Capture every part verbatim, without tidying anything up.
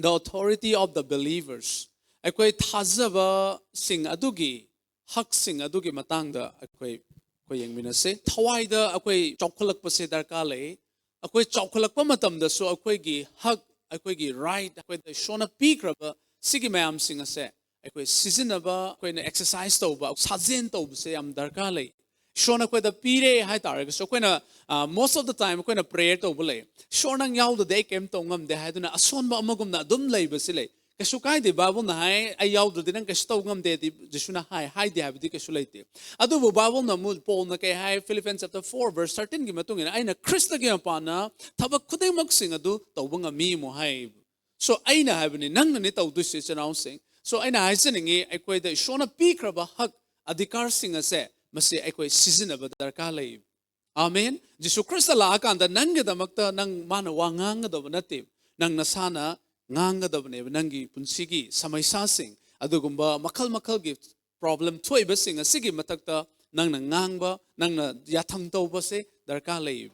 the authority of the believers. ꯑꯩꯈꯣꯏ ꯊꯥꯖꯕꯁꯤꯡ ꯑꯗꯨꯒꯤ ꯍꯛꯁꯤꯡ ꯑꯗꯨꯒꯤ ꯃꯇꯥꯡꯗ ꯑꯩꯈꯣꯏ ꯑꯩꯈꯣꯏ ꯌꯦꯡꯃꯤꯟꯅꯁꯦ꯫ ꯊꯋꯥꯏꯗ ꯑꯩꯈꯣꯏ ꯆꯥꯎꯈꯠꯂꯛꯄꯁꯦ ꯗꯔꯀꯥꯔ ꯂꯩ꯫ ꯑꯩꯈꯣꯏ ꯆꯥꯎꯈꯠꯂꯛꯄ ꯃꯇꯝꯗꯁꯨ ꯑꯩꯈꯣꯏꯒꯤ ꯍꯛ, ꯑꯩꯈꯣꯏꯒꯤ ꯔꯥꯏꯠ, ꯑꯩꯈꯣꯏꯗ ꯏꯁꯣꯔꯅ ꯄꯤꯈ꯭ꯔꯕ ꯁꯤꯒꯤ ꯃꯌꯥꯝꯁꯤꯡ ꯑꯁꯦ ꯑꯩꯈꯣꯏ ꯁꯤꯖꯤꯟꯅꯕ, ꯑꯩꯈꯣꯏꯅ ꯑꯦꯛꯁꯔꯁꯥꯏꯁ ꯇꯧꯕ, ꯁꯥꯖꯦꯟ ꯇꯧꯕꯁꯦ ꯌꯥꯝ ꯗꯔꯀꯥꯔ ꯂꯩ꯫ ꯏꯁꯣꯔꯅ ꯑꯩꯈꯣꯏꯗ ꯄꯤꯔꯦ ꯍꯥꯏ ꯇꯥꯔꯒꯁꯨ, ꯑꯩꯈꯣꯏꯅ most of the time ꯑꯩꯈꯣꯏꯅ ꯄ꯭ꯔꯦꯌꯔ ꯇꯧꯕ ꯂꯩ, "ꯏꯁꯣꯔ, ꯅꯪ ꯌꯥꯎꯗꯗꯤ ꯑꯩ ꯀꯔꯤꯝ ꯇꯧ ꯉꯝꯗꯦ" ꯍꯥꯏꯗꯨꯅ ꯑꯁꯣꯟꯕ ꯑꯃꯒꯨꯝꯅ ꯑꯗꯨꯝ ꯂꯩꯕꯁꯤ ꯂꯩ꯫ ꯀꯩꯁꯨ ꯀꯥꯏꯗꯦ, ꯕꯥꯏꯕꯜꯅ ꯍꯥꯏ, "ꯑꯩ ꯌꯥꯎꯗ꯭ꯔꯗꯤ ꯅꯪ ꯀꯩꯁꯨ ꯇꯧ ꯉꯝꯗꯦ"ꯗꯤ ꯖꯤꯁꯨꯅ ꯍꯥꯏ, ꯍꯥꯏꯗꯦ ꯍꯥꯏꯕꯗꯤ ꯀꯩꯁꯨ ꯂꯩꯇꯦ꯫ ꯑꯗꯨꯕꯨ ꯕꯥꯏꯕꯜꯅ ꯑꯃꯨꯛ, ꯄꯣꯜꯅ ꯀꯩ ꯍꯥꯏ, Philippians chapter four verse thirteen ꯒꯤ ꯃꯇꯨꯡ ꯏꯟꯅ, "ꯑꯩꯅ ꯈ꯭ꯔꯤꯁꯇꯒꯤ ꯃꯄꯥꯟꯅ ꯊꯕꯛ ꯈꯨꯗꯤꯡꯃꯛꯁꯤꯡ ꯑꯗꯨ ꯇꯧꯕ ꯉꯝꯃꯤ" ꯑꯃꯨꯛ ꯍꯥꯏ꯫ So ꯑꯩꯅ ꯍꯥꯏꯕꯅꯤ, ꯅꯪꯅꯅꯤ ꯇꯧꯗꯣꯏꯁꯦ, ꯏꯆꯤꯟ ꯏꯅꯥꯎꯁꯤꯡ꯫ So ꯑꯩꯅ ꯍꯥꯏꯖꯅꯤꯡꯉꯤ, ꯑꯩꯈꯣꯏꯗ ꯏꯁꯣꯔꯅ ꯄꯤꯈ꯭ꯔꯕ ꯍꯛ, ꯑꯙꯤꯀꯥꯔꯁꯤꯡ ꯑꯁꯦ ꯃꯁꯤ ꯑꯩꯈꯣꯏ ꯁꯤꯖꯤꯟꯅꯕ ꯗꯔꯀꯥꯔ ꯂꯩ꯫ ꯑꯥꯃꯦꯟ꯫ ꯖꯤꯁꯨ ꯈ꯭ꯔꯤꯁꯇ ꯂꯥꯛꯑꯀꯥꯟꯗ ꯅꯪꯒꯤꯗꯃꯛꯇ ꯅꯪ, ꯃꯥꯅ ꯋꯥ ꯉꯥꯡꯒꯗꯕ ꯅꯠꯇꯦ, ꯅꯪ ꯅꯁꯥꯅ ꯉꯥꯡꯒꯗꯕꯅꯦꯕ꯫ ꯅꯪꯒꯤ ꯄꯨꯟꯁꯤꯒꯤ ꯁꯃꯩꯁꯥꯁꯤꯡ, ꯑꯗꯨꯒꯨꯝꯕ ꯃꯈꯜ ꯃꯈꯜꯒꯤ ꯄ꯭ꯔꯣꯕ꯭ꯂꯦꯝ ꯊꯣꯛꯏꯕꯁꯤꯡ ꯑꯁꯤꯒꯤ ꯃꯊꯛꯇ ꯅꯪꯅ ꯉꯥꯡꯕ, ꯅꯪꯅ ꯌꯥꯊꯪ ꯇꯧꯕꯁꯦ ꯗꯔꯀꯥꯔ ꯂꯩ꯫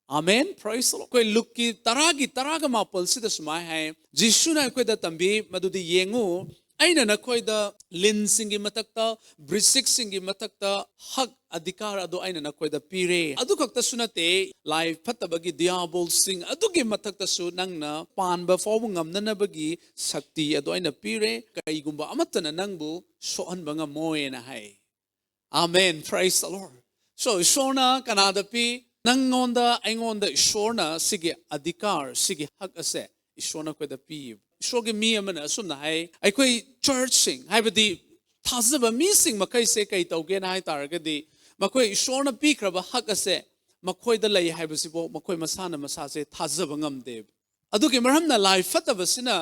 ꯑꯥꯃꯦꯟ꯫ Praise the Lord. ꯑꯩꯈꯣꯏ ꯂꯨꯛꯀꯤ ꯇꯔꯥꯒꯤ ꯇꯔꯥꯒ ꯃꯥꯄꯜꯁꯤꯗ ꯁꯨꯃꯥꯏꯅ ꯍꯥꯏ, ꯖꯤꯁꯨꯅ ꯑꯩꯈꯣꯏꯗ ꯇꯝꯕꯤ, ꯃꯗꯨꯗꯤ ꯌꯦꯡꯉꯨ, ꯑꯩꯅ ꯅꯈꯣꯏꯗ ꯂꯤꯟꯁꯤꯡꯒꯤ ꯃꯊꯛꯇ, ꯕ꯭ꯔꯤꯁꯤꯛꯁꯤꯡꯒꯤ ꯃꯊꯛꯇ ꯍꯛ, ꯑꯙꯤꯀꯥꯔ ꯑꯗꯨ ꯑꯩꯅ ꯅꯈꯣꯏꯗ ꯄꯤꯔꯦ꯫ ꯑꯗꯨ ꯈꯛꯇꯁꯨ ꯅꯠꯇꯦ, ꯂꯥꯏ ꯐꯠꯇꯕꯒꯤ ꯗꯤꯌꯥꯕꯣꯜꯁꯤꯡ ꯑꯗꯨꯒꯤ ꯃꯊꯛꯇꯁꯨ ꯅꯪꯅ ꯄꯥꯟꯕ ꯐꯥꯎꯕ ꯉꯝꯅꯅꯕꯒꯤ ꯁꯛꯇꯤ ꯑꯗꯨ ꯑꯩꯅ ꯄꯤꯔꯦ꯫ ꯀꯩꯒꯨꯝꯕ ꯑꯃꯠꯇꯅ ꯅꯪꯕꯨ ꯁꯣꯛꯍꯟꯕ ꯉꯝꯃꯣꯏꯅ ꯍꯥꯏ꯫ ꯑꯥꯃꯦꯟ꯫ Praise the Lord. So ꯏꯁꯣꯔꯅ ꯀꯅꯥꯗ ꯄꯤ? ꯅꯪꯉꯣꯟꯗ, ꯑꯩꯉꯣꯟꯗ ꯏꯁꯣꯔꯅ ꯁꯤꯒꯤ ꯑꯙꯤꯀꯥꯔ, ꯁꯤꯒꯤ ꯍꯛ ꯑꯁꯦ ꯏꯁꯣꯔꯅ ꯑꯩꯈꯣꯏꯗ ꯄꯤꯌꯦꯕ꯫ ꯏꯁꯣꯔꯒꯤ ꯃꯤ ꯑꯃꯅ ꯑꯁꯨꯝꯅ ꯍꯥꯏ, ꯑꯩꯈꯣꯏ ꯆꯔꯆꯁꯤꯡ, ꯍꯥꯏꯕꯗꯤ ꯊꯥꯖꯕ ꯃꯤꯁꯤꯡ ꯃꯈꯩꯁꯦ ꯀꯩ ꯇꯧꯒꯦꯅ ꯍꯥꯏ ꯇꯥꯔꯒꯗꯤ, ꯃꯈꯣꯏ ꯏꯁꯣꯔꯅ ꯄꯤꯈ꯭ꯔꯕ ꯍꯛ ꯑꯁꯦ ꯃꯈꯣꯏꯗ ꯂꯩ ꯍꯥꯏꯕꯁꯤꯕꯨ ꯃꯈꯣꯏ ꯃꯁꯥꯅ ꯃꯁꯥꯁꯦ ꯊꯥꯖꯕ ꯉꯝꯗꯦꯕ꯫ ꯑꯗꯨꯒꯤ ꯃꯔꯝꯅ ꯂꯥꯏ ꯐꯠꯇꯕꯁꯤꯅ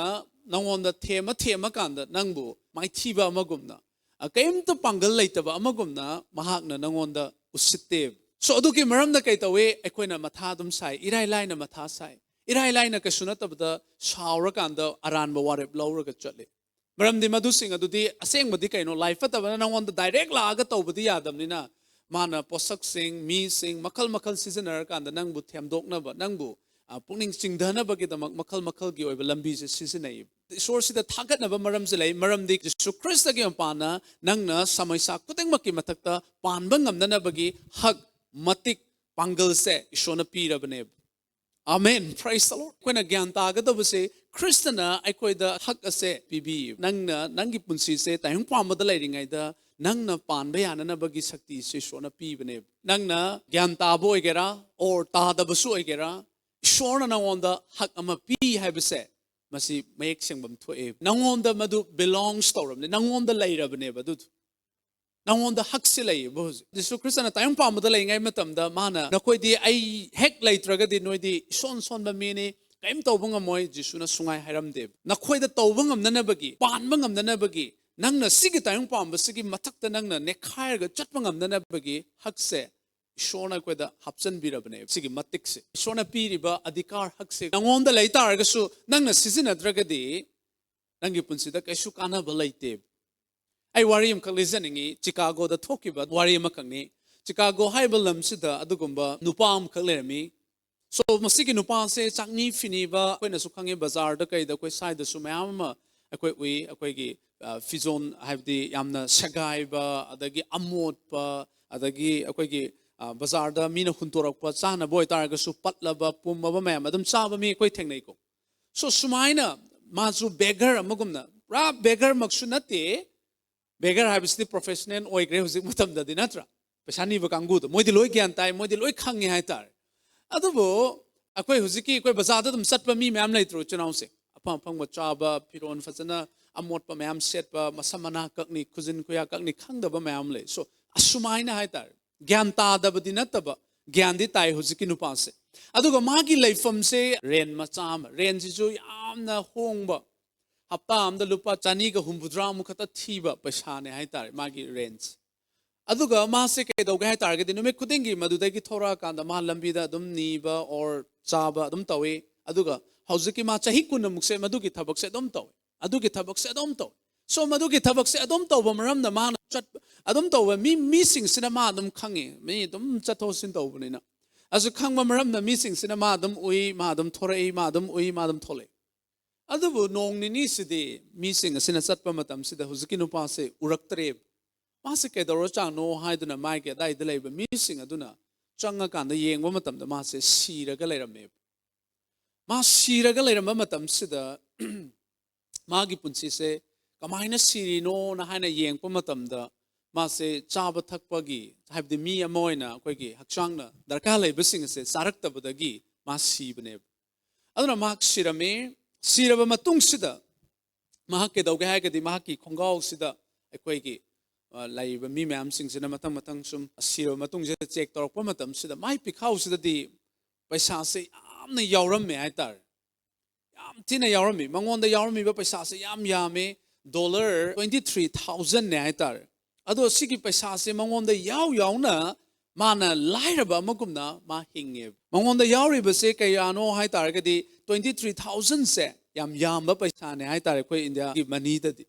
ꯅꯉꯣꯟꯗ ꯊꯦꯝꯃ ꯊꯦꯝꯃꯀꯥꯟꯗ ꯅꯪꯕꯨ ꯃꯥꯏꯊꯤꯕ ꯑꯃꯒꯨꯝꯅ, ꯑ, ꯀꯔꯤꯝꯇ ꯄꯥꯡꯒꯜ ꯂꯩꯇꯕ ꯑꯃꯒꯨꯝꯅ ꯃꯍꯥꯛꯅ ꯅꯉꯣꯟꯗ ꯎꯁꯤꯠꯇꯦꯕ꯫ So ꯑꯗꯨꯒꯤ ꯃꯔꯝꯅ ꯀꯩ ꯇꯧꯏ? ꯑꯩꯈꯣꯏꯅ ꯃꯊꯥ ꯑꯗꯨꯝ ꯁꯥꯏ, ꯏꯔꯥꯏ ꯂꯥꯏꯅ ꯃꯊꯥ ꯁꯥꯏ, ꯏꯔꯥꯏ ꯂꯥꯏꯅ ꯀꯩꯁꯨ ꯅꯠꯇꯕꯗ ꯁꯥꯎꯔꯀꯥꯟꯗ ꯑꯔꯥꯟꯕ ꯋꯥꯔꯦꯞ ꯂꯧꯔꯒ ꯆꯠꯂꯤ꯫ ꯃꯔꯝꯗꯤ ꯃꯗꯨꯁꯤꯡ ꯑꯗꯨꯗꯤ ꯑꯁꯦꯡꯕꯗꯤ ꯀꯩꯅꯣ? ꯂꯥꯏ ꯐꯠꯇꯕꯅ ꯅꯉꯣꯟꯗ ꯗꯥꯏꯔꯦꯛ ꯂꯥꯛꯑꯒ ꯇꯧꯕꯗꯤ ꯌꯥꯗꯕꯅꯤꯅ, ꯃꯥꯅ ꯄꯣꯠꯁꯛꯁꯤꯡ, ꯃꯤꯁꯤꯡ, ꯃꯈꯜ ꯃꯈꯜ ꯁꯤꯖꯤꯟꯅꯔꯀꯥꯟꯗ ꯅꯪꯕꯨ ꯊꯦꯝꯗꯣꯛꯅꯕ, ꯅꯪꯕꯨ ꯑ, ꯄꯨꯛꯅꯤꯡ ꯆꯤꯡꯊꯅꯕꯒꯤꯗꯃꯛ ꯃꯈꯜ ꯃꯈꯜꯒꯤ ꯑꯣꯏꯕ ꯂꯝꯕꯤꯁꯦ ꯁꯤꯖꯤꯟꯅꯩ꯫ ꯏꯁꯣꯔꯁꯤꯗ ꯊꯥꯒꯠꯅꯕ ꯃꯔꯝꯁꯦ ꯂꯩ, ꯃꯔꯝꯗꯤ ꯖꯤꯁꯨ ꯈ꯭ꯔꯤꯁꯇꯒꯤ ꯃꯄꯥꯟꯅ ꯅꯪꯅ ꯁꯃꯩꯁꯥ ꯈꯨꯗꯤꯡꯃꯛꯀꯤ ꯃꯊꯛꯇ ꯄꯥꯟꯕ ꯉꯝꯅꯅꯕꯒꯤ ꯍꯛ, ꯃꯇꯤꯛ, ꯄꯥꯡꯒꯜꯁꯦ ꯏꯁꯣꯔꯅ ꯄꯤꯔꯕꯅꯦꯕ꯫ ꯑꯃꯦꯟ꯫ Praise the Lord꯫ ꯑꯩꯈꯣꯏꯅ ꯒ꯭ꯌꯥꯟ ꯇꯥꯒꯗꯕꯁꯦ, ꯈ꯭ꯔꯤꯁꯇꯅ ꯑꯩꯈꯣꯏꯗ ꯍꯛ ꯑꯁꯦ ꯄꯤꯕꯤ꯫ ꯅꯪꯅ ꯅꯪꯒꯤ ꯄꯨꯟꯁꯤꯁꯦ ꯇꯥꯏꯕꯪ ꯄꯥꯟꯕꯗ ꯂꯩꯔꯤꯉꯩꯗ ꯅꯪꯅ ꯄꯥꯟꯕ ꯌꯥꯅꯅꯕꯒꯤ ꯁꯛꯇꯤꯁꯦ ꯏꯁꯣꯔꯅ ꯄꯤꯕꯅꯦꯕ꯫ ꯅꯪꯅ ꯒ꯭ꯌꯥꯟ ꯇꯥꯕ ꯑꯣꯏꯒꯦꯔꯥ, or ꯇꯥꯗꯕꯁꯨ ꯑꯣꯏꯒꯦꯔꯥ, ꯏꯁꯣꯔꯅ ꯅꯪꯉꯣꯟꯗ ꯍꯛ ꯑꯃ ꯄꯤ ꯍꯥꯏꯕꯁꯦ, ꯃꯁꯤ ꯃꯌꯦꯛ ꯁꯦꯡꯕ ꯑꯃ ꯊꯣꯛꯑꯦ꯫ ꯅꯪꯉꯣꯟꯗ ꯃꯗꯨ belongs ꯇꯧꯔꯕꯅꯦ, ꯅꯪꯉꯣꯟꯗ ꯂꯩꯔꯕꯅꯦꯕ ꯑꯗꯨꯗꯣ꯫ ꯅꯪꯉꯣꯟꯗ ꯍꯛꯁꯦ ꯂꯩꯌꯦꯕ ꯍꯧꯖꯤꯛ꯫ ꯖꯤꯁꯨ ꯈ꯭ꯔꯤꯁꯇꯅ ꯇꯥꯏꯕꯪ ꯄꯥꯟꯕꯗ ꯂꯩꯔꯤꯉꯩ ꯃꯇꯝꯗ ꯃꯥꯅ, "ꯅꯈꯣꯏꯗꯤ ꯑꯩ ꯍꯦꯛ ꯂꯩꯇ꯭ꯔꯒꯗꯤ ꯅꯣꯏꯗꯤ ꯏꯁꯣꯟ ꯁꯣꯟꯕ ꯃꯤꯅꯤ, ꯀꯔꯤꯝ ꯇꯧꯕ ꯉꯝꯃꯣꯏ", ꯖꯤꯁꯨꯅ ꯁꯨꯡꯉꯥꯏ ꯍꯥꯏꯔꯝꯗꯦꯕ꯫ ꯅꯈꯣꯏꯗ ꯇꯧꯕ ꯉꯝꯅꯅꯕꯒꯤ, ꯄꯥꯟꯕ ꯉꯝꯅꯅꯕꯒꯤ, ꯅꯪꯅ ꯁꯤꯒꯤ ꯇꯥꯏꯕꯪ ꯄꯥꯟꯕꯁꯤꯒꯤ ꯃꯊꯛꯇ ꯅꯪꯅ ꯅꯦꯛꯈꯥꯏꯔꯒ ꯆꯠꯄ ꯉꯝꯅꯅꯕꯒꯤ ꯍꯛꯁꯦ ꯏꯁꯣꯔꯅ ꯑꯩꯈꯣꯏꯗ ꯍꯥꯞꯆꯤꯟꯕꯤꯔꯕꯅꯦꯕ꯫ ꯁꯤꯒꯤ ꯃꯇꯤꯛꯁꯦ, ꯏꯁꯣꯔꯅ ꯄꯤꯔꯤꯕ ꯑꯙꯤꯀꯥꯔ ꯍꯛꯁꯦ ꯅꯪꯉꯣꯟꯗ ꯂꯩ ꯇꯥꯔꯒꯁꯨ, ꯅꯪꯅ ꯁꯤꯖꯤꯟꯅꯗ꯭ꯔꯒꯗꯤ ꯅꯪꯒꯤ ꯄꯨꯟꯁꯤꯗ ꯀꯩꯁꯨ ꯀꯥꯟꯅꯕ ꯂꯩꯇꯦ꯫ ꯑꯩ ꯋꯥꯔꯤ ꯑꯃꯈꯛ ꯂꯤꯖꯅꯤꯡꯉꯤ, ꯆꯤꯀꯥꯒꯣꯗ ꯊꯣꯛꯈꯤꯕ ꯋꯥꯔꯤ ꯑꯃꯈꯛꯅꯤ꯫ ꯆꯤꯀꯥꯒꯣ ꯍꯥꯏꯕ ꯂꯝꯁꯤꯗ ꯑꯗꯨꯒꯨꯝꯕ ꯅꯨꯄꯥ ꯑꯃꯈꯛ ꯂꯩꯔꯝꯃꯤ꯫ So, ꯃꯁꯤꯒꯤ ꯅꯨꯄꯥꯁꯦ ꯆꯥꯛꯅꯤ ꯐꯤꯅꯤꯕ, ꯑꯩꯈꯣꯏꯅꯁꯨ ꯈꯪꯉꯤ, ꯕꯖꯥꯔꯗ ꯀꯩꯗ ꯑꯩꯈꯣꯏ ꯁ꯭ꯋꯥꯏꯗꯁꯨ ꯃꯌꯥꯝ ꯑꯃ ꯑꯩꯈꯣꯏ ꯎꯏ꯫ ꯑꯩꯈꯣꯏꯒꯤ, ꯑ, ꯐꯤꯖꯣꯜ, ꯍꯥꯏꯕꯗꯤ ꯌꯥꯝꯅ ꯁꯦꯒꯥꯏꯕ, ꯑꯗꯒꯤ ꯑꯃꯣꯠꯄ, ꯑꯗꯒꯤ ꯑꯩꯈꯣꯏꯒꯤ, ꯑ, ꯕꯖꯥꯔꯗ ꯃꯤꯅ ꯍꯨꯟꯗꯣꯔꯛꯄ ꯆꯥꯅꯕ ꯑꯣꯏꯇꯥꯔꯒꯁꯨ ꯄꯠꯂꯕ ꯄꯨꯝꯃꯕ ꯃꯌꯥꯝ ꯑꯗꯨꯝ ꯆꯥꯕ ꯃꯤ ꯑꯩꯈꯣꯏ ꯊꯦꯡꯅꯩꯀꯣ꯫ So, ꯁꯨꯃꯥꯏꯅ ꯃꯥꯁꯨ beggar ꯑꯃꯒꯨꯝꯅ, ꯄꯨꯔꯥ beggar ꯃꯛꯁꯨ ꯅꯠꯇꯦ, beggar ꯍꯥꯏꯕꯁꯤꯗꯤ professional ꯑꯣꯏꯈ꯭ꯔꯦ ꯍꯧꯖꯤꯛ ꯃꯇꯝꯗꯗꯤ, ꯅꯠꯇ꯭ꯔꯥ? ꯄꯩꯁꯥ ꯅꯤꯕ ꯀꯥꯡꯕꯨꯗꯣ, ꯃꯣꯏꯗꯤ ꯂꯣꯏ ꯒ꯭ꯌꯥꯟ ꯇꯥꯏ, ꯃꯣꯏꯗꯤ ꯂꯣꯏ ꯈꯪꯉꯦ ꯍꯥꯏꯇꯥꯔꯦ꯫ ꯑꯗꯨꯕꯨ ꯑꯩꯈꯣꯏ ꯍꯧꯖꯤꯛꯀꯤ, ꯑꯩꯈꯣꯏ ꯕꯖꯥꯔꯗ ꯑꯗꯨꯝ ꯆꯠꯄ ꯃꯤ ꯃꯌꯥꯝ ꯂꯩꯇ꯭ꯔꯣ, ꯏꯆꯤꯜ ꯏꯅꯥꯎꯁꯦ? ꯑꯐꯪ ꯑꯐꯪꯕ ꯆꯥꯕ, ꯐꯤꯔꯣꯜ ꯐꯖꯅ ꯑꯃꯣꯠꯄ ꯃꯌꯥꯝ ꯁꯦꯠꯄ, ꯃꯁꯝ ꯃꯅꯥ ꯀꯛꯅꯤ, ꯈꯨꯖꯤꯟ ꯈꯨꯌꯥ ꯀꯛꯅꯤ, ꯈꯪꯗꯕ ꯃꯌꯥꯝ ꯂꯩ꯫ So, ꯑꯁꯨꯃꯥꯏꯅ ꯍꯥꯏꯇꯥꯔꯦ, ꯒ꯭ꯌꯥꯟ ꯇꯥꯗꯕꯗꯤ ꯅꯠꯇꯕ, ꯒ꯭ꯌꯥꯟꯗꯤ ꯇꯥꯏ ꯍꯧꯖꯤꯛꯀꯤ ꯅꯨꯄꯥꯁꯦ꯫ ꯑꯗꯨꯒ ꯃꯥꯒꯤ ꯂꯩꯐꯝꯁꯦ ꯔꯦꯟ ꯃꯆꯥ ꯑꯃ, ꯔꯦꯟꯁꯤꯁꯨ ꯌꯥꯝꯅ ꯍꯣꯡꯕ, ꯍꯞꯇꯥ ꯑꯃꯗ ꯂꯨꯄꯥ ꯆꯅꯤꯒ ꯍꯨꯝꯐꯨꯇꯔꯥ ꯑꯃꯨꯛ ꯈꯛꯇ ꯊꯤꯕ ꯄꯩꯁꯥꯅꯦ ꯍꯥꯏꯇꯥꯔꯦ ꯃꯥꯒꯤ ꯔꯦꯟꯁ꯫ ꯑꯗꯨꯒ ꯃꯥꯁꯦ ꯀꯩꯗꯧꯒꯦ ꯍꯥꯏ ꯇꯥꯔꯒꯗꯤ, ꯅꯨꯃꯤꯠ ꯈꯨꯗꯤꯡꯒꯤ ꯃꯗꯨꯗꯒꯤ ꯊꯣꯔꯛꯑꯀꯥꯟꯗ ꯃꯥ ꯂꯝꯕꯤꯗ ꯑꯗꯨꯝ ꯅꯤꯕ or ꯆꯥꯕ ꯑꯗꯨꯝ ꯇꯧꯏ꯫ ꯑꯗꯨꯒ ꯍꯧꯖꯤꯛꯀꯤ ꯃꯥ ꯆꯍꯤ ꯀꯨꯟꯃꯨꯛꯁꯦ ꯃꯗꯨꯒꯤ ꯊꯕꯛꯁꯦ ꯑꯗꯨꯝ ꯇꯧꯏ, ꯑꯗꯨꯒꯤ ꯊꯕꯛꯁꯦ ꯑꯗꯨꯝ ꯇꯧꯏ꯫ So, ꯃꯗꯨꯒꯤ ꯊꯕꯛꯁꯦ ꯑꯗꯨꯝ ꯇꯧꯕ ꯃꯔꯝꯅ ꯃꯥꯅ ꯆꯠ ꯑꯗꯨꯝ ꯇꯧꯕ ꯃꯤ, ꯃꯤꯁꯤꯡꯁꯤꯅ ꯃꯥ ꯑꯗꯨꯝ ꯈꯪꯉꯤ, ꯃꯤ ꯑꯗꯨꯝ ꯆꯠꯊꯣꯛ ꯆꯠꯁꯤꯟ ꯇꯧꯕꯅꯤꯅ꯫ ꯑꯁꯨ ꯈꯪꯕ ꯃꯔꯝꯅ ꯃꯤꯁꯤꯡꯁꯤꯅ ꯃꯥ ꯑꯗꯨꯝ ꯎꯏ, ꯃꯥ ꯑꯗꯨꯝ ꯊꯣꯔꯛꯏ, ꯃꯥ ꯑꯗꯨꯝ ꯎꯏ, ꯃꯥ ꯑꯗꯨꯝ ꯊꯣꯛꯂꯛꯏ꯫ ꯑꯗꯨꯕꯨ ꯅꯣꯡ ꯅꯤꯅꯤꯁꯤꯗꯤ ꯃꯤꯁꯤꯡ ꯑꯁꯤꯅ ꯆꯠꯄ ꯃꯇꯝꯁꯤꯗ ꯍꯧꯖꯤꯛꯀꯤ ꯅꯨꯄꯥꯁꯦ ꯎꯔꯛꯇ꯭ꯔꯦꯕ꯫ ꯃꯥꯁꯦ ꯀꯩꯗꯧꯔꯖꯥꯠꯅꯣ ꯍꯥꯏꯗꯨꯅ ꯃꯥꯒꯤ ꯑꯗꯥꯏꯗ ꯂꯩꯕ ꯃꯤꯁꯤꯡ ꯑꯗꯨꯅ ꯆꯪꯉꯀꯥꯟꯗ ꯌꯦꯡꯕ ꯃꯇꯝꯗ ꯃꯥꯁꯦ ꯁꯤꯔꯒ ꯂꯩꯔꯝꯃꯦꯕ꯫ ꯃꯥ ꯁꯤꯔꯒ ꯂꯩꯔꯝꯕ ꯃꯇꯝꯁꯤꯗ ꯃꯥꯒꯤ ꯄꯨꯟꯁꯤꯁꯦ ꯀꯃꯥꯏꯅ ꯁꯤꯔꯤꯅꯣꯅ ꯍꯥꯏꯅ ꯌꯦꯡꯕ ꯃꯇꯝꯗ ꯃꯥꯁꯦ ꯆꯥꯕ ꯊꯛꯄꯒꯤ, ꯍꯥꯏꯕꯗꯤ ꯃꯤ ꯑꯃ ꯑꯣꯏꯅ ꯑꯩꯈꯣꯏꯒꯤ ꯍꯛꯆꯥꯡꯅ ꯗꯔꯀꯥꯔ ꯂꯩꯕꯁꯤꯡ ꯑꯁꯦ ꯆꯥꯔꯛꯇꯕꯗꯒꯤ ꯃꯥ ꯁꯤꯕꯅꯦꯕ꯫ ꯑꯗꯨꯅ ꯃꯍꯥꯛ ꯁꯤꯔꯝꯃꯤ꯫ ꯁꯤꯔꯕ ꯃꯇꯨꯡꯁꯤꯗ ꯃꯍꯥꯛ ꯀꯩꯗꯧꯒꯦ ꯍꯥꯏꯔꯒꯗꯤ ꯃꯍꯥꯛꯀꯤ ꯈꯣꯡꯒ꯭ꯔꯥꯎꯁꯤꯗ ꯑꯩꯈꯣꯏꯒꯤ, ꯑ, ꯂꯩꯔꯤꯕ ꯃꯤ ꯃꯌꯥꯝꯁꯤꯡꯁꯤꯅ ꯃꯊꯪ ꯃꯊꯪ ꯁꯨꯝ ꯁꯤꯔꯕ ꯃꯇꯨꯡꯁꯤꯗ ꯆꯦꯛ ꯇꯧꯔꯛꯄ ꯃꯇꯝꯁꯤꯗ ꯃꯥꯏ ꯄꯤꯈꯥꯎꯁꯤꯗꯗꯤ ꯄꯩꯁꯥꯁꯦ ꯌꯥꯝꯅ ꯌꯥꯎꯔꯝꯃꯦ ꯍꯥꯏꯇꯥꯔꯦ꯫ ꯌꯥꯝ ꯊꯤꯅ ꯌꯥꯎꯔꯝꯃꯤ꯫ ꯃꯉꯣꯟꯗ ꯌꯥꯎꯔꯝꯃꯤꯕ ꯄꯩꯁꯥꯁꯦ ꯌꯥꯝ ꯌꯥꯝꯃꯦ, ꯗꯣꯂꯔ twenty three thousandꯅꯦ ꯍꯥꯏꯇꯥꯔꯦ꯫ ꯑꯗꯣ ꯁꯤꯒꯤ ꯄꯩꯁꯥꯁꯦ ꯃꯉꯣꯟꯗ ꯌꯥꯎ ꯌꯥꯎꯅ ꯃꯥꯅ ꯂꯥꯏꯔꯕ ꯑꯃꯒꯨꯝꯅ ꯃꯥ ꯍꯤꯡꯉꯦꯕ꯫ ꯃꯉꯣꯟꯗ ꯌꯥꯎꯔꯤꯕꯁꯦ ꯀꯌꯥꯅꯣ ꯍꯥꯏ ꯇꯥꯔꯒꯗꯤ twenty three thousandꯁꯦ ꯌꯥꯝ ꯌꯥꯝꯕ ꯄꯩꯁꯥꯅꯦ ꯍꯥꯏ ꯇꯥꯔꯦ ꯑꯩꯈꯣꯏ ꯏꯟꯗꯤꯌꯥꯒꯤ ꯃꯅꯤꯗꯗꯤ꯫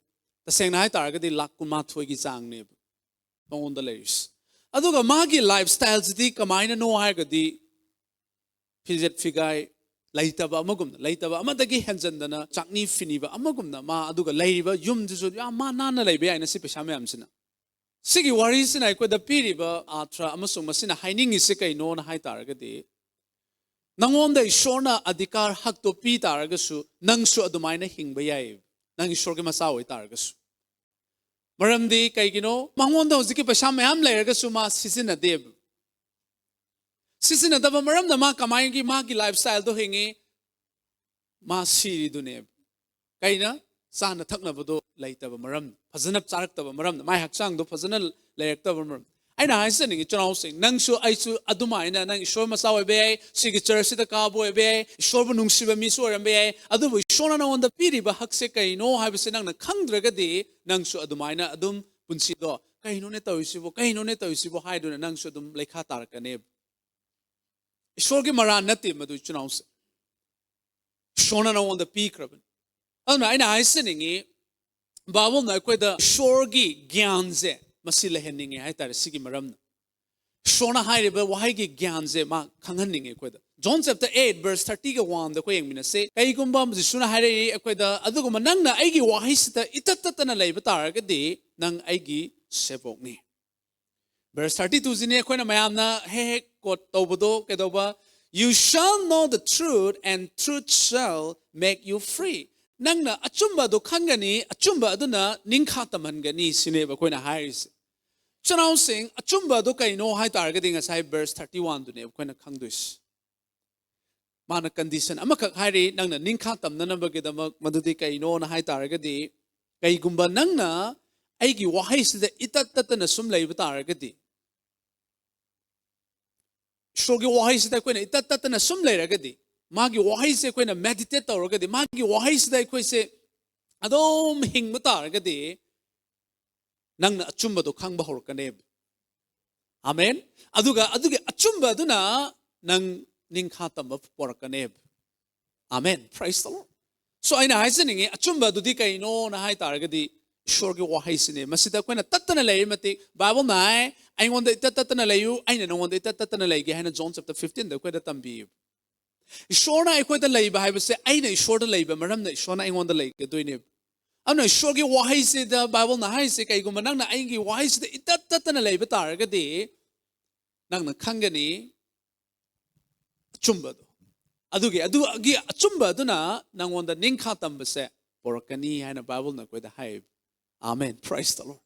ꯇꯁꯦꯡꯅ ꯍꯥꯏ ꯇꯥꯔꯒꯗꯤ ꯂꯥꯛ ꯀꯨꯟꯃꯥꯊꯣꯏꯒꯤ ꯆꯥꯡꯅꯦꯕ ꯃꯉꯣꯟꯗ ꯂꯩꯔꯤꯁꯦ꯫ ꯑꯗꯨꯒ ꯃꯥꯒꯤ ꯂꯥꯏꯐ ꯁ꯭ꯇꯥꯏꯜꯁꯤꯗꯤ ꯀꯃꯥꯏꯅꯅꯣ ꯍꯥꯏꯔꯒꯗꯤ ꯐꯤꯖꯦꯠ ꯐꯤꯒꯥꯏ ꯂꯩꯇꯕ ꯑꯃꯒꯨꯝꯅ, ꯂꯩꯇꯕ ꯑꯃꯗꯒꯤ ꯍꯦꯟꯖꯟꯗꯅ ꯆꯥꯛꯅꯤ ꯐꯤꯅꯤꯕ ꯑꯃꯒꯨꯝꯅ ꯃꯥ, ꯑꯗꯨꯒ ꯂꯩꯔꯤꯕ ꯌꯨꯝꯗꯨꯁꯨ ꯌꯥꯝ ꯃꯥ ꯅꯥꯟꯅ ꯂꯩꯕ ꯌꯥꯏꯅ ꯁꯤ ꯄꯩꯁꯥ ꯃꯌꯥꯝꯁꯤꯅ꯫ ꯁꯤꯒꯤ ꯋꯥꯔꯤꯁꯤꯅ ꯑꯩꯈꯣꯏꯗ ꯄꯤꯔꯤꯕ ꯑꯥꯔꯊ ꯑꯃꯁꯨꯡ ꯃꯁꯤꯅ ꯍꯥꯏꯅꯤꯡꯉꯤꯁꯤ ꯀꯩꯅꯣꯅ ꯍꯥꯏ ꯇꯥꯔꯒꯗꯤ, ꯅꯉꯣꯟꯗ ꯏꯁꯣꯔꯅ ꯑꯙꯤꯀꯥꯔ ꯍꯛꯇꯣ ꯄꯤ ꯇꯥꯔꯒꯁꯨ ꯅꯪꯁꯨ ꯑꯗꯨꯃꯥꯏꯅ ꯍꯤꯡꯕ ꯌꯥꯏ, ꯅꯪ ꯏꯁꯣꯔꯒꯤ ꯃꯆꯥ ꯑꯣꯏ ꯇꯥꯔꯒꯁꯨ꯫ ꯃꯔꯝꯗꯤ ꯀꯩꯒꯤꯅꯣ? ꯃꯉꯣꯟꯗ ꯍꯧꯖꯤꯛꯀꯤ ꯄꯩꯁꯥ ꯃꯌꯥꯝ ꯂꯩꯔꯒꯁꯨ ꯃꯥ ꯁꯤꯖꯤꯟꯅꯗꯦꯕ꯫ ꯁꯤꯖꯤꯟꯅꯗꯕ ꯃꯔꯝꯅ ꯃꯥ ꯀꯃꯥꯏꯒꯤ ꯃꯥꯒꯤ ꯂꯥꯏꯐ ꯁ꯭ꯇꯥꯏꯜꯗꯣ ꯍꯤꯡꯉꯤ? ꯃꯥ ꯁꯤꯔꯤꯗꯨꯅꯦꯕ꯫ ꯀꯩꯅ? ꯆꯥꯅ ꯊꯛꯅꯕꯗꯣ ꯂꯩꯇꯕ ꯃꯔꯝ, ꯐꯖꯅ ꯆꯥꯔꯛꯇꯕ ꯃꯔꯝ, ꯃꯥꯏ ꯍꯛꯆꯥꯡꯗꯣ ꯐꯖꯅ ꯂꯩꯔꯛꯇꯕ ꯃꯔꯝ꯫ ꯑꯩꯅ ꯍꯥꯏꯖꯅꯤꯡꯉꯤ, ꯏꯆꯤꯟ ꯏꯅꯥꯎꯁꯤꯡ, ꯅꯪꯁꯨ ꯑꯩꯁꯨ ꯑꯗꯨꯃꯥꯏꯅ ꯅꯪ ꯏꯁꯣꯔ ꯃꯆꯥ ꯑꯣꯏꯕ ꯌꯥꯏ, ꯁꯤꯒꯤ ꯆꯔꯆꯁꯤꯗ ꯀꯥꯕ ꯑꯣꯏꯕ ꯌꯥꯏ, ꯏꯁꯣꯔꯕꯨ ꯅꯨꯡꯁꯤꯕ ꯃꯤꯁꯨ ꯑꯣꯏꯔꯝꯕ ꯌꯥꯏ, ꯑꯗꯨꯕꯨ ꯏꯁꯣꯔꯅ ꯅꯉꯣꯟꯗ ꯄꯤꯔꯤꯕ ꯍꯛꯁꯦ ꯀꯩꯅꯣ ꯍꯥꯏꯕꯁꯦ ꯅꯪꯅ ꯈꯪꯗ꯭ꯔꯒꯗꯤ ꯅꯪꯁꯨ ꯑꯗꯨꯃꯥꯏꯅ ꯑꯗꯨꯝ ꯄꯨꯟꯁꯤꯗꯣ "ꯀꯩꯅꯣꯅꯦ ꯇꯧꯔꯤꯁꯤꯕꯣ, ꯀꯩꯅꯣꯅꯦ ꯇꯧꯔꯤꯁꯤꯕꯣ" ꯍꯥꯏꯗꯨꯅ ꯅꯪꯁꯨ ꯑꯗꯨꯝ ꯂꯩꯈꯥ ꯇꯥꯔꯛꯀꯅꯦꯕ꯫ ꯏꯁꯣꯔꯒꯤ ꯃꯔꯥꯜ ꯅꯠꯇꯦ ꯃꯗꯨ, ꯏꯆꯤꯟ ꯏꯅꯥꯎꯁꯦ꯫ ꯏꯁꯣꯔꯅ ꯅꯉꯣꯟꯗ ꯄꯤꯈ꯭ꯔꯕꯅꯤ꯫ ꯑꯗꯨꯅ ꯑꯩꯅ ꯍꯥꯏꯖꯅꯤꯡꯉꯤ, ꯕꯥꯏꯕꯜꯅ ꯑꯩꯈꯣꯏꯗ ꯏꯁꯣꯔꯒꯤ ꯒ꯭ꯌꯥꯟꯁꯦ ꯃꯁꯤ ꯂꯩꯍꯟꯅꯤꯡꯉꯦ ꯍꯥꯏꯇꯥꯔꯦ꯫ ꯁꯤꯒꯤ ꯃꯔꯝꯅ ꯏꯁꯣꯔꯅ ꯍꯥꯏꯔꯤꯕ ꯋꯥꯍꯩꯒꯤ ꯒ꯭ꯌꯥꯟꯁꯦ ꯃꯥ ꯈꯪꯍꯟꯅꯤꯡꯉꯦ ꯑꯩꯈꯣꯏꯗ꯫ John chapter eight verse thirty-ꯒ one-ꯗ ꯑꯩꯈꯣꯏ ꯌꯦꯡꯃꯤꯟꯅꯁꯦ꯫ ꯀꯩꯒꯨꯝꯕ ꯖꯤꯁꯨꯅ ꯍꯥꯏꯔꯛꯏ ꯑꯩꯈꯣꯏꯗ, "ꯑꯗꯨꯒꯨꯝꯕ ꯅꯪꯅ ꯑꯩꯒꯤ ꯋꯥꯍꯩꯁꯤꯗ ꯏꯇꯠ ꯇꯠꯇꯅ ꯂꯩꯕ ꯇꯥꯔꯒꯗꯤ ꯅꯪ ꯑꯩꯒꯤ ꯁꯦꯕꯣꯛꯅꯤ"꯫ Verse thirty-two-ꯁꯤꯅꯤ ꯑꯩꯈꯣꯏꯅ ꯃꯌꯥꯝꯅ ꯍꯦꯛ ꯍꯦꯛ quote ꯇꯧꯕꯗꯣ꯫ ꯀꯩꯗꯧꯕ? "You shall know the truth, and truth shall make you free." ꯅꯪꯅ ꯑꯆꯨꯝꯕ ꯑꯗꯨ ꯈꯪꯒꯅꯤ, ꯑꯆꯨꯝꯕ ꯑꯗꯨꯅ ꯅꯤꯡꯈꯥ ꯇꯝꯍꯟꯒꯅꯤ, ꯁꯤꯅꯦꯕ ꯑꯩꯈꯣꯏꯅ ꯍꯥꯏꯔꯤꯁꯦ꯫ ꯏꯆꯤꯟ ꯏꯅꯥꯎꯁꯤꯡ, ꯑꯆꯨꯝꯕ ꯑꯗꯨ ꯀꯩꯅꯣ ꯍꯥꯏ ꯇꯥꯔꯒꯗꯤ ꯉꯁꯥꯏ verse thirty-one-ꯗꯨꯅꯦꯕ ꯑꯩꯈꯣꯏꯅ ꯈꯪꯗꯣꯏꯁꯦ꯫ ꯃꯥꯅ condition ꯑꯃꯈꯛ ꯍꯥꯏꯔꯤ, ꯅꯪꯅ ꯅꯤꯡꯈꯥ ꯇꯝꯅꯅꯕꯒꯤꯗꯃꯛ꯫ ꯃꯗꯨꯗꯤ ꯀꯩꯅꯣꯅ ꯍꯥꯏ ꯇꯥꯔꯒꯗꯤ, ꯀꯩꯒꯨꯝꯕ ꯅꯪꯅ ꯑꯩꯒꯤ ꯋꯥꯍꯩꯁꯤꯗ ꯏꯇꯠ ꯇꯠꯇꯅ ꯁꯨꯝ ꯂꯩꯕ ꯇꯥꯔꯒꯗꯤ, ꯏꯁꯣꯔꯒꯤ ꯋꯥꯍꯩꯁꯤꯗ ꯑꯩꯈꯣꯏꯅ ꯏꯇꯠ ꯇꯠꯇꯅ ꯁꯨꯝ ꯂꯩꯔꯒꯗꯤ, ꯃꯥꯒꯤ ꯋꯥꯍꯩꯁꯦ ꯑꯩꯈꯣꯏꯅ meditate ꯇꯧꯔꯒꯗꯤ, ꯃꯥꯒꯤ ꯋꯥꯍꯩꯁꯤꯗ ꯑꯩꯈꯣꯏꯁꯦ ꯑꯗꯨꯝ ꯍꯤꯡꯕ ꯇꯥꯔꯒꯗꯤ, ꯅꯪꯅ ꯑꯆꯨꯝꯕꯗꯣ ꯈꯪꯕ ꯍꯧꯔꯛꯀꯅꯦꯕ꯫ ꯑꯃꯦꯟ꯫ ꯑꯗꯨꯒ ꯑꯗꯨꯒꯤ ꯑꯆꯨꯝꯕ ꯑꯗꯨꯅ ꯅꯪ ꯅꯤꯡꯈꯥ ꯇꯝꯕ ꯄꯣꯔꯛꯀꯅꯦꯕ꯫ Amen. Praise the Lord. So, ꯑꯩꯅ ꯍꯥꯏꯖꯅꯤꯡꯉꯤ, ꯑꯆꯨꯝꯕ ꯑꯗꯨꯗꯤ ꯀꯩꯅꯣꯅ ꯍꯥꯏ ꯇꯥꯔꯒꯗꯤ, ꯏꯁꯣꯔꯒꯤ ꯋꯥꯍꯩꯁꯤꯅꯦ꯫ ꯃꯁꯤꯗ ꯑꯩꯈꯣꯏꯅ ꯇꯠꯇꯅ ꯂꯩꯔꯤ ꯃꯇꯤꯛ, Bible-ꯅ ꯍꯥꯏ, "ꯑꯩꯉꯣꯟꯗ ꯏꯇꯠ ꯇꯠꯇꯅ ꯂꯩꯌꯨ, ꯑꯩꯅ ꯅꯉꯣꯟꯗ ꯏꯇꯠ ꯇꯠꯇꯅ ꯂꯩꯒꯦ" ꯍꯥꯏꯅ John chapter fifteen-ꯗ ꯑꯩꯈꯣꯏꯗ ꯇꯝꯕꯤꯌꯦꯕ꯫ ꯏꯁꯣꯔꯅ ꯑꯩꯈꯣꯏꯗ ꯂꯩꯕ ꯍꯥꯏꯕꯁꯦ, ꯑꯩꯅ ꯏꯁꯣꯔꯗ ꯂꯩꯕ ꯃꯔꯝꯅ ꯏꯁꯣꯔꯅ ꯑꯩꯉꯣꯟꯗ ꯂꯩꯒꯗꯣꯏꯅꯦꯕ꯫ ꯑꯗꯨꯅ ꯏꯁꯣꯔꯒꯤ ꯋꯥꯍꯩꯁꯤꯗ, Bible-ꯅ ꯍꯥꯏꯔꯤꯁꯦ, ꯀꯩꯒꯨꯝꯕ ꯅꯪꯅ ꯑꯩꯒꯤ ꯋꯥꯍꯩꯁꯤꯗ ꯏꯇꯠ ꯇꯠꯇꯅ ꯂꯩꯕ ꯇꯥꯔꯒꯗꯤ, ꯅꯪꯅ ꯈꯪꯒꯅꯤ ꯑꯆꯨꯝꯕꯗꯣ꯫ ꯑꯗꯨꯒꯤ, ꯑꯗꯨꯒꯤ ꯑꯆꯨꯝꯕ ꯑꯗꯨꯅ ꯅꯪꯉꯣꯟꯗ ꯅꯤꯡꯈꯥ ꯇꯝꯕꯁꯦ ꯄꯣꯔꯛꯀꯅꯤ ꯍꯥꯏꯅ Bible-ꯅ ꯑꯩꯈꯣꯏꯗ ꯍꯥꯏꯌꯦꯕ꯫ Amen. Praise the Lord.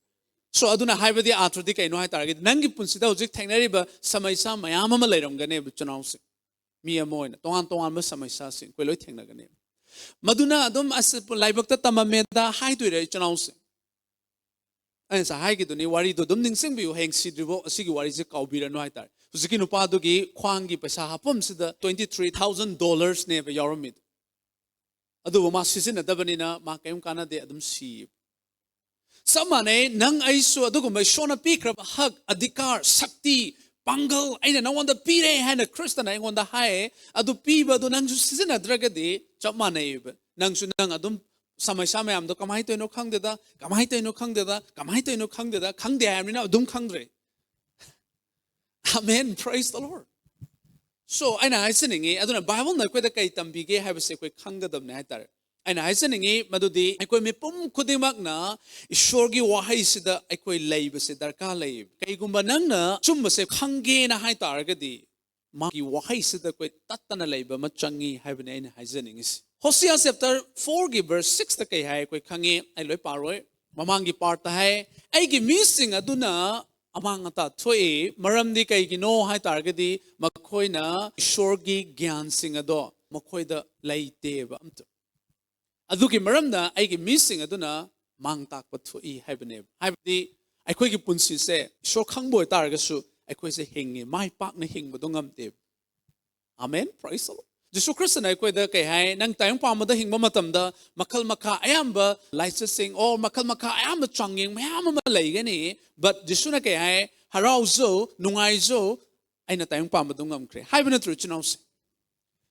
So, ꯑꯗꯨꯅ ꯍꯥꯏꯕꯗꯤ ꯑꯥꯔꯊꯗꯤ ꯀꯩꯅꯣ ꯍꯥꯏ ꯇꯥꯔꯒꯗꯤ, ꯅꯪꯒꯤ ꯄꯨꯟꯁꯤꯗ ꯍꯧꯖꯤꯛ ꯊꯦꯡꯅꯔꯤꯕ ꯁꯃꯁ꯭ꯌꯥ ꯃꯌꯥꯝ ꯑꯃ ꯂꯩꯔꯝꯒꯅꯦꯕ, ꯏꯆꯤꯟ ꯏꯅꯥꯎꯁꯤꯡ꯫ ꯃꯤ ꯑꯃ ꯑꯣꯏꯅ ꯇꯣꯉꯥꯟ ꯇꯣꯉꯥꯟꯕ ꯁꯃꯁ꯭ꯌꯥꯁꯤꯡ ꯑꯩꯈꯣꯏ ꯂꯣꯏ ꯊꯦꯡꯅꯒꯅꯦꯕ꯫ ꯃꯗꯨꯅ ꯑꯗꯨꯝ, "ꯑꯁ, ꯂꯥꯏꯕꯛꯇ ꯇꯝꯃꯝꯃꯦꯗ" ꯍꯥꯏꯗꯣꯏꯔꯥ, ꯏꯆꯤꯟ ꯏꯅꯥꯎꯁꯤꯡ? ꯑꯩꯅ ꯉꯁꯥꯏ ꯍꯥꯏꯈꯤꯗꯨꯅꯤ, ꯋꯥꯔꯤꯗꯣ ꯑꯗꯨꯝ ꯅꯤꯡꯁꯤꯡꯕꯤꯌꯨ, ꯍꯌꯦꯡ ꯁꯤꯗ꯭ꯔꯤꯕꯣ ꯑꯁꯤꯒꯤ ꯋꯥꯔꯤꯁꯦ ꯀꯥꯎꯕꯤꯔꯅꯨ ꯍꯥꯏꯇꯥꯔꯦ꯫ ꯍꯧꯖꯤꯛꯀꯤ ꯅꯨꯄꯥꯗꯨꯒꯤ ꯈ꯭ꯋꯥꯡꯒꯤ ꯄꯩꯁꯥ ꯍꯥꯞꯐꯝꯁꯤꯗ twenty three thousand dollars-ꯅꯦꯕ ꯌꯥꯎꯔꯝꯃꯤꯗꯣ꯫ ꯑꯗꯨꯕꯨ ꯃꯥ ꯁꯤꯖꯤꯟꯅꯗꯕꯅꯤꯅ ꯃꯥ ꯀꯔꯤꯝ ꯀꯥꯟꯅꯗꯦ, ꯑꯗꯨꯝ ꯁꯤꯌꯦꯕ꯫ ꯆꯞ ꯃꯥꯟꯅꯩ, ꯅꯪ ꯑꯩꯁꯨ ꯑꯗꯨꯒꯨꯝꯕ ꯏꯁꯣꯔꯅ ꯄꯤꯈ꯭ꯔꯕ ꯍꯛ, ꯑꯙꯤꯀꯥꯔ, ꯁꯛꯇꯤ, ꯄꯥꯡꯒꯜ ꯑꯩꯅ ꯅꯉꯣꯟꯗ ꯄꯤꯔꯦ ꯍꯥꯏꯅ ꯈ꯭ꯔꯤꯁꯇꯅ ꯑꯩꯉꯣꯟꯗ ꯍꯥꯏꯌꯦ, ꯑꯗꯨ ꯄꯤꯕꯗꯨ ꯅꯪꯁꯨ ꯁꯤꯖꯤꯟꯅꯗ꯭ꯔꯒꯗꯤ ꯆꯞ ꯃꯥꯟꯅꯩꯌꯦꯕ꯫ ꯅꯪꯁꯨ ꯅꯪ ꯑꯗꯨꯝ ꯁꯃꯁ꯭ꯌꯥ ꯃꯌꯥꯝꯗꯣ ꯀꯃꯥꯏꯅ ꯇꯧꯔꯤꯅꯣ ꯈꯪꯗꯦꯗ, ꯀꯃꯥꯏꯅ ꯇꯧꯔꯤꯅꯣ ꯈꯪꯗꯦꯗ, ꯀꯃꯥꯏꯅ ꯇꯧꯔꯤꯅꯣ ꯈꯪꯗꯦꯗ, ꯈꯪꯗꯦ ꯍꯥꯏꯕꯅꯤꯅ ꯑꯗꯨꯝ ꯈꯪꯗ꯭ꯔꯦ꯫ Amen. Praise the Lord. So ꯑꯩꯅ ꯍꯥꯏꯖꯅꯤꯡꯉꯤ, ꯑꯗꯨꯅ ꯕꯥꯏꯕꯜꯅ ꯑꯩꯈꯣꯏꯗ ꯀꯩ ꯇꯝꯕꯤꯒꯦ ꯍꯥꯏꯕꯁꯦ ꯑꯩꯈꯣꯏ ꯈꯪꯒꯗꯕꯅꯦ ꯍꯥꯏꯇꯥꯔꯦ. ꯑꯩꯅ ꯍꯥꯏꯖꯅꯤꯡꯉꯤ ꯃꯗꯨꯗꯤ ꯑꯩꯈꯣꯏ ꯃꯤꯄꯨꯝ ꯈꯨꯗꯤꯡꯃꯛꯅ ꯏꯁꯣꯔꯒꯤ ꯋꯥꯍꯩꯁꯤꯗ ꯑꯩꯈꯣꯏ ꯂꯩꯕꯁꯦ ꯗꯔꯀꯥꯔ ꯂꯩ꯫ ꯀꯩꯒꯨꯝꯕ ꯅꯪꯅ ꯑꯆꯨꯝꯕꯁꯦ ꯈꯪꯒꯦꯅ ꯍꯥꯏꯇꯥꯔꯒꯗꯤ ꯃꯥꯒꯤ ꯋꯥꯍꯩꯁꯤꯗ ꯑꯩꯈꯣꯏ ꯇꯠꯇꯅ ꯂꯩꯕ ꯑꯃ ꯆꯪꯉꯤ ꯍꯥꯏꯕꯅꯤ ꯑꯩꯅ ꯍꯥꯏꯖꯅꯤꯡꯉꯤꯁꯤ꯫ ꯍꯣꯁꯤꯌꯥ ꯆꯦꯞꯇꯔ ꯐꯣꯔꯒꯤ ꯚꯔꯁ ꯁꯤꯛꯁꯇ ꯀꯩ ꯍꯥꯏ ꯑꯩꯈꯣꯏ ꯈꯪꯉꯤ꯫ ꯑꯩ ꯂꯣꯏ ꯄꯥꯔꯣꯏ꯫ ꯃꯃꯥꯡꯒꯤ ꯄꯥꯔꯠꯇ ꯍꯥꯏ, "ꯑꯩꯒꯤ ꯃꯤꯁꯤꯡ ꯑꯗꯨꯅ ꯑꯃꯥꯡ ꯑꯇꯥ ꯊꯣꯛꯏ꯫ ꯃꯔꯝꯗꯤ ꯀꯩꯒꯤꯅꯣ ꯍꯥꯏ ꯇꯥꯔꯒꯗꯤ ꯃꯈꯣꯏꯅ ꯏꯁꯣꯔꯒꯤ ꯒ꯭ꯌꯥꯟꯁꯤꯡ ꯑꯗꯣ ꯃꯈꯣꯏꯗ ꯂꯩꯇꯦꯕ ꯑꯝꯇ꯫ ꯑꯗꯨꯒꯤ ꯃꯔꯝꯅ ꯑꯩꯒꯤ ꯃꯤꯁꯤꯡ ꯑꯗꯨꯅ ꯃꯥꯡ ꯇꯥꯛꯄ ꯊꯣꯛꯏ" ꯍꯥꯏꯕꯅꯦꯕ꯫ ꯍꯥꯏꯕꯗꯤ ꯑꯩꯈꯣꯏꯒꯤ ꯄꯨꯟꯁꯤꯁꯦ ꯏꯁꯣꯔ ꯈꯪꯕ ꯑꯣꯏꯇꯥꯔꯒꯁꯨ ꯑꯩꯈꯣꯏꯁꯦ ꯍꯤꯡꯉꯤ, ꯃꯥꯏ ꯄꯥꯛꯅ ꯍꯤꯡꯕꯗꯣ ꯉꯝꯗꯦꯕ꯫ ꯑꯃꯦꯟ꯫ Praise the Lord. ꯖꯤꯁꯨ ꯈ꯭ꯔꯤꯁꯇꯅ ꯑꯩꯈꯣꯏꯗ ꯀꯩ ꯍꯥꯏ? ꯅꯪ ꯇꯥꯏꯕꯪ ꯄꯥꯟꯕꯗ ꯍꯤꯡꯕ ꯃꯇꯝꯗ ꯃꯈꯜ ꯃꯈꯥ ꯑꯌꯥꯝꯕ ꯂꯥꯏꯆꯠꯁꯤꯡ, ꯑꯣ, ꯃꯈꯜ ꯃꯈꯥ ꯑꯌꯥꯝꯕ ꯆꯥꯡꯌꯦꯡ ꯃꯌꯥꯝ ꯑꯃ ꯂꯩꯒꯅꯤ꯫ But ꯖꯤꯁꯨꯅ ꯀꯩ ꯍꯥꯏ? "ꯍꯔꯥꯎꯖꯧ, ꯅꯨꯡꯉꯥꯏꯖꯧ, ꯑꯩꯅ ꯇꯥꯏꯕꯪ ꯄꯥꯟꯕꯗꯣ ꯉꯝꯈ꯭ꯔꯦ" ꯍꯥꯏꯕ ꯅꯠꯇ꯭ꯔꯣ, ꯏꯆꯤꯟ ꯏꯅꯥꯎꯁꯦ?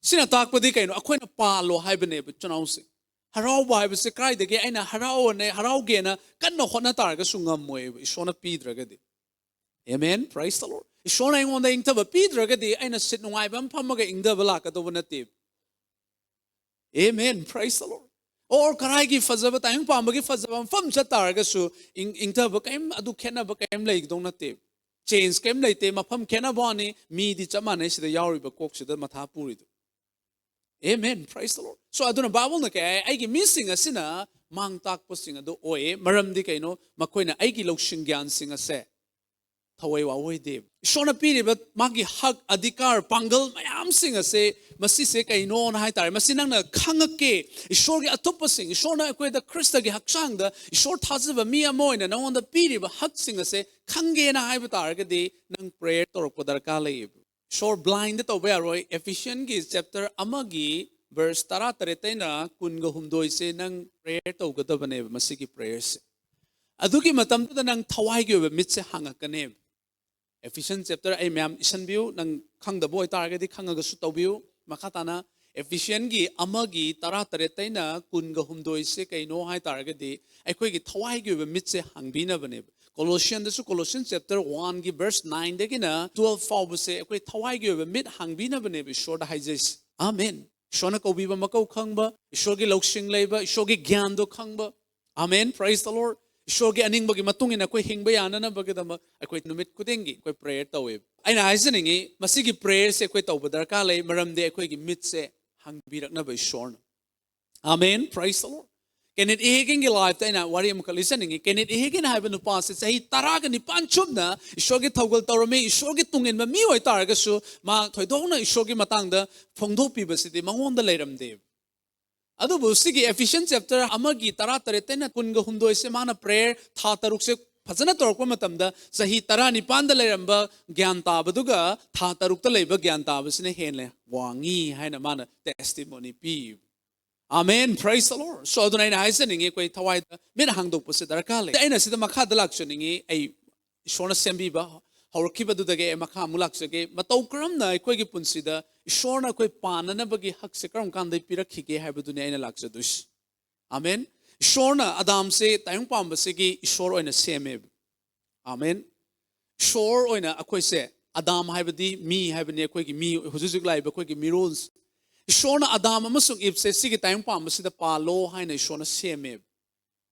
ꯁꯤꯅ ꯇꯥꯛꯄꯗꯤ ꯀꯩꯅꯣ? ꯑꯩꯈꯣꯏꯅ ꯄꯥꯜꯂꯣ ꯍꯥꯏꯕꯅꯦꯕ, ꯏꯆꯤꯟ ꯏꯅꯥꯎꯁꯦ꯫ ꯍꯔꯥꯎꯕ ꯍꯥꯏꯕꯁꯦ ꯀꯗꯥꯏꯗꯒꯤ? ꯑꯩꯅ ꯍꯔꯥꯎꯑꯅꯦ, ꯍꯔꯥꯎꯒꯦꯅ ꯀꯟꯅ ꯍꯣꯠꯅ ꯇꯥꯔꯒꯁꯨ ꯉꯝꯃꯣꯏꯕ, ꯏꯁꯣꯔꯅ ꯄꯤꯗ꯭ꯔꯒꯗꯤ꯫ Amen. Praise the Lord. ꯏꯁꯣꯔꯅ ꯑꯩꯉꯣꯟꯗ ꯏꯪꯊꯕ ꯄꯤꯗ꯭ꯔꯒꯗꯤ ꯑꯩꯅ ꯁꯤꯠ ꯅꯨꯡꯉꯥꯏꯕ ꯑꯃ ꯐꯝꯃꯒ ꯏꯪꯊꯕ ꯂꯥꯛꯀꯗꯧꯕ ꯅꯠꯇꯦ꯫ Amen. Praise the Lord. ꯑꯣꯔ ꯀꯔꯥꯏꯒꯤ ꯐꯖꯕ, ꯇꯥꯏꯕꯪ ꯄꯥꯟꯕꯒꯤ ꯐꯖꯕ ꯃꯐꯝ ꯆꯠ ꯇꯥꯔꯒꯁꯨ ꯏꯪ-, ꯏꯪꯊꯕ ꯀꯔꯤꯝ, ꯑꯗꯨ ꯈꯦꯠꯅꯕ ꯀꯔꯤꯝ ꯂꯩꯒꯗꯧ ꯅꯠꯇꯦ꯫ ꯆꯦꯟꯖ ꯀꯔꯤꯝ ꯂꯩꯇꯦ, ꯃꯐꯝ ꯈꯦꯠꯅꯕ ꯋꯥꯅꯤ꯫ ꯃꯤꯗꯤ ꯆꯞ ꯃꯥꯟꯅꯩ, ꯁꯤꯗ ꯌꯥꯎꯔꯤꯕ ꯀꯣꯛꯁꯤꯗ ꯃꯊꯥ ꯄꯨꯔꯤꯗꯣ꯫ Amen. Praise the Lord. So ꯑꯗꯨꯅ ꯕꯥꯏꯕꯜꯅ ꯀꯩ ꯍꯥꯏ? "ꯑꯩꯒꯤ ꯃꯤꯁꯤꯡ ꯑꯁꯤꯅ ꯃꯥꯡ ꯇꯥꯛꯄꯁꯤꯡ ꯑꯗꯨ ꯑꯣꯏꯌꯦ"꯫ ꯃꯔꯝꯗꯤ ꯀꯩꯅꯣ? ꯃꯈꯣꯏꯅ ꯑꯩꯒꯤ ꯂꯧꯁꯤꯡ ꯒ꯭ꯌꯥꯟꯁꯤꯡ ꯑꯁꯦ ꯊꯋꯥꯏ ꯋꯥꯑꯣꯏꯗꯦꯕ꯫ ꯏꯁꯣꯔꯅ ꯄꯤꯔꯤꯕ ꯃꯥꯒꯤ ꯍꯛ, ꯑꯙꯤꯀꯥꯔ, ꯄꯥꯡꯒꯜ ꯃꯌꯥꯝꯁꯤꯡ ꯑꯁꯦ, ꯃꯁꯤꯁꯦ ꯀꯩꯅꯣꯅ ꯍꯥꯏ ꯇꯥꯔꯦ, ꯃꯁꯤ ꯅꯪꯅ ꯈꯪꯉꯛꯀꯦ꯫ ꯏꯁꯣꯔꯒꯤ ꯑꯊꯨꯞꯄꯁꯤꯡ, ꯏꯁꯣꯔꯅ ꯑꯩꯈꯣꯏꯗ ꯈ꯭ꯔꯤꯁꯇꯒꯤ ꯍꯛꯆꯥꯡꯗ ꯏꯁꯣꯔ ꯊꯥꯖꯕ ꯃꯤ ꯑꯃ ꯑꯣꯏꯅ ꯅꯉꯣꯟꯗ ꯄꯤꯔꯤꯕ ꯍꯛꯁꯤꯡ ꯑꯁꯦ ꯈꯪꯒꯦꯅ ꯍꯥꯏꯕ ꯇꯥꯔꯒꯗꯤ ꯅꯪ ꯄ꯭ꯔꯦꯌꯔ ꯇꯧꯔꯛꯄ ꯗꯔꯀꯥꯔ ꯂꯩꯌꯦꯕ꯫ ꯏꯁꯣꯔ ꯕ꯭ꯂꯥꯏꯟꯗ ꯇꯧꯕ ꯌꯥꯔꯣꯏ꯫ ꯑꯦꯐꯤꯁꯤꯌꯟꯒꯤ ꯆꯦꯞꯇꯔ ꯑꯃꯒꯤ ꯚꯔꯁ ꯇꯔꯥ ꯇꯔꯦꯠꯇꯩꯅ ꯀꯨꯟꯒ ꯍꯨꯝꯗꯣꯏꯁꯦ ꯅꯪ ꯄ꯭ꯔꯦꯌꯔ ꯇꯧꯒꯗꯕꯅꯦꯕ, ꯃꯁꯤꯒꯤ ꯄ꯭ꯔꯦꯌꯔꯁꯦ꯫ ꯑꯗꯨꯒꯤ ꯃꯇꯝꯗꯨꯗ ꯅꯪ ꯊꯋꯥꯏꯒꯤ ꯑꯣꯏꯕ ꯃꯤꯠꯁꯦ ꯍꯥꯡꯉꯛꯀꯅꯦꯕ꯫ ꯑꯦꯐꯤꯁꯤꯌꯟ ꯆꯦꯞꯇꯔ ꯑꯩ ꯃꯌꯥꯝ ꯏꯁꯟꯕꯤꯌꯨ, ꯅꯪ ꯈꯪꯗꯕ ꯑꯣꯏꯇꯥꯔꯒꯗꯤ ꯈꯪꯉꯒꯁꯨ ꯇꯧꯕꯤꯌꯨ꯫ ꯃꯈꯥ ꯇꯥꯅ ꯑꯦꯐꯤꯁꯤꯌꯟꯒꯤ ꯑꯃꯒꯤ ꯇꯔꯥ ꯇꯔꯦꯠꯇꯩꯅ ꯀꯨꯟꯒ ꯍꯨꯝꯗꯣꯏꯁꯦ ꯀꯩꯅꯣ ꯍꯥꯏ ꯇꯥꯔꯒꯗꯤ ꯑꯩꯈꯣꯏꯒꯤ ꯊꯋꯥꯏꯒꯤ ꯑꯣꯏꯕ ꯃꯤꯠꯁꯦ ꯍꯥꯡꯕꯤꯅꯕꯅꯦꯕ꯫ ꯀꯣꯂꯣꯁꯤꯌꯟꯗꯁꯨ, ꯀꯣꯂꯣꯁꯤꯌꯟ ꯆꯦꯞꯇꯔ ꯋꯥꯟꯒꯤ ꯚꯔꯁ ꯅꯥꯏꯟꯗꯒꯤꯅ ꯇꯨꯋꯦꯜꯐ ꯐꯥꯎꯕꯁꯦ ꯑꯩꯈꯣꯏ ꯊꯋꯥꯏꯒꯤ ꯑꯣꯏꯕ ꯃꯤꯠ ꯍꯥꯡꯕꯤꯅꯕꯅꯦꯕ ꯏꯁꯣꯔꯗ ꯍꯥꯏꯖꯩꯁꯦ꯫ ꯑꯥꯃꯦꯟ꯫ ꯏꯁꯣꯔꯅ ꯀꯧꯕꯤꯕ ꯃꯀꯧ ꯈꯪꯕ, ꯏꯁꯣꯔꯒꯤ ꯂꯧꯁꯤꯡ ꯂꯩꯕ, ꯏꯁꯣꯔꯒꯤ ꯒ꯭ꯌꯥꯟꯗꯣ ꯈꯪꯕ꯫ ꯑꯥꯃꯦꯟ, praise the Lord꯫ ꯏꯁꯣꯔꯒꯤ ꯑꯅꯤꯡꯕꯒꯤ ꯃꯇꯨꯡ ꯏꯟꯅ ꯑꯩꯈꯣꯏ ꯍꯤꯡꯕ ꯌꯥꯅꯅꯕꯒꯤꯗꯃꯛ ꯑꯩꯈꯣꯏ ꯅꯨꯃꯤꯠ ꯈꯨꯗꯤꯡꯒꯤ ꯑꯩꯈꯣꯏ ꯄ꯭ꯔꯦꯌꯔ ꯇꯧꯋꯦꯕ꯫ ꯑꯩꯅ ꯍꯥꯏꯖꯅꯤꯡꯉꯤ, ꯃꯁꯤꯒꯤ ꯄ꯭ꯔꯦꯌꯔꯁꯦ ꯑꯩꯈꯣꯏ ꯇꯧꯕ ꯗꯔꯀꯥꯔ ꯂꯩ, ꯃꯔꯝꯗꯤ ꯑꯩꯈꯣꯏꯒꯤ ꯃꯤꯠꯁꯦ ꯍꯥꯡꯕꯤꯔꯛꯅꯕ ꯏꯁꯣꯔꯅ꯫ ꯑꯥꯃꯦꯟ, praise the Lord꯫ ꯀꯦꯅꯦꯠ ꯑꯦ ꯍꯦꯒꯤꯟꯒꯤ ꯂꯥꯏꯐꯇ ꯑꯩꯅ ꯋꯥꯔꯤ ꯑꯃꯈꯛ ꯂꯤꯖꯅꯤꯡꯉꯤ꯫ ꯀꯦꯅꯦꯠ ꯑꯦ ꯍꯦꯒꯤꯟ ꯍꯥꯏꯕ ꯅꯨꯄꯥꯁꯦ ꯆꯍꯤ ꯇꯔꯥꯒ ꯅꯤꯄꯥꯟ ꯆꯨꯞꯅ ꯏꯁꯣꯔꯒꯤ ꯊꯧꯒꯜ ꯇꯧꯔꯝꯃꯤ, ꯏꯁꯣꯔꯒꯤ ꯇꯨꯡꯏꯟꯕ ꯃꯤ ꯑꯣꯏꯇꯥꯔꯒꯁꯨ ꯃꯥ ꯊꯣꯏꯗꯣꯛꯅ ꯏꯁꯣꯔꯒꯤ ꯃꯇꯥꯡꯗ ꯐꯣꯡꯗꯣꯛꯄꯤꯕꯁꯤꯗꯤ ꯃꯉꯣꯟꯗ ꯂꯩꯔꯝꯗꯦꯕ꯫ ꯑꯗꯨꯕꯨ ꯁꯤꯒꯤ ꯏꯐꯤꯁꯤꯌꯟ ꯆꯦꯞꯇꯔ ꯑꯃꯒꯤ ꯇꯔꯥꯇꯔꯦꯠꯇꯩꯅ ꯀꯨꯟꯒ ꯍꯨꯝꯗꯣꯏꯁꯦ ꯃꯥꯅ ꯄ꯭ꯔꯦꯌꯔ ꯊꯥ ꯇꯔꯨꯛꯁꯦ ꯐꯖꯅ ꯇꯧꯔꯛꯄ ꯃꯇꯝꯗ ꯆꯍꯤ ꯇꯔꯥꯅꯤꯄꯥꯟꯗ ꯂꯩꯔꯝꯕ ꯒ꯭ꯌꯥꯟ ꯇꯥꯕꯗꯨꯒ ꯊꯥ ꯇꯔꯨꯛꯇ ꯂꯩꯕ ꯒ꯭ꯌꯥꯟ ꯇꯥꯕꯁꯤꯅ ꯍꯦꯟꯅ ꯋꯥꯡꯉꯤ ꯍꯥꯏꯅ ꯃꯥꯅ ꯇꯦꯁꯇꯤꯃꯣꯅꯤ ꯄꯤ꯫ ꯑꯥꯃꯦꯟ, praise the Lord꯫ So ꯑꯗꯨꯅ ꯑꯩꯅ ꯍꯥꯏꯖꯅꯤꯡꯉꯤ, ꯑꯩꯈꯣꯏ ꯊꯋꯥꯏꯗ ꯃꯤꯠ ꯍꯥꯡꯗꯣꯛꯄꯁꯦ ꯗꯔꯀꯥꯔ ꯂꯩ꯫ ꯑꯩꯅ ꯁꯤꯗ ꯃꯈꯥꯗ ꯂꯥꯛꯆꯅꯤꯡꯉꯤ꯫ ꯑꯩ ꯏꯁꯣꯔꯅ ꯁꯦꯝꯕꯤꯕ ꯍꯧꯔꯛꯈꯤꯕꯗꯨꯗꯒꯤ ꯑꯩ ꯃꯈꯥ ꯑꯃꯨꯛ ꯂꯥꯛꯆꯒꯦ꯫ ꯃꯇꯧ ꯀꯔꯝꯅ ꯑꯩꯈꯣꯏꯒꯤ ꯄꯨꯟꯁꯤꯗ ꯏꯁꯣꯔꯅ ꯑꯩꯈꯣꯏ ꯄꯥꯟꯅꯅꯕꯒꯤ ꯍꯛꯁꯦ ꯀꯔꯝ ꯀꯥꯟꯗ ꯄꯤꯔꯛꯈꯤꯒꯦ ꯍꯥꯏꯕꯗꯨꯅꯤ ꯑꯩꯅ ꯂꯥꯛꯆꯗꯣꯏꯁꯤ꯫ ꯑꯥꯃꯦꯟ꯫ ꯏꯁꯣꯔꯅ ꯑꯗꯥꯝꯁꯦ ꯇꯥꯏꯕꯪ ꯄꯥꯝꯕꯁꯤꯒꯤ ꯏꯁꯣꯔ ꯑꯣꯏꯅ ꯁꯦꯝꯃꯦꯕ꯫ ꯑꯥꯃꯦꯟ꯫ ꯏꯁꯣꯔ ꯑꯣꯏꯅ ꯑꯩꯈꯣꯏꯁꯦ, ꯑꯗꯥꯝ ꯍꯥꯏꯕꯗꯤ ꯃꯤ ꯍꯥꯏꯕꯅꯤ, ꯑꯩꯈꯣꯏꯒꯤ ꯃꯤ, ꯍꯧꯖꯤꯛ ꯍꯧꯖꯤꯛ ꯂꯥꯛꯏꯕ ꯑꯩꯈꯣꯏꯒꯤ ꯃꯤꯔꯣꯜꯁꯦ꯫ ꯏꯁꯣꯔꯅ ꯑꯗꯥꯝ ꯑꯃꯁꯨꯡ ꯏꯞꯁꯦ ꯁꯤꯒꯤ ꯇꯥꯏꯕꯪ ꯄꯥꯝꯕꯁꯤꯗ ꯄꯥꯜꯂꯣ ꯍꯥꯏꯅ ꯏꯁꯣꯔꯅ ꯁꯦꯝꯃꯦꯕ꯫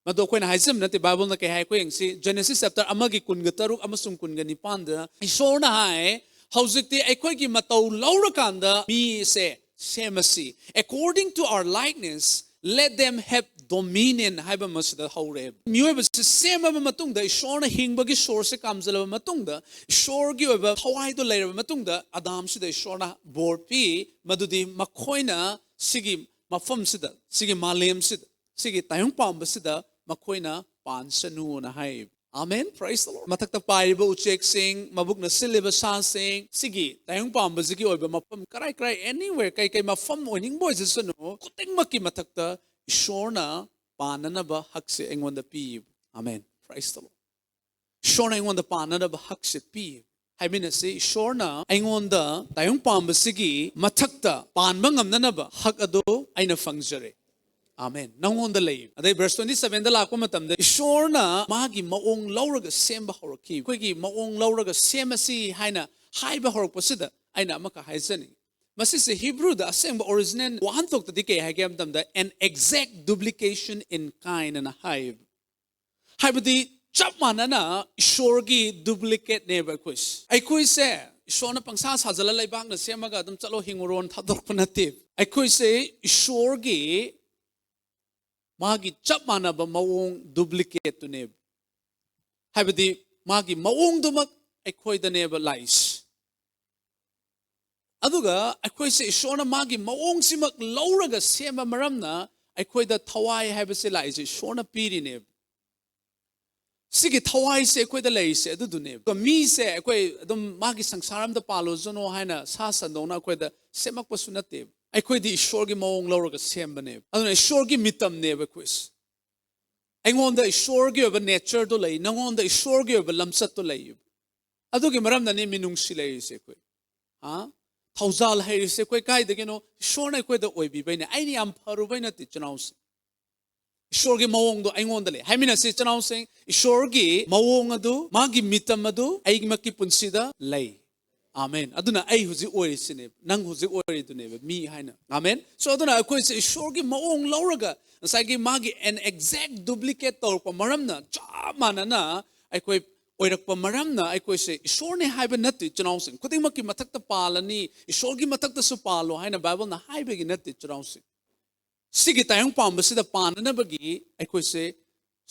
ꯃꯗꯨ ꯑꯩꯈꯣꯏꯅ ꯍꯥꯏꯖꯕ ꯅꯠꯇꯦ, ꯕꯥꯏꯕꯜꯅ ꯀꯩ ꯍꯥꯏ ꯑꯩꯈꯣꯏ ꯌꯦꯡꯁꯤ꯫ ꯖꯦꯅꯦꯁꯤꯁ ꯆꯦꯞꯇꯔ ꯑꯃꯒꯤ ꯀꯨꯟꯒ ꯇꯔꯨꯛ ꯑꯃꯁꯨꯡ ꯀꯨꯟꯒ ꯅꯤꯄꯥꯟꯗ ꯏꯁꯣꯔꯅ ꯍꯥꯏ, "ꯍꯧꯖꯤꯛꯇꯤ ꯑꯩꯈꯣꯏꯒꯤ ꯃꯇꯧ ꯂꯧꯔꯀꯥꯟꯗ ꯃꯤꯁꯦ ꯁꯦꯝꯃꯁꯤ꯫ According to our likeness, let them have dominion" ꯍꯥꯏꯕ ꯑꯃꯁꯤꯗ ꯍꯧꯔꯛꯑꯦꯕ꯫ ꯃꯤꯑꯣꯏꯕꯁꯤ ꯁꯦꯝꯃꯕ ꯃꯇꯨꯡꯗ, ꯏꯁꯣꯔꯅ ꯍꯤꯡꯕꯒꯤ ꯁꯣꯔꯁꯁꯦ ꯀꯥꯝꯖꯜꯂꯕ ꯃꯇꯨꯡꯗ, ꯏꯁꯣꯔꯒꯤ ꯑꯣꯏꯕ ꯊꯋꯥꯏꯗꯣ ꯂꯩꯔꯕ ꯃꯇꯨꯡꯗ, ꯑꯗꯥꯝꯁꯤꯗ ꯏꯁꯣꯔꯅ ꯕꯣꯔ ꯄꯤ, ꯃꯗꯨꯗꯤ ꯃꯈꯣꯏꯅ ꯁꯤꯒꯤ ꯃꯐꯝꯁꯤꯗ, ꯁꯤꯒꯤ ꯃꯥꯂꯦꯝꯁꯤꯗ, ꯁꯤꯒꯤ ꯇꯥꯏꯕꯪ ꯄꯥꯝꯕꯁꯤꯗ ꯃꯈꯣꯏꯅ ꯄꯥꯟꯁꯅꯨꯅ ꯍꯥꯏ꯫ ꯑꯥꯃꯦꯟ, praise the Lord꯫ ꯃꯊꯛꯇ ꯄꯥꯏꯔꯤꯕ ꯎꯆꯦꯛꯁꯤꯡ, ꯃꯕꯨꯛꯅ ꯁꯤꯜꯂꯤꯕ ꯁꯥꯁꯤꯡ, ꯁꯤꯒꯤ ꯇꯥꯏꯕꯪ ꯄꯥꯝꯕꯁꯤꯒꯤ ꯑꯣꯏꯕ ꯃꯐꯝ ꯀꯔꯥꯏ ꯀꯔꯥꯏ, anywhere, ꯀꯩ ꯀꯩ ꯃꯐꯝ ꯑꯣꯏꯅꯤꯡꯕ ꯑꯣꯏꯖꯁꯅꯨ, ꯈꯨꯗꯤꯡꯃꯛꯀꯤ ꯃꯊꯛꯇ ꯏꯁꯣꯔꯅ ꯄꯥꯟꯅꯅꯕ ꯍꯛꯁꯦ ꯑꯩꯉꯣꯟꯗ ꯄꯤ꯫ ꯑꯥꯃꯦꯟ, praise the Lord꯫ ꯏꯁꯣꯔꯅ ꯑꯩꯉꯣꯟꯗ ꯄꯥꯟꯅꯅꯕ ꯍꯛꯁꯦ ꯄꯤ꯫ ꯍꯥꯏꯃꯤꯟꯅꯁꯤ, ꯏꯁꯣꯔꯅ ꯑꯩꯉꯣꯟꯗ ꯇꯥꯏꯕꯪ ꯄꯥꯝꯕꯁꯤꯒꯤ ꯃꯊꯛꯇ ꯄꯥꯟꯕ ꯉꯝꯅꯅꯕ ꯍꯛ ꯑꯗꯨ ꯑꯩꯅ ꯐꯪꯖꯔꯦ꯫ ꯑꯥꯃꯦꯟ꯫ ꯅꯪꯉꯣꯟꯗ ꯂꯩ꯫ ꯑꯗꯩ verse twenty sevenꯗ ꯂꯥꯛꯄ ꯃꯇꯝꯗ ꯏꯁꯣꯔꯅ ꯃꯥꯒꯤ ꯃꯑꯣꯡ ꯂꯧꯔꯒ ꯁꯦꯝꯕ ꯍꯧꯔꯛꯈꯤ꯫ ꯑꯩꯈꯣꯏꯒꯤ ꯃꯑꯣꯡ ꯂꯧꯔꯒ ꯁꯦꯝꯃꯁꯤ ꯍꯥꯏꯅ ꯍꯥꯏꯕ ꯍꯧꯔꯛꯄꯁꯤꯗ ꯑꯩꯅ ꯑꯃꯈꯛ ꯍꯥꯏꯖꯅꯤꯡꯉꯤ꯫ ꯃꯁꯤꯁꯦ ꯍꯤꯕ꯭ꯔꯨꯗ ꯑꯁꯦꯡꯕ original ꯋꯥꯍꯟꯊꯣꯛꯇꯗꯤ ꯀꯩ ꯍꯥꯏꯒꯦ ꯍꯥꯏꯕ ꯃꯇꯝꯗ an exact duplication in kind ꯑꯅ ꯍꯥꯏꯌꯦꯕ꯫ ꯍꯥꯏꯕꯗꯤ ꯆꯞ ꯃꯥꯟꯅꯅ ꯏꯁꯣꯔꯒꯤ duplicateꯅꯦꯕ ꯑꯩꯈꯣꯏꯁꯦ꯫ ꯑꯩꯈꯣꯏꯁꯦ ꯏꯁꯣꯔꯅ ꯄꯪꯁꯥ ꯁꯥꯖꯜꯂ ꯂꯩꯕꯥꯛꯅ ꯁꯦꯝꯃꯒ ꯑꯗꯨꯝ ꯆꯠꯂꯣ ꯍꯤꯡꯉꯨꯔꯣꯅ ꯊꯥꯗꯣꯔꯛꯄ ꯅꯠꯇꯦ꯫ ꯑꯩꯈꯣꯏꯁꯦ ꯏꯁꯣꯔꯒꯤ ꯃꯥꯒꯤ ꯆꯞ ꯃꯥꯟꯅꯕ ꯃꯑꯣꯡ duplicateꯇꯨꯅꯦꯕ꯫ ꯍꯥꯏꯕꯗꯤ ꯃꯥꯒꯤ ꯃꯑꯣꯡꯗꯨꯃꯛ ꯑꯩꯈꯣꯏꯗꯅꯦꯕ ꯂꯥꯛꯏꯁꯦ꯫ ꯑꯗꯨꯒ ꯑꯩꯈꯣꯏꯁꯦ ꯏꯁꯣꯔꯅ ꯃꯥꯒꯤ ꯃꯑꯣꯡꯁꯤꯃꯛ ꯂꯧꯔꯒ ꯁꯦꯝꯕ ꯃꯔꯝꯅ ꯑꯩꯈꯣꯏꯗ ꯊꯋꯥꯏ ꯍꯥꯏꯕꯁꯦ ꯂꯥꯛꯏꯁꯦ ꯏꯁꯣꯔꯅ ꯄꯤꯔꯤꯅꯦꯕ꯫ ꯁꯤꯒꯤ ꯊꯋꯥꯏꯁꯦ ꯑꯩꯈꯣꯏꯗ ꯂꯩꯔꯤꯁꯦ ꯑꯗꯨꯗꯨꯅꯦꯕ꯫ ꯑꯗꯨꯒ ꯃꯤꯁꯦ ꯑꯩꯈꯣꯏ ꯑꯗꯨꯝ ꯃꯥꯒꯤ ꯁꯪꯁꯥꯔ ꯑꯃꯗ ꯄꯥꯜꯂꯨꯁꯅꯨ ꯍꯥꯏꯅ ꯁꯥ ꯁꯟꯗꯧꯅ ꯑꯩꯈꯣꯏꯗ ꯁꯦꯝꯃꯛꯄꯁꯨ ꯅꯠꯇꯦꯕ꯫ ꯑꯩꯈꯣꯏꯗꯤ ꯏꯁꯣꯔꯒꯤ ꯃꯑꯣꯡ ꯂꯧꯔꯒ ꯁꯦꯝꯕꯅꯦꯕ꯫ ꯑꯗꯨꯅ ꯏꯁꯣꯔꯒꯤ ꯃꯤꯇꯝꯅꯦꯕ ꯑꯩꯈꯣꯏꯁꯦ꯫ ꯑꯩꯉꯣꯟꯗ ꯏꯁꯣꯔꯒꯤ ꯑꯣꯏꯕ natureꯗꯣ ꯂꯩ, ꯅꯉꯣꯟꯗ ꯏꯁꯣꯔꯒꯤ ꯑꯣꯏꯕ ꯂꯝꯆꯠꯇꯣ ꯂꯩꯌꯦꯕ꯫ ꯑꯗꯨꯒꯤ ꯃꯔꯝꯅꯅꯦ ꯃꯤꯅꯨꯡꯁꯤ ꯂꯩꯔꯤꯁꯦ ꯑꯩꯈꯣꯏ꯫ ꯍꯥ? ꯊꯧꯖꯥꯜ ꯍꯩꯔꯤꯁꯦ ꯑꯩꯈꯣꯏ ꯀꯥꯏꯗꯒꯤꯅꯣ? ꯏꯁꯣꯔꯅ ꯑꯩꯈꯣꯏꯗ ꯑꯣꯏꯕꯤꯕꯩꯅꯦ꯫ ꯑꯩꯅ ꯌꯥꯝ ꯐꯔꯨꯕꯩ ꯅꯠꯇꯦ, ꯏꯆꯤꯟ ꯏꯅꯥꯎꯁꯤꯡ꯫ ꯏꯁꯣꯔꯒꯤ ꯃꯑꯣꯡꯗꯣ ꯑꯩꯉꯣꯟꯗ ꯂꯩ꯫ ꯍꯥꯏꯃꯤꯟꯅꯁꯤ, ꯏꯆꯤꯟ ꯏꯅꯥꯎꯁꯤꯡ, ꯏꯁꯣꯔꯒꯤ ꯃꯑꯣꯡ ꯑꯗꯨ, ꯃꯥꯒꯤ ꯃꯤꯇꯝ ꯑꯗꯨ ꯑꯩꯃꯛꯀꯤ ꯄꯨꯟꯁꯤꯗ ꯂꯩ꯫ ꯑꯥꯃꯦꯟ꯫ ꯑꯗꯨꯅ ꯑꯩ ꯍꯧꯖꯤꯛ ꯑꯣꯏꯔꯤꯁꯤꯅꯦꯕ, ꯅꯪ ꯍꯧꯖꯤꯛ ꯑꯣꯏꯔꯤꯗꯨꯅꯦꯕ, ꯃꯤ ꯍꯥꯏꯅ꯫ ꯑꯥꯃꯦꯟ꯫ So ꯑꯗꯨꯅ ꯑꯩꯈꯣꯏꯁꯦ ꯏꯁꯣꯔꯒꯤ ꯃꯑꯣꯡ ꯂꯧꯔꯒ ꯉꯁꯥꯏꯒꯤ ꯃꯥꯒꯤ an exact duplicate ꯇꯧꯔꯛꯄ ꯃꯔꯝꯅ, ꯆꯞ ꯃꯥꯟꯅꯅ ꯑꯩꯈꯣꯏ ꯑꯣꯏꯔꯛꯄ ꯃꯔꯝꯅ ꯑꯩꯈꯣꯏꯁꯦ ꯏꯁꯣꯔꯅꯦ ꯍꯥꯏꯕ ꯅꯠꯇꯦ, ꯏꯆꯤꯟ ꯏꯅꯥꯎꯁꯤꯡ꯫ ꯈꯨꯗꯤꯡꯃꯛꯀꯤ ꯃꯊꯛꯇ ꯄꯥꯜꯂꯅꯤ, ꯏꯁꯣꯔꯒꯤ ꯃꯊꯛꯇꯁꯨ ꯄꯥꯜꯂꯣ ꯍꯥꯏꯅ ꯕꯥꯏꯕꯜꯅ ꯍꯥꯏꯕꯒꯤ ꯅꯠꯇꯦ, ꯏꯆꯤꯟ ꯏꯅꯥꯎꯁꯤꯡ꯫ ꯁꯤꯒꯤ ꯇꯥꯏꯕꯪ ꯄꯥꯟꯕꯁꯤꯗ ꯄꯥꯟꯅꯅꯕꯒꯤ ꯑꯩꯈꯣꯏꯁꯦ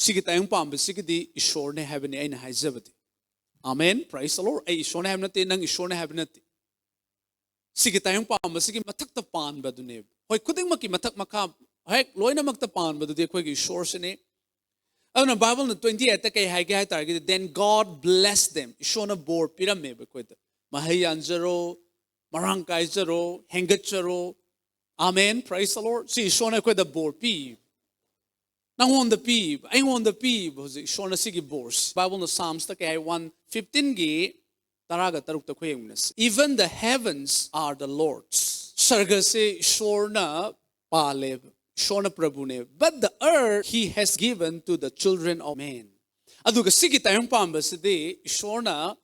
ꯁꯤꯒꯤ ꯇꯥꯏꯕꯪ ꯄꯥꯟꯕꯁꯤꯒꯤꯗꯤ ꯏꯁꯣꯔꯅꯦ ꯍꯥꯏꯕꯅꯤ ꯑꯩꯅ ꯍꯥꯏꯖꯕꯗꯤ꯫ ꯑꯥꯃꯦꯟ꯫ Praise the Lord꯫ ꯑꯩ ꯏꯁꯣꯔꯅꯦ ꯍꯥꯏꯕ ꯅꯠꯇꯦ, ꯅꯪ ꯏꯁꯣꯔꯅꯦ ꯍꯥꯏꯕ ꯅꯠꯇꯦ꯫ ꯁꯤꯒꯤ ꯇꯥꯏꯕꯪ ꯄꯥꯟꯕꯁꯤꯒꯤ ꯃꯊꯛꯇ ꯄꯥꯟꯕꯗꯨꯅꯦꯕ꯫ ꯍꯣꯏ, ꯈꯨꯗꯤꯡꯃꯛꯀꯤ ꯃꯊꯛ ꯃꯈꯥ, ꯍꯦꯛ ꯂꯣꯏꯅꯃꯛꯇ ꯄꯥꯟꯕꯗꯨꯗꯤ ꯑꯩꯈꯣꯏꯒꯤ ꯏꯁꯣꯔꯁꯤꯅꯤ꯫ ꯑꯗꯨꯅ ꯕꯥꯏꯕꯜꯅ twenty eightꯇ ꯀꯩ ꯍꯥꯏꯒꯦ ꯍꯥꯏ ꯇꯥꯔꯒꯗꯤ, "Then God blessed them." ꯏꯁꯣꯔꯅ ꯕꯣꯔ ꯄꯤꯔꯝꯃꯦꯕ ꯑꯩꯈꯣꯏꯗ꯫ ꯃꯍꯩ ꯌꯥꯟꯖꯔꯣ, ꯃꯔꯥꯡ ꯀꯥꯏꯖꯔꯣ, ꯍꯦꯟꯒꯠꯆꯔꯣ꯫ ꯑꯥꯃꯦꯟ꯫ Praise the Lord꯫ ꯁꯤ ꯏꯁꯣꯔꯅ ꯑꯩꯈꯣꯏꯗ ꯕꯣꯔ ꯄꯤ꯫ ꯅꯪꯉꯣꯟꯗ ꯄꯤꯕ, ꯑꯩꯉꯣꯟꯗ ꯄꯤꯕ ꯍꯧꯖꯤꯛ ꯏꯁꯣꯔꯅ ꯁꯤꯒꯤ ꯕꯣꯔꯁ꯫ ꯕꯥꯏꯕꯜꯅ ꯁꯥꯝꯁꯇ ꯀꯩ ꯍꯥꯏ? One fifteenꯒꯤ ꯇꯔꯥꯒ ꯇꯔꯨꯛꯇ ꯑꯩꯈꯣꯏ ꯌꯦꯡꯃꯤꯟꯅꯁꯤ꯫ "Even the heavens are the Lord's." ꯁꯔꯒꯁꯦ ꯏꯁꯣꯔꯅ ꯄꯥꯜꯂꯦꯕ꯫ ꯏꯁꯣꯔꯅ ꯄ꯭ꯔꯚꯨꯅꯦ, but the earth he has given to the children of men. ꯑꯗꯨꯒ ꯁꯤꯒꯤ ꯇꯥꯏꯕꯪ ꯄꯥꯟꯕꯁꯤꯗꯤ ꯏꯁꯣꯔꯅ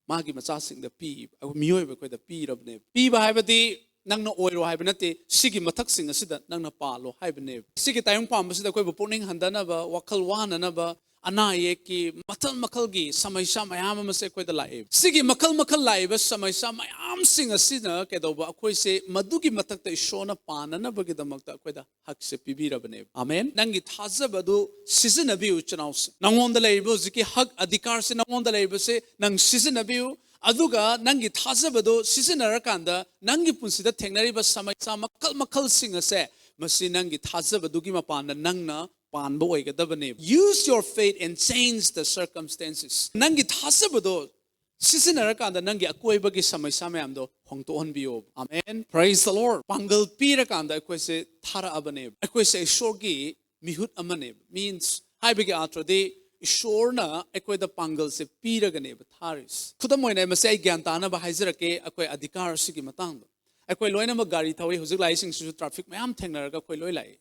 ꯃꯥꯒꯤ ꯃꯆꯥꯁꯤꯡꯗ ꯄꯤ, ꯃꯤꯑꯣꯏꯕ ꯑꯩꯈꯣꯏꯗ ꯄꯤꯔꯕꯅꯦꯕ꯫ ꯄꯤꯕ ꯍꯥꯏꯕꯗꯤ ꯅꯪꯅ ꯑꯣꯏꯔꯣ ꯍꯥꯏꯕ ꯅꯠꯇꯦ, ꯁꯤꯒꯤ ꯃꯊꯛꯁꯤꯡ ꯑꯁꯤꯗ ꯅꯪꯅ ꯄꯥꯜꯂꯣ ꯍꯥꯏꯕꯅꯦꯕ꯫ ꯁꯤꯒꯤ ꯇꯥꯏꯕꯪ ꯄꯥꯟꯕꯁꯤꯗ ꯑꯩꯈꯣꯏꯕꯨ ꯄꯨꯛꯅꯤꯡ ꯍꯟꯊꯅꯕ, ꯋꯥꯈꯜ ꯋꯥꯅꯅꯕ, ꯑꯅꯥ ꯑꯌꯦꯛꯀꯤ ꯃꯈꯜ ꯃꯈꯜꯒꯤ ꯁꯃꯩꯁꯥ ꯃꯌꯥꯝ ꯑꯃꯁꯦ ꯑꯩꯈꯣꯏꯗ ꯂꯥꯛꯑꯦꯕ꯫ ꯁꯤꯒꯤ ꯃꯈꯜ ꯃꯈꯜ ꯂꯥꯛꯏꯕ ꯁꯃꯩꯁꯥ ꯃꯌꯥꯝꯁꯤꯡ ꯑꯁꯤꯅ ꯀꯩꯗꯧꯕ, ꯑꯩꯈꯣꯏꯁꯦ ꯃꯗꯨꯒꯤ ꯃꯊꯛꯇ ꯏꯁꯣꯔꯅ ꯄꯥꯟꯅꯅꯕꯒꯤꯗꯃꯛꯇ ꯑꯩꯈꯣꯏꯗ ꯍꯛꯁꯦ ꯄꯤꯕꯤꯔꯕꯅꯦꯕ꯫ ꯑꯃꯦꯟ꯫ ꯅꯪꯒꯤ ꯊꯥꯖꯕꯗꯨ ꯁꯤꯖꯤꯟꯅꯕꯤꯌꯨ, ꯏꯆꯤꯟ ꯏꯅꯥꯎꯁꯦ꯫ ꯅꯪꯉꯣꯟꯗ ꯂꯩꯔꯤꯕ ꯍꯧꯖꯤꯛꯀꯤ ꯍꯛ, ꯑꯙꯤꯀꯥꯔꯁꯦ ꯅꯪꯉꯣꯟꯗ ꯂꯩꯔꯤꯕꯁꯦ ꯅꯪ ꯁꯤꯖꯤꯟꯅꯕꯤꯌꯨ꯫ ꯑꯗꯨꯒ ꯅꯪꯒꯤ ꯊꯥꯖꯕꯗꯨ ꯁꯤꯖꯤꯟꯅꯔꯀꯥꯟꯗ ꯅꯪꯒꯤ ꯄꯨꯟꯁꯤꯗ ꯊꯦꯡꯅꯔꯤꯕ ꯁꯃꯩꯁꯥ ꯃꯈꯜ ꯃꯈꯜꯁꯤꯡ ꯑꯁꯦ, ꯃꯁꯤ ꯅꯪꯒꯤ ꯊꯥꯖꯕꯗꯨꯒꯤ ꯃꯄꯥꯟꯗ ꯅꯪꯅ ꯄꯥꯟꯕ ꯑꯣꯏꯒꯗꯕꯅꯦꯕ꯫ Use your faith and change the circumstances. ꯅꯪꯒꯤ ꯊꯥꯖꯕꯗꯣ ꯁꯤꯖꯤꯟꯅꯔꯀꯥꯟꯗ ꯅꯪꯒꯤ ꯑꯀꯣꯏꯕꯒꯤ ꯁꯃꯩꯁꯥ ꯃꯌꯥꯝꯗꯣ ꯍꯣꯡꯗꯣꯛꯍꯟꯕꯤꯌꯣ꯫ ꯑꯃꯦꯟ꯫ Praise the Lord. ꯄꯥꯡꯒꯜ ꯄꯤꯔꯀꯥꯟꯗ ꯑꯩꯈꯣꯏꯁꯦ ꯊꯥꯔꯛꯑꯕꯅꯦꯕ꯫ ꯑꯩꯈꯣꯏꯁꯦ ꯏꯁꯣꯔꯒꯤ ꯃꯤꯍꯨꯠ ꯑꯃꯅꯦꯕ꯫ Means ꯍꯥꯏꯕꯒꯤ ꯑꯥꯔꯊꯗꯤ ꯏꯁꯣꯔꯅ ꯑꯩꯈꯣꯏꯗ ꯄꯥꯡꯒꯜꯁꯦ ꯄꯤꯔꯒꯅꯦꯕ ꯊꯥꯔꯤꯁꯦ꯫ ꯈꯨꯗꯝ ꯑꯣꯏꯅ ꯃꯁꯤ ꯑꯩ ꯒ꯭ꯌꯥꯟ ꯇꯥꯅꯕ ꯍꯥꯏꯖꯔꯛꯀꯦ, ꯑꯩꯈꯣꯏ ꯑꯙꯤꯀꯥꯔ ꯑꯁꯤꯒꯤ ꯃꯇꯥꯡꯗ꯫ ꯑꯩꯈꯣꯏ ꯂꯣꯏꯅꯃꯛ ꯒꯥꯔꯤ ꯊꯧꯏ꯫ ꯍꯧꯖꯤꯛ ꯂꯥꯛꯏꯁꯤꯡꯁꯤꯁꯨ ꯇ꯭ꯔꯥꯐꯤꯛ ꯃꯌꯥꯝ ꯊꯦꯡꯅꯔꯒ ꯑꯩꯈꯣꯏ ꯂꯣꯏ ꯂꯥꯛꯏ꯫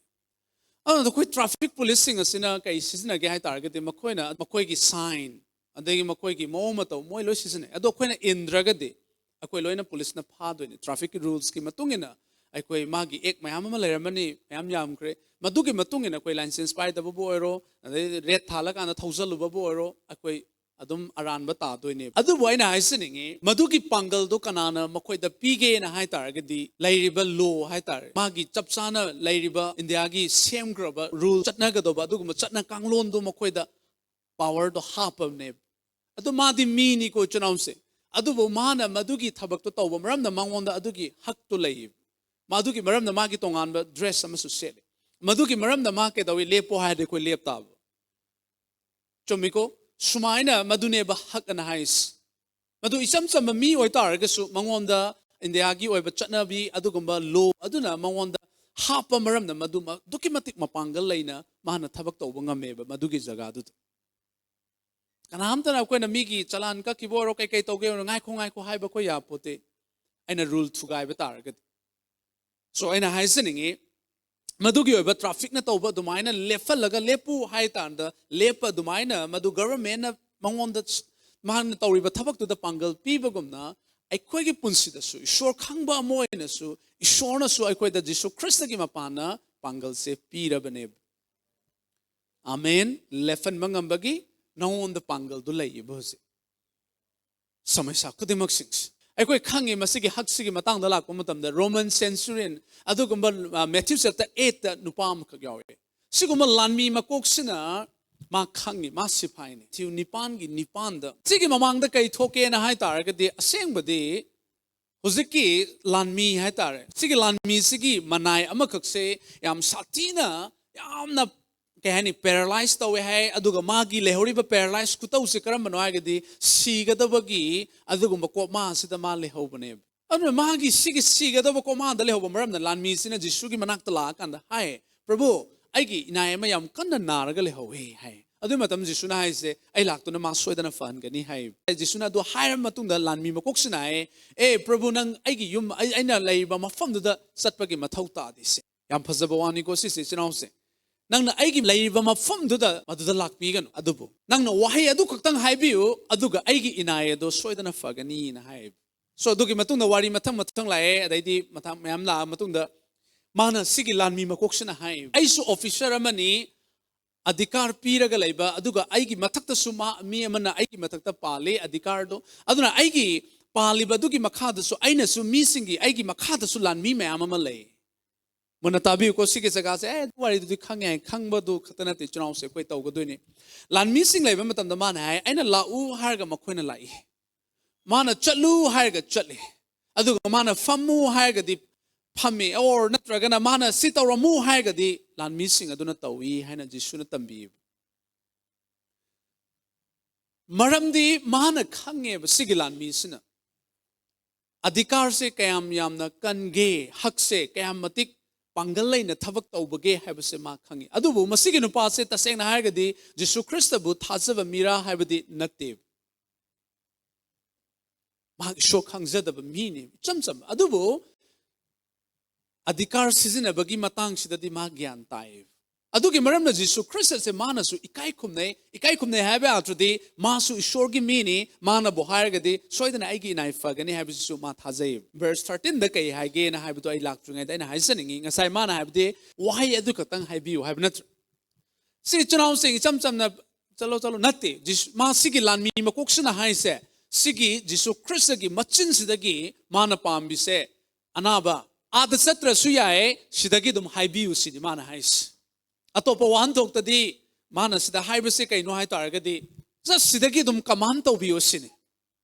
ꯑꯗꯨꯅ ꯑꯩꯈꯣꯏ ꯇ꯭ꯔꯥꯐꯤꯛ ꯄꯨꯂꯤꯁꯁꯤꯡ ꯑꯁꯤꯅ ꯀꯩ ꯁꯤꯖꯤꯟꯅꯒꯦ ꯍꯥꯏ ꯇꯥꯔꯒꯗꯤ, ꯃꯈꯣꯏꯅ ꯃꯈꯣꯏꯒꯤ ꯁꯥꯏꯟ, ꯑꯗꯒꯤ ꯃꯈꯣꯏꯒꯤ ꯃꯑꯣꯡ ꯃꯇꯧ ꯃꯣꯏ ꯂꯣꯏ ꯁꯤꯖꯤꯟꯅꯩ꯫ ꯑꯗꯣ ꯑꯩꯈꯣꯏꯅ ꯏꯟꯗ꯭ꯔꯒꯗꯤ ꯑꯩꯈꯣꯏ ꯂꯣꯏꯅ ꯄꯨꯂꯤꯁꯅ ꯐꯥꯗꯣꯏꯅꯤ꯫ ꯇ꯭ꯔꯥꯐꯤꯛꯀꯤ ꯔꯨꯜꯁꯀꯤ ꯃꯇꯨꯡ ꯏꯟꯅ ꯑꯩꯈꯣꯏ ꯃꯥꯒꯤ ꯑꯦꯛ ꯃꯌꯥꯝ ꯑꯃ ꯂꯩꯔꯝꯃꯅꯤ, ꯃꯌꯥꯝ ꯌꯥꯝꯈ꯭ꯔꯦ꯫ ꯃꯗꯨꯒꯤ ꯃꯇꯨꯡ ꯏꯟꯅ ꯑꯩꯈꯣꯏ ꯂꯥꯏꯁꯦꯟꯁ ꯄꯥꯏꯗꯕꯕꯨ ꯑꯣꯏꯔꯣ, ꯑꯗꯩ ꯔꯦꯠ ꯊꯥꯜꯂꯀꯥꯟꯗ ꯊꯧꯖꯜꯂꯨꯕꯕꯨ ꯑꯣꯏꯔꯣ, ꯑꯩꯈꯣꯏ ꯑꯗꯨꯝ ꯑꯔꯥꯟꯕ ꯇꯥꯗꯣꯏꯅꯦꯕ꯫ ꯑꯗꯨꯕꯨ ꯑꯩꯅ ꯍꯥꯏꯖꯅꯤꯡꯉꯤ, ꯃꯗꯨꯒꯤ ꯄꯥꯡꯒꯜꯗꯣ ꯀꯅꯥꯅ ꯃꯈꯣꯏꯗ ꯄꯤꯒꯦꯅ ꯍꯥꯏ ꯇꯥꯔꯒꯗꯤ, ꯂꯩꯔꯤꯕ ꯂꯣ ꯍꯥꯏ ꯇꯥꯔꯦ, ꯃꯥꯒꯤ ꯆꯞ ꯆꯥꯅ ꯂꯩꯔꯤꯕ ꯏꯟꯗꯤꯌꯥꯒꯤ ꯁꯦꯝꯈ꯭ꯔꯕ ꯔꯨꯜ, ꯆꯠꯅꯒꯗꯧꯕ ꯑꯗꯨꯒꯨꯝꯕ ꯆꯠꯅ ꯀꯥꯡꯂꯣꯟꯗꯣ ꯃꯈꯣꯏꯗ ꯄꯥꯋꯔꯗꯣ ꯍꯥꯞꯄꯕꯅꯦꯕ꯫ ꯑꯗꯨ ꯃꯥꯗꯤ ꯃꯤꯅꯤꯀꯣ, ꯏꯆꯤꯟ ꯏꯅꯥꯎꯁꯦ꯫ ꯑꯗꯨꯕꯨ ꯃꯥꯅ ꯃꯗꯨꯒꯤ ꯊꯕꯛꯇꯣ ꯇꯧꯕ ꯃꯔꯝꯅ ꯃꯉꯣꯟꯗ ꯑꯗꯨꯒꯤ ꯍꯛꯇꯣ ꯂꯩꯌꯦꯕ꯫ ꯃꯗꯨꯒꯤ ꯃꯔꯝꯅ ꯃꯥꯒꯤ ꯇꯣꯉꯥꯟꯕ ꯗ꯭ꯔꯦꯁ ꯑꯃꯁꯨ ꯁꯦꯠꯂꯦ꯫ ꯃꯗꯨꯒꯤ ꯃꯔꯝꯅ ꯃꯥ ꯀꯩꯗꯧꯏ? ꯂꯦꯞꯄꯣ ꯍꯥꯏꯔꯗꯤ ꯑꯩꯈꯣꯏ ꯂꯦꯞ ꯇꯥꯕ꯫ ꯆꯨꯝꯃꯤꯀꯣ? ꯁꯨꯃꯥꯏꯅ ꯃꯗꯨꯅꯦꯕ ꯍꯛ ꯑꯅ ꯍꯥꯏꯁꯦ꯫ ꯃꯗꯨ ꯏꯆꯝ ꯆꯝꯕ ꯃꯤ ꯑꯣꯏꯇꯥꯔꯒꯁꯨ, ꯃꯉꯣꯟꯗ ꯏꯟꯗꯤꯌꯥꯒꯤ ꯑꯣꯏꯕ ꯆꯠꯅꯕꯤ, ꯑꯗꯨꯒꯨꯝꯕ ꯂꯣ ꯑꯗꯨꯅ ꯃꯉꯣꯟꯗ ꯍꯥꯞꯄ ꯃꯔꯝꯅ ꯃꯗꯨ ꯑꯗꯨꯛꯀꯤ ꯃꯇꯤꯛ ꯃꯄꯥꯡꯒꯜ ꯂꯩꯅ ꯃꯥꯅ ꯊꯕꯛ ꯇꯧꯕ ꯉꯝꯃꯦꯕ ꯃꯗꯨꯒꯤ ꯖꯒꯥꯗꯨꯗ꯫ ꯀꯅꯥꯝꯇꯅ ꯑꯩꯈꯣꯏꯅ ꯃꯤꯒꯤ ꯆꯂꯥꯟ ꯀꯛꯈꯤꯕ ꯑꯣꯏꯔꯣ, ꯀꯩꯀꯩ ꯇꯧꯒꯦ ꯑꯣꯏꯔꯣ, "ꯉꯥꯏꯈꯣ, ꯉꯥꯏꯈꯣ" ꯍꯥꯏꯕ ꯑꯩꯈꯣꯏ ꯌꯥꯄꯣꯠꯇꯦ, ꯑꯩꯅ ꯔꯨꯜ ꯊꯨꯒꯥꯏꯕ ꯇꯥꯔꯒꯗꯤ꯫ ꯁꯣ ꯑꯩꯅ ꯍꯥꯏꯖꯅꯤꯡꯉꯤ, ꯃꯗꯨꯒꯤ ꯑꯣꯏꯕ ꯇ꯭ꯔꯥꯐꯤꯛꯅ ꯇꯧꯕ ꯑꯗꯨꯃꯥꯏꯅ ꯂꯦꯞꯍꯜꯂꯒ ꯂꯦꯞꯄꯨ ꯍꯥꯏ ꯇꯥꯔꯗ ꯂꯦꯞꯄ ꯑꯗꯨꯃꯥꯏꯅ ꯃꯗꯨ ꯒꯚꯔꯟꯃꯦꯟꯅ ꯃꯉꯣꯟꯗ ꯃꯍꯥꯛꯅ ꯇꯧꯔꯤꯕ ꯊꯕꯛꯇꯨꯗ ꯄꯥꯡꯒꯜ ꯄꯤꯕꯒꯨꯝꯅ ꯑꯩꯈꯣꯏꯒꯤ ꯄꯨꯟꯁꯤꯗꯁꯨ ꯏꯁꯣꯔ ꯈꯪꯕ ꯑꯃ ꯑꯣꯏꯅꯁꯨ ꯏꯁꯣꯔꯅꯁꯨ ꯑꯩꯈꯣꯏꯗ ꯖꯤꯁꯨ ꯈ꯭ꯔꯤꯁꯇꯒꯤ ꯃꯄꯥꯟꯅ ꯄꯥꯡꯒꯜꯁꯦ ꯄꯤꯔꯕꯅꯦꯕ꯫ ꯑꯃꯦꯟ꯫ ꯂꯦꯞꯍꯟꯕ ꯉꯝꯕꯒꯤ ꯅꯉꯣꯟꯗ ꯄꯥꯡꯒꯜꯗꯨ ꯂꯩꯌꯦꯕ ꯍꯧꯖꯤꯛ꯫ ꯁꯃꯁ꯭ꯌꯥ ꯈꯨꯗꯤꯡꯃꯛꯁꯤꯡꯁꯤ ꯑꯩꯈꯣꯏ ꯈꯪꯉꯤ꯫ ꯃꯁꯤꯒꯤ ꯍꯛꯁꯤꯒꯤ ꯃꯇꯥꯡꯗ ꯂꯥꯛꯄ ꯃꯇꯝꯗ Roman centurion ꯑꯗꯨꯒꯨꯝꯕ, ꯑ, Matthew chapter eight ꯇ ꯅꯨꯄꯥ ꯑꯃꯈꯛ ꯌꯥꯎꯔꯛꯑꯦ꯫ ꯁꯤꯒꯨꯝꯕ ꯂꯥꯟꯃꯤ ꯃꯀꯣꯛꯁꯤꯅ ꯃꯥ ꯈꯪꯉꯤ, ꯃꯥ ꯁꯤꯐꯥꯏꯅꯤ꯫ ꯃꯊꯤꯌꯨ ꯅꯤꯄꯥꯟꯒꯤ ꯅꯤꯄꯥꯟꯗ ꯁꯤꯒꯤ ꯃꯃꯥꯡꯗ ꯀꯩ ꯊꯣꯛꯀꯦꯅ ꯍꯥꯏ ꯇꯥꯔꯒꯗꯤ ꯑꯁꯦꯡꯕꯗꯤ ꯍꯧꯖꯤꯛꯀꯤ ꯂꯥꯟꯃꯤ ꯍꯥꯏꯇꯥꯔꯦ, ꯁꯤꯒꯤ ꯂꯥꯟꯃꯤꯁꯤꯒꯤ ꯃꯅꯥꯏ ꯑꯃꯈꯛꯁꯦ ꯌꯥꯝ ꯁꯥꯊꯤꯅ, ꯌꯥꯝꯅ, ꯀꯩ ꯍꯥꯏꯅꯤ, ꯄꯦꯔꯥꯂꯥꯏꯁ ꯇꯧꯋꯦ ꯍꯥꯏ꯫ ꯑꯗꯨꯒ ꯃꯥꯒꯤ ꯂꯩꯍꯧꯔꯤꯕ ꯄꯦꯔꯥꯂꯥꯏꯁ ꯈꯨꯇꯧꯁꯦ ꯀꯔꯝꯕꯅꯣ ꯍꯥꯏꯔꯒꯗꯤ ꯁꯤꯒꯗꯕꯒꯤ ꯑꯗꯨꯒꯨꯝꯕ ꯀꯣꯃꯥ ꯑꯁꯤꯗ ꯃꯥ ꯂꯩꯍꯧꯕꯅꯦꯕ꯫ ꯑꯗꯨꯅ ꯃꯥꯒꯤ ꯁꯤꯒꯤ ꯁꯤꯒꯗꯕ ꯀꯣꯃꯥꯗ ꯂꯩꯍꯧꯕ ꯃꯔꯝꯅ ꯂꯥꯟꯃꯤꯁꯤꯅ ꯖꯤꯁꯨꯒꯤ ꯃꯅꯥꯛꯇ ꯂꯥꯛꯑꯀꯥꯟꯗ ꯍꯥꯏ, "ꯄ꯭ꯔꯚꯨ, ꯑꯩꯒꯤ ꯏꯅꯥꯏ ꯑꯃ ꯌꯥꯝ ꯀꯟꯅ ꯅꯥꯔꯒ ꯂꯩꯍꯧꯋꯦ" ꯍꯥꯏ꯫ ꯑꯗꯨꯒꯤ ꯃꯇꯝ ꯖꯤꯁꯨꯅ ꯍꯥꯏꯁꯦ, "ꯑꯩ ꯂꯥꯛꯇꯨꯅ ꯃꯥ ꯁꯣꯏꯗꯅ ꯐꯍꯟꯒꯅꯤ" ꯍꯥꯏ꯫ ꯖꯤꯁꯨꯅ ꯑꯗꯨ ꯍꯥꯏꯔꯕ ꯃꯇꯨꯡꯗ ꯂꯥꯟꯃꯤ ꯃꯀꯣꯛꯁꯤꯅ ꯍꯥꯏ, "ꯑꯦ ꯄ꯭ꯔꯚꯨ, ꯅꯪ ꯑꯩꯒꯤ ꯌꯨꯝ, ꯑꯩ, ꯑꯩꯅ ꯂꯩꯔꯤꯕ ꯃꯐꯝꯗꯨꯗ ꯆꯠꯄꯒꯤ ꯃꯊꯧ ꯇꯥꯗꯦ"꯫ ꯁꯦ ꯌꯥꯝ ꯐꯖꯕ ꯋꯥꯅꯤꯀꯣ ꯁꯤꯁꯦ, ꯏꯆꯤꯟ ꯏꯅꯥꯎꯁꯦ꯫ "ꯅꯪꯅ ꯑꯩꯒꯤ ꯂꯩꯔꯤꯕ ꯃꯐꯝꯗꯨꯗ ꯃꯗꯨꯗ ꯂꯥꯛꯄꯤꯒꯅꯨ, ꯑꯗꯨꯕꯨ ꯅꯪꯅ ꯋꯥꯍꯩ ꯑꯗꯨ ꯈꯛꯇꯪ ꯍꯥꯏꯕꯤꯌꯨ, ꯑꯗꯨꯒ ꯑꯩꯒꯤ ꯏꯅꯥꯏ ꯑꯗꯣ ꯁꯣꯏꯗꯅ ꯐꯒꯅꯤꯅ" ꯍꯥꯏ꯫ So ꯑꯗꯨꯒꯤ ꯃꯇꯨꯡꯗ ꯋꯥꯔꯤ ꯃꯊꯪ ꯃꯊꯪ ꯂꯥꯛꯑꯦ, ꯑꯗꯩꯗꯤ ꯃꯊꯪ ꯃꯌꯥꯝ ꯂꯥꯛꯑ ꯃꯇꯨꯡꯗ ꯃꯥꯅ ꯁꯤꯒꯤ ꯂꯥꯟꯃꯤ ꯃꯀꯣꯛꯁꯤꯅ ꯍꯥꯏ, "ꯑꯩꯁꯨ ꯑꯣꯐꯤꯁꯔ ꯑꯃꯅꯤ, ꯑꯙꯤꯀꯥꯔ ꯄꯤꯔꯒ ꯂꯩꯕ, ꯑꯗꯨꯒ ꯑꯩꯒꯤ ꯃꯊꯛꯇꯁꯨ ꯃꯥ, ꯃꯤ ꯑꯃꯅ ꯑꯩꯒꯤ ꯃꯊꯛꯇ ꯄꯥꯜꯂꯤ ꯑꯙꯤꯀꯥꯔꯗꯣ꯫ ꯑꯗꯨꯅ ꯑꯩꯒꯤ ꯄꯥꯜꯂꯤꯕ ꯑꯗꯨꯒꯤ ꯃꯈꯥꯗꯁꯨ ꯑꯩꯅꯁꯨ ꯃꯤꯁꯤꯡꯒꯤ, ꯑꯩꯒꯤ ꯃꯈꯥꯗꯁꯨ ꯂꯥꯟꯃꯤ ꯃꯌꯥꯝ ꯑꯃ ꯂꯩ"꯫ ꯃꯨꯟꯅ ꯇꯥꯕꯤꯌꯨꯀꯣ ꯁꯤꯒꯤ ꯖꯒꯥꯁꯦ꯫ ꯑꯦ, ꯋꯥꯔꯤꯗꯨꯗꯤ ꯈꯪꯉꯦ, ꯈꯪꯕꯗꯨ ꯈꯛꯇ ꯅꯠꯇꯦ, ꯏꯆꯤꯟ ꯏꯅꯥꯎꯁꯦ ꯑꯩꯈꯣꯏ ꯇꯧꯒꯗꯣꯏꯅꯤ꯫ ꯂꯥꯟꯃꯤꯁꯤꯡ ꯂꯩꯕ ꯃꯇꯝꯗ ꯃꯥꯅ ꯍꯥꯏ, "ꯑꯩꯅ ꯂꯥꯛꯎ ꯍꯥꯏꯔꯒ ꯃꯈꯣꯏꯅ ꯂꯥꯛꯏ, ꯃꯥꯅ ꯆꯠꯂꯨ ꯍꯥꯏꯔꯒ ꯆꯠꯂꯤ, ꯑꯗꯨꯒ ꯃꯥꯅ ꯐꯝꯃꯨ ꯍꯥꯏꯔꯒꯗꯤ ꯐꯝꯃꯤ, ꯑꯣꯔ ꯅꯠꯇ꯭ꯔꯒꯅ ꯃꯥꯅ ꯁꯤ ꯇꯧꯔꯝꯃꯨ ꯍꯥꯏꯔꯒꯗꯤ ꯂꯥꯟꯃꯤꯁꯤꯡ ꯑꯗꯨꯅ ꯇꯧꯏ" ꯍꯥꯏꯅ ꯖꯤꯁꯨꯅ ꯇꯝꯕꯤꯌꯦꯕ꯫ ꯃꯔꯝꯗꯤ ꯃꯥꯅ ꯈꯪꯉꯦꯕ ꯁꯤꯒꯤ ꯂꯥꯟꯃꯤꯁꯤꯅ ꯑꯙꯤꯀꯥꯔꯁꯦ ꯀꯌꯥꯝ ꯌꯥꯝꯅ ꯀꯟꯒꯦ, ꯍꯛꯁꯦ ꯀꯌꯥꯝ ꯃꯇꯤꯛ ꯄꯥꯡꯒꯜ ꯂꯩꯅ ꯊꯕꯛ ꯇꯧꯕꯒꯦ ꯍꯥꯏꯕꯁꯦ ꯃꯥ ꯈꯪꯉꯤ꯫ ꯑꯗꯨꯕꯨ ꯃꯁꯤꯒꯤ ꯅꯨꯄꯥꯁꯦ ꯇꯁꯦꯡꯅ ꯍꯥꯏꯔꯒꯗꯤ ꯖꯤꯁꯨ ꯈ꯭ꯔꯤꯁꯇꯕꯨ ꯊꯥꯖꯕ ꯃꯤꯔꯥ ꯍꯥꯏꯕꯗꯤ ꯅꯠꯇꯦ꯫ ꯃꯍꯥꯛ ꯏꯁꯣꯔ ꯈꯪꯖꯗꯕ ꯃꯤꯅꯤ, ꯏꯆꯝ ꯆꯝꯕ꯫ ꯑꯗꯨꯕꯨ ꯑꯙꯤꯀꯥꯔ ꯁꯤꯖꯤꯟꯅꯕꯒꯤ ꯃꯇꯥꯡꯁꯤꯗꯗꯤ ꯃꯥ ꯒ꯭ꯌꯥꯟ ꯇꯥꯏ꯫ ꯑꯗꯨꯒꯤ ꯃꯔꯝꯅ ꯖꯤꯁꯨ ꯈ꯭ꯔꯤꯁꯇꯁꯦ ꯃꯥꯅꯁꯨ ꯏꯀꯥꯏ ꯈꯨꯝꯅꯩ꯫ ꯏꯀꯥꯏ ꯈꯨꯝꯅꯩ ꯍꯥꯏꯕ ꯌꯥꯗ꯭ꯔꯗꯤ ꯃꯥꯁꯨ ꯏꯁꯣꯔꯒꯤ ꯃꯤꯅꯤ, ꯃꯥꯅꯕꯨ ꯍꯥꯏꯔꯒꯗꯤ ꯁꯣꯏꯗꯅ ꯑꯩꯒꯤ ꯏꯅꯥꯏ ꯐꯒꯅꯤ ꯍꯥꯏꯕꯁꯤꯁꯨ ꯃꯥ ꯊꯥꯖꯩ꯫ ꯚꯔꯁ ꯊꯥꯔꯇꯤꯟꯗ ꯀꯩ ꯍꯥꯏꯒꯦꯅ ꯍꯥꯏꯕꯗꯣ ꯑꯩ ꯂꯥꯛꯇ꯭ꯔꯤꯉꯩꯗ ꯑꯩꯅ ꯍꯥꯏꯖꯅꯤꯡꯉꯤ꯫ ꯉꯁꯥꯏ ꯃꯥꯅ ꯍꯥꯏꯕꯗꯤ ꯋꯥꯍꯩ ꯑꯗꯨ ꯈꯛꯇꯪ ꯍꯥꯏꯕꯤꯌꯨ ꯍꯥꯏꯕ ꯅꯠꯇ꯭ꯔ? ꯁꯤ ꯏꯆꯤꯟ ꯏꯅꯥꯎꯁꯤꯡ ꯏꯆꯝ ꯆꯝꯅ ꯆꯠꯂꯣ ꯆꯠꯂꯣ ꯅꯠꯇꯦ꯫ ꯖꯤꯁꯨ, ꯃꯥ ꯁꯤꯒꯤ ꯂꯥꯟꯃꯤ ꯃꯀꯣꯛꯁꯤꯅ ꯍꯥꯏꯁꯦ, ꯁꯤꯒꯤ ꯖꯤꯁꯨ ꯈ꯭ꯔꯤꯁꯇꯒꯤ ꯃꯆꯤꯟꯁꯤꯗꯒꯤ ꯃꯥꯅ ꯄꯥꯝꯕꯤꯁꯦ, ꯑꯅꯥꯕ ꯑꯥꯗ ꯆꯠꯇ꯭ꯔꯁꯨ ꯌꯥꯏ, ꯁꯤꯗꯒꯤ ꯑꯗꯨꯝ ꯍꯥꯏꯕꯤꯌꯨ ꯁꯤꯅꯤ ꯃꯥꯅ ꯍꯥꯏꯁꯦ꯫ ꯑꯇꯣꯞꯄ ꯋꯥꯍꯟꯊꯣꯛꯇꯗꯤ ꯃꯥꯅ ꯁꯤꯗ ꯍꯥꯏꯕꯁꯦ ꯀꯩꯅꯣ ꯍꯥꯏ ꯇꯥꯔꯒꯗꯤ, "Just ꯁꯤꯗꯒꯤ ꯑꯗꯨꯝ ꯀꯃꯥꯟ ꯇꯧꯕꯤꯌꯨ" ꯁꯤꯅꯤ꯫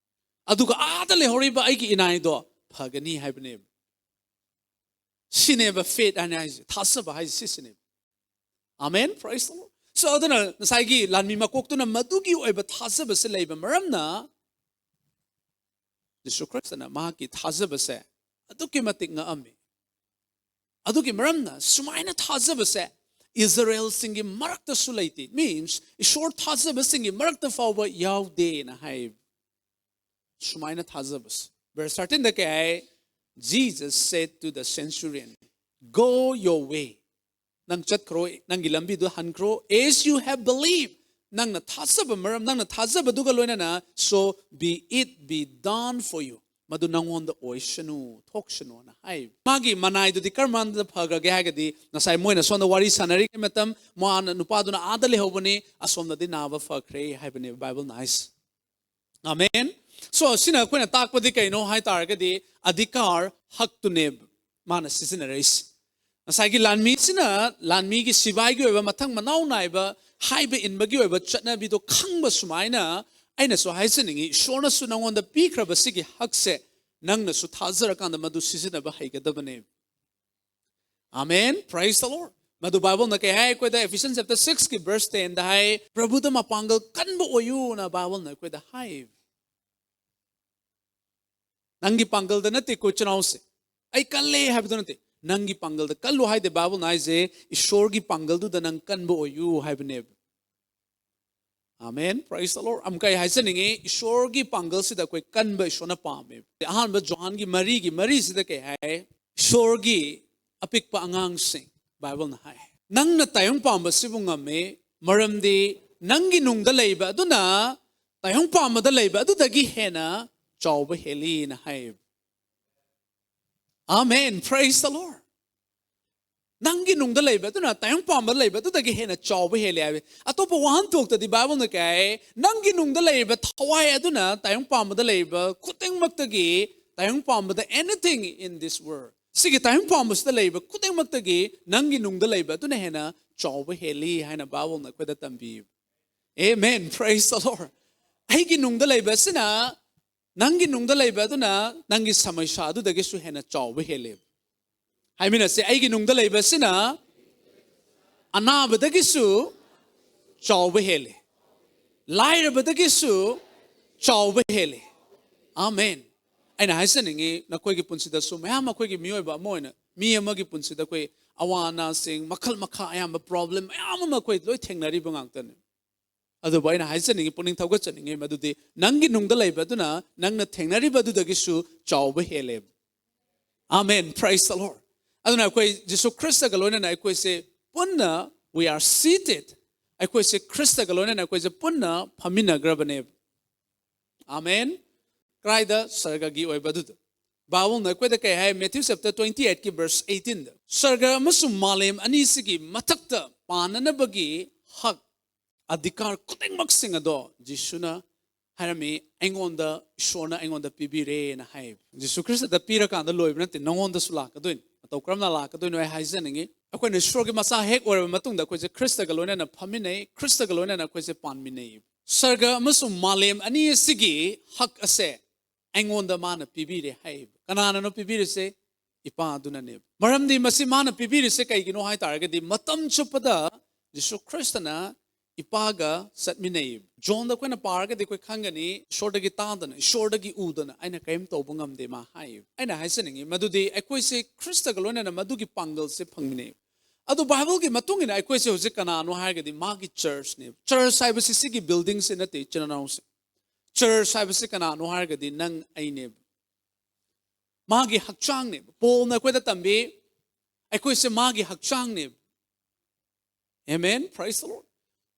ꯑꯗꯨꯒ ꯑꯥꯗ ꯂꯩꯍꯧꯔꯤꯕ ꯑꯩꯒꯤ ꯏꯅꯥꯏꯗꯣ ꯐꯒꯅꯤ ꯍꯥꯏꯕꯅꯦꯕ꯫ ꯁꯤꯅꯦꯕ ꯐꯦꯠ ꯍꯥꯏꯅ ꯍꯥꯏꯁꯦ, ꯊꯥꯖꯕ ꯍꯥꯏꯁꯦ ꯁꯤꯁꯤꯅꯦꯕ꯫ Amen, praise the Lord꯫ So ꯑꯗꯨꯅ ꯉꯁꯥꯏꯒꯤ ꯂꯥꯟꯃꯤ ꯃꯀꯣꯛꯇꯨꯅ ꯃꯗꯨꯒꯤ ꯑꯣꯏꯕ ꯊꯥꯖꯕꯁꯦ ꯂꯩꯕ ꯃꯔꯝꯅ ꯖꯤꯁꯨ ꯈ꯭ꯔꯤꯁꯇꯅ ꯃꯍꯥꯛꯀꯤ ꯊꯥꯖꯕꯁꯦ ꯑꯗꯨꯛꯀꯤ ꯃꯇꯤꯛ ꯉꯛꯑꯝꯃꯤ꯫ ꯑꯗꯨꯒꯤ ꯃꯔꯝꯅ ꯁꯨꯃꯥꯏꯅ ꯊꯥꯖꯕꯁꯦ ꯏꯖꯔꯦꯜꯁꯤꯡꯒꯤ ꯃꯔꯛꯇꯁꯨ ꯂꯩꯇꯦ, means ꯏꯁꯣꯔ ꯊꯥꯖꯕꯁꯤꯡꯒꯤ ꯃꯔꯛꯇ ꯐꯥꯎꯕ ꯌꯥꯎꯗꯦꯅ ꯍꯥꯏ꯫ ꯁꯨꯃꯥꯏꯅ ꯊꯥꯖꯕꯁꯦ꯫ ꯚꯔꯁ ꯊꯥꯔꯇꯤꯟꯗ ꯀꯩ ꯍꯥꯏ? Jesus said to the centurion, "Go your way." ꯅꯪ ꯆꯠꯈ꯭ꯔꯣ, ꯅꯪꯒꯤ ꯂꯝꯕꯤꯗꯨ ꯍꯟꯈ꯭ꯔꯣ, "as you have believed." ꯅꯪꯅ ꯊꯥꯖꯕ ꯃꯔꯝ, ꯅꯪꯅ ꯊꯥꯖꯕꯗꯨꯒ ꯂꯣꯏꯅꯅ, "So be it be done for you." ꯃꯗꯨ ꯅꯪꯉꯣꯟꯗ ꯑꯣꯏꯁꯅꯨ, ꯊꯣꯛꯁꯅꯨꯅ ꯍꯥꯏ꯫ ꯃꯥꯒꯤ ꯃꯅꯥꯏꯗꯨꯗꯤ ꯀꯔꯝ ꯀꯥꯟꯗ ꯐꯈ꯭ꯔꯒꯦ ꯍꯥꯏꯔꯒꯗꯤ, ꯉꯁꯥꯏ ꯃꯣꯏꯅ ꯁꯣꯝꯗ ꯋꯥꯔꯤ ꯁꯥꯟꯅꯔꯤꯉꯩ ꯃꯇꯝ, ꯃꯥꯅ, ꯅꯨꯄꯥꯗꯨꯅ ꯑꯥꯗ ꯂꯩꯍꯧꯕꯅꯤ, ꯑꯁꯣꯝꯗꯗꯤ ꯅꯥꯕ ꯐꯈ꯭ꯔꯦ ꯍꯥꯏꯕꯅꯦꯕ ꯕꯥꯏꯕꯜꯅ ꯍꯥꯏꯁꯦ꯫ ꯑꯃꯦꯟ꯫ So ꯁꯤꯅ ꯑꯩꯈꯣꯏꯅ ꯇꯥꯛꯄꯗꯤ ꯀꯩꯅꯣ ꯍꯥꯏ ꯇꯥꯔꯒꯗꯤ, ꯑꯙꯤꯀꯥꯔ, ꯍꯛꯇꯨꯅꯦꯕ ꯃꯥꯅ ꯁꯤꯖꯤꯟꯅꯔꯛꯏꯁꯦ꯫ ꯉꯁꯥꯏꯒꯤ ꯂꯥꯟꯃꯤꯁꯤꯅ ꯂꯥꯟꯃꯤꯒꯤ ꯁꯤꯕꯥꯏꯒꯤ ꯑꯣꯏꯕ ꯃꯊꯪ ꯃꯅꯥꯎ ꯅꯥꯏꯕ ꯍꯥꯏꯕ ꯏꯟꯕꯒꯤ ꯑꯣꯏꯕ ꯆꯠꯅꯕꯤꯗꯣ ꯈꯪꯕ ꯁꯨꯃꯥꯏꯅ, ꯑꯩꯅꯁꯨ ꯍꯥꯏꯖꯅꯤꯡꯉꯤ, ꯏꯁꯣꯔꯅꯁꯨ ꯅꯉꯣꯟꯗ ꯄꯤꯈ꯭ꯔꯕ ꯁꯤꯒꯤ ꯍꯛꯁꯦ ꯅꯪꯅꯁꯨ ꯊꯥꯖꯔꯀꯥꯟꯗ ꯃꯗꯨ ꯁꯤꯖꯤꯟꯅꯕ ꯍꯩꯒꯗꯕꯅꯦ꯫ Amen, praise the Lord꯫ ꯃꯗꯨ ꯕꯥꯏꯕꯜꯅ ꯀꯩ ꯍꯥꯏ ꯑꯩꯈꯣꯏꯗ? Ephesians chapter six ꯀꯤ verse ten ꯗ ꯍꯥꯏ, "ꯄ꯭ꯔꯚꯨꯗ ꯃꯄꯥꯡꯒꯜ ꯀꯟꯕ ꯑꯣꯏꯌꯨꯅ" ꯕꯥꯏꯕꯜꯅ ꯑꯩꯈꯣꯏꯗ ꯍꯥꯏ꯫ ꯅꯪꯒꯤ ꯄꯥꯡꯒꯜꯗ ꯅꯠꯇꯦꯀꯣ, ꯏꯆꯤꯟ ꯏꯅꯥꯎꯁꯦ꯫ "ꯑꯩ ꯀꯜꯂꯦ" ꯍꯥꯏꯕꯗꯣ ꯅꯠꯇꯦ꯫ ꯅꯪꯒꯤ ꯄꯥꯡꯒꯜꯗ ꯀꯜꯂꯨ ꯍꯥꯏꯗꯦ ꯕꯥꯏꯕꯜꯅ ꯍꯥꯏꯁꯦ, ꯏꯁꯣꯔꯒꯤ ꯄꯥꯡꯒꯜꯗꯨꯗ ꯅꯪ ꯀꯟꯕ ꯑꯣꯏꯌꯨ ꯍꯥꯏꯕꯅꯦꯕ꯫ Amen, praise the Lord꯫ ꯑꯃꯨꯛꯀ ꯑꯩ ꯍꯥꯏꯖꯅꯤꯡꯉꯤ, ꯏꯁꯣꯔꯒꯤ ꯄꯥꯡꯒꯜꯁꯤꯗ ꯑꯩꯈꯣꯏ ꯀꯟꯕ ꯏꯁꯣꯔꯅ ꯄꯥꯝꯃꯦꯕ꯫ ꯑꯍꯥꯟꯕ ꯖꯣꯍꯥꯟꯒꯤ ꯃꯔꯤꯒꯤ ꯃꯔꯤꯁꯤꯗ ꯀꯩ ꯍꯥꯏ? "ꯏꯁꯣꯔꯒꯤ ꯑꯄꯤꯛꯄ ꯑꯉꯥꯡꯁꯤꯡ, ꯕꯥꯏꯕꯜꯅ ꯍꯥꯏ, ꯅꯪꯅ ꯇꯥꯏꯌꯣꯡ ꯄꯥꯝꯕꯁꯤꯕꯨ ꯉꯝꯃꯤ, ꯃꯔꯝꯗꯤ ꯅꯪꯒꯤ ꯅꯨꯡꯗ ꯂꯩꯕ ꯑꯗꯨꯅ ꯇꯥꯏꯌꯣꯡ ꯄꯥꯝꯕꯗ ꯂꯩꯕ ꯑꯗꯨꯗꯒꯤ ꯍꯦꯟꯅ ꯆꯥꯎꯕ ꯍꯦꯜꯂꯤꯅ ꯍꯥꯏꯌꯦꯕ꯫ Amen, praise the Lord. ꯅꯪꯒꯤ ꯅꯨꯡꯗ ꯂꯩꯕ ꯑꯗꯨꯅ ꯇꯥꯏꯌꯣꯡ ꯄꯥꯝꯕꯗ ꯂꯩꯕ ꯑꯗꯨꯗꯒꯤ ꯍꯦꯟꯅ ꯆꯥꯎꯕ ꯍꯦꯜꯂꯤ ꯍꯥꯏꯕ꯫ ꯑꯇꯣꯞꯄ ꯋꯥꯍꯟꯊꯣꯛꯇꯗꯤ ꯕꯥꯏꯕꯜꯅ ꯀꯩ ꯍꯥꯏ? ꯅꯪꯒꯤ ꯅꯨꯡꯗ ꯂꯩꯔꯤꯕ ꯊꯋꯥꯏ ꯑꯗꯨꯅ ꯇꯥꯏꯌꯣꯡ ꯄꯥꯝꯕꯗ ꯂꯩꯔꯤꯕ ꯈꯨꯗꯤꯡꯃꯛꯇꯒꯤ, ꯇꯥꯏꯌꯣꯡ ꯄꯥꯝꯕꯗ, anything in this world, ꯁꯤꯒꯤ ꯇꯥꯏꯌꯣꯡ ꯄꯥꯝꯕꯁꯤꯗ ꯂꯩꯔꯤꯕ ꯈꯨꯗꯤꯡꯃꯛꯇꯒꯤ ꯅꯪꯒꯤ ꯅꯨꯡꯗ ꯂꯩꯕ ꯑꯗꯨꯅ ꯍꯦꯟꯅ ꯆꯥꯎꯕ ꯍꯦꯜꯂꯤ ꯍꯥꯏꯅ ꯕꯥꯏꯕꯜꯅ ꯑꯩꯈꯣꯏꯗ ꯇꯝꯕꯤ꯫ Amen, praise the Lord. ꯑꯩꯒꯤ ꯅꯨꯡꯗ ꯂꯩꯕ ꯑꯁꯤꯅ ꯅꯪꯒꯤ ꯅꯨꯡꯗ ꯂꯩꯕ ꯑꯗꯨꯅ ꯅꯪꯒꯤ ꯁꯃꯁ꯭ꯌꯥ ꯑꯗꯨꯗꯒꯤꯁꯨ ꯍꯦꯟꯅ ꯆꯥꯎꯕ ꯍꯦꯜꯂꯦꯕ꯫ ꯍꯥꯏꯃꯤꯟꯅꯁꯦ, ꯑꯩꯒꯤ ꯅꯨꯡꯗ ꯂꯩꯕ ꯑꯁꯤꯅ ꯑꯅꯥꯕꯗꯒꯤꯁꯨ ꯆꯥꯎꯕ ꯍꯦꯜꯂꯦ, ꯂꯥꯏꯔꯕꯗꯒꯤꯁꯨ ꯆꯥꯎꯕ ꯍꯦꯜꯂꯦ꯫ Amen. ꯑꯩꯅ ꯍꯥꯏꯖꯅꯤꯡꯉꯤ, ꯅꯈꯣꯏꯒꯤ ꯄꯨꯟꯁꯤꯗꯁꯨ ꯃꯌꯥꯝ, ꯑꯩꯈꯣꯏꯒꯤ ꯃꯤꯑꯣꯏꯕ ꯑꯃ ꯑꯣꯏꯅ, ꯃꯤ ꯑꯃꯒꯤ ꯄꯨꯟꯁꯤꯗ ꯑꯩꯈꯣꯏ ꯑꯋꯥ ꯑꯅꯥꯁꯤꯡ, ꯃꯈꯜ ꯃꯈꯥ ꯑꯌꯥꯝꯕ problem ꯃꯌꯥꯝ ꯑꯃ ꯑꯩꯈꯣꯏ ꯂꯣꯏ ꯊꯦꯡꯅꯔꯤꯕ ꯉꯥꯛꯇꯅꯤ꯫ ꯑꯗꯨꯕꯨ ꯑꯩꯅ ꯍꯥꯏꯖꯅꯤꯡꯉꯤ, ꯄꯨꯛꯅꯤꯡ ꯊꯧꯒꯠꯆꯅꯤꯡꯉꯤ, ꯃꯗꯨꯗꯤ ꯅꯪꯒꯤ ꯅꯨꯡꯗ ꯂꯩꯕ ꯑꯗꯨꯅ ꯅꯪꯅ ꯊꯦꯡꯅꯔꯤꯕ ꯑꯗꯨꯗꯒꯤꯁꯨ ꯆꯥꯎꯕ ꯍꯦꯜꯂꯦꯕ꯫ Amen, praise the Lord. ꯑꯗꯨꯅ ꯑꯩꯈꯣꯏ ꯖꯤꯁꯨ ꯈ꯭ꯔꯤꯁꯇꯒ ꯂꯣꯏꯅꯅ ꯑꯩꯈꯣꯏꯁꯦ ꯄꯨꯟꯅ, we are seated, ꯑꯩꯈꯣꯏꯁꯦ ꯈ꯭ꯔꯤꯁꯇꯒ ꯂꯣꯏꯅꯅ ꯑꯩꯈꯣꯏꯁꯦ ꯄꯨꯟꯅ ꯐꯝꯃꯤꯟꯅꯈ꯭ꯔꯕꯅꯦꯕ꯫ Amen. ꯀꯗꯥꯏꯗ? ꯁꯔꯒꯒꯤ ꯑꯣꯏꯕ ꯑꯗꯨꯗ꯫ ꯕꯥꯏꯕꯜꯅ ꯑꯩꯈꯣꯏꯗ ꯀꯩ ꯍꯥꯏ? Matthew chapter twenty eightꯀꯤ verse eighteenꯗ, ꯁꯔꯒ ꯑꯃꯁꯨꯡ ꯃꯥꯂꯦꯝ ꯑꯅꯤꯁꯤꯒꯤ ꯃꯊꯛꯇ ꯄꯥꯟꯅꯅꯕꯒꯤ ꯍꯛ, ꯑꯙꯤꯀꯥꯔ ꯈꯨꯗꯤꯡꯃꯛꯁꯤꯡ ꯑꯗꯣ ꯖꯤꯁꯨꯅ ꯍꯥꯏꯔꯝꯃꯤ, ꯑꯩꯉꯣꯟꯗ, ꯏꯁꯣꯔꯅ ꯑꯩꯉꯣꯟꯗ ꯄꯤꯕꯤꯔꯦꯅ ꯍꯥꯏꯌꯦꯕ꯫ ꯖꯤꯁꯨ ꯈ꯭ꯔꯤꯁꯇꯗ ꯄꯤꯔꯀꯥꯟꯗ ꯂꯣꯏꯕ ꯅꯠꯇꯦ, ꯅꯉꯣꯟꯗꯁꯨ ꯂꯥꯛꯀꯗꯣꯏꯅꯤ꯫ ꯃꯇꯧ ꯀꯔꯝꯅ ꯂꯥꯛꯀꯗꯣꯏꯅꯣ ꯑꯩ ꯍꯥꯏꯖꯅꯤꯡꯉꯤ꯫ ꯑꯩꯈꯣꯏꯅ ꯏꯁꯣꯔꯒꯤ ꯃꯆꯥ ꯍꯦꯛ ꯑꯣꯏꯔꯕ ꯃꯇꯨꯡꯗ ꯑꯩꯈꯣꯏꯁꯦ ꯈ꯭ꯔꯤꯁꯇꯒ ꯂꯣꯏꯅꯅ ꯐꯝꯃꯤꯟꯅꯩ, ꯈ꯭ꯔꯤꯁꯇꯒ ꯂꯣꯏꯅꯅ ꯑꯩꯈꯣꯏꯁꯦ ꯄꯥꯟꯃꯤꯟꯅꯩ꯫ ꯁꯔꯒ ꯑꯃꯁꯨꯡ ꯃꯥꯂꯦꯝ ꯑꯅꯤ ꯑꯁꯤꯒꯤ ꯍꯛ ꯑꯁꯦ ꯑꯩꯉꯣꯟꯗ ꯃꯥꯅ ꯄꯤꯕꯤꯔꯦ ꯍꯥꯏꯌꯦꯕ꯫ ꯀꯅꯥꯅꯅꯣ ꯄꯤꯕꯤꯔꯤꯁꯦ? ꯏꯄꯥ ꯑꯗꯨꯅꯅꯦꯕ꯫ ꯃꯔꯝꯗꯤ ꯃꯁꯤ ꯃꯥꯅ ꯄꯤꯕꯤꯔꯤꯁꯦ ꯀꯩꯒꯤꯅꯣ ꯍꯥꯏ ꯇꯥꯔꯒꯗꯤ, ꯃꯇꯝ ꯆꯨꯞꯄꯗ ꯖꯤꯁꯨ ꯈ꯭ꯔꯤꯁꯇꯅ ꯏꯄꯥꯒ ꯆꯠꯃꯤꯟꯅꯩ꯫ ꯖꯣꯟꯗ ꯑꯩꯈꯣꯏꯅ ꯄꯥꯔꯒꯗꯤ ꯑꯩꯈꯣꯏ ꯈꯪꯒꯅꯤ, ꯏꯁꯣꯔꯗꯒꯤ ꯇꯥꯗꯅ, ꯏꯁꯣꯔꯗꯒꯤ ꯎꯗꯅ ꯑꯩꯅ ꯀꯔꯤꯝ ꯇꯧꯕ ꯉꯝꯗꯦ, ꯃꯥ ꯍꯥꯏꯌꯦꯕ꯫ ꯑꯩꯅ ꯍꯥꯏꯖꯅꯤꯡꯉꯤ, ꯃꯗꯨꯗꯤ ꯑꯩꯈꯣꯏꯁꯦ ꯈ꯭ꯔꯤꯁꯇꯒ ꯂꯣꯏꯅꯅ ꯃꯗꯨꯒꯤ ꯄꯥꯡꯒꯜꯁꯦ ꯐꯪꯃꯤꯟꯅꯩ꯫ ꯑꯗꯨ ꯕꯥꯏꯕꯜꯒꯤ ꯃꯇꯨꯡ ꯏꯟꯅ ꯑꯩꯈꯣꯏꯁꯦ ꯍꯧꯖꯤꯛ ꯀꯅꯥꯅꯣ ꯍꯥꯏꯔꯒꯗꯤ ꯃꯥꯒꯤ ꯆꯔꯆꯅꯦꯕ꯫ ꯆꯔꯆ ꯍꯥꯏꯕꯁꯤ ꯁꯤꯒꯤ buildingꯁꯦ ꯅꯠꯇꯦ, ꯏꯆꯤꯟ ꯏꯅꯥꯎꯁꯦ꯫ ꯆꯔꯆ ꯍꯥꯏꯕꯁꯤ ꯀꯅꯥꯅꯣ ꯍꯥꯏꯔꯒꯗꯤ ꯅꯪ ꯑꯩꯅꯦꯕ꯫ ꯃꯥꯒꯤ ꯍꯛꯆꯥꯡꯅꯦꯕ꯫ ꯄꯣꯜꯅ ꯑꯩꯈꯣꯏꯗ ꯇꯝꯕꯤ, ꯑꯩꯈꯣꯏꯁꯦ ꯃꯥꯒꯤ ꯍꯛꯆꯥꯡꯅꯦꯕ꯫ Amen, praise the Lord.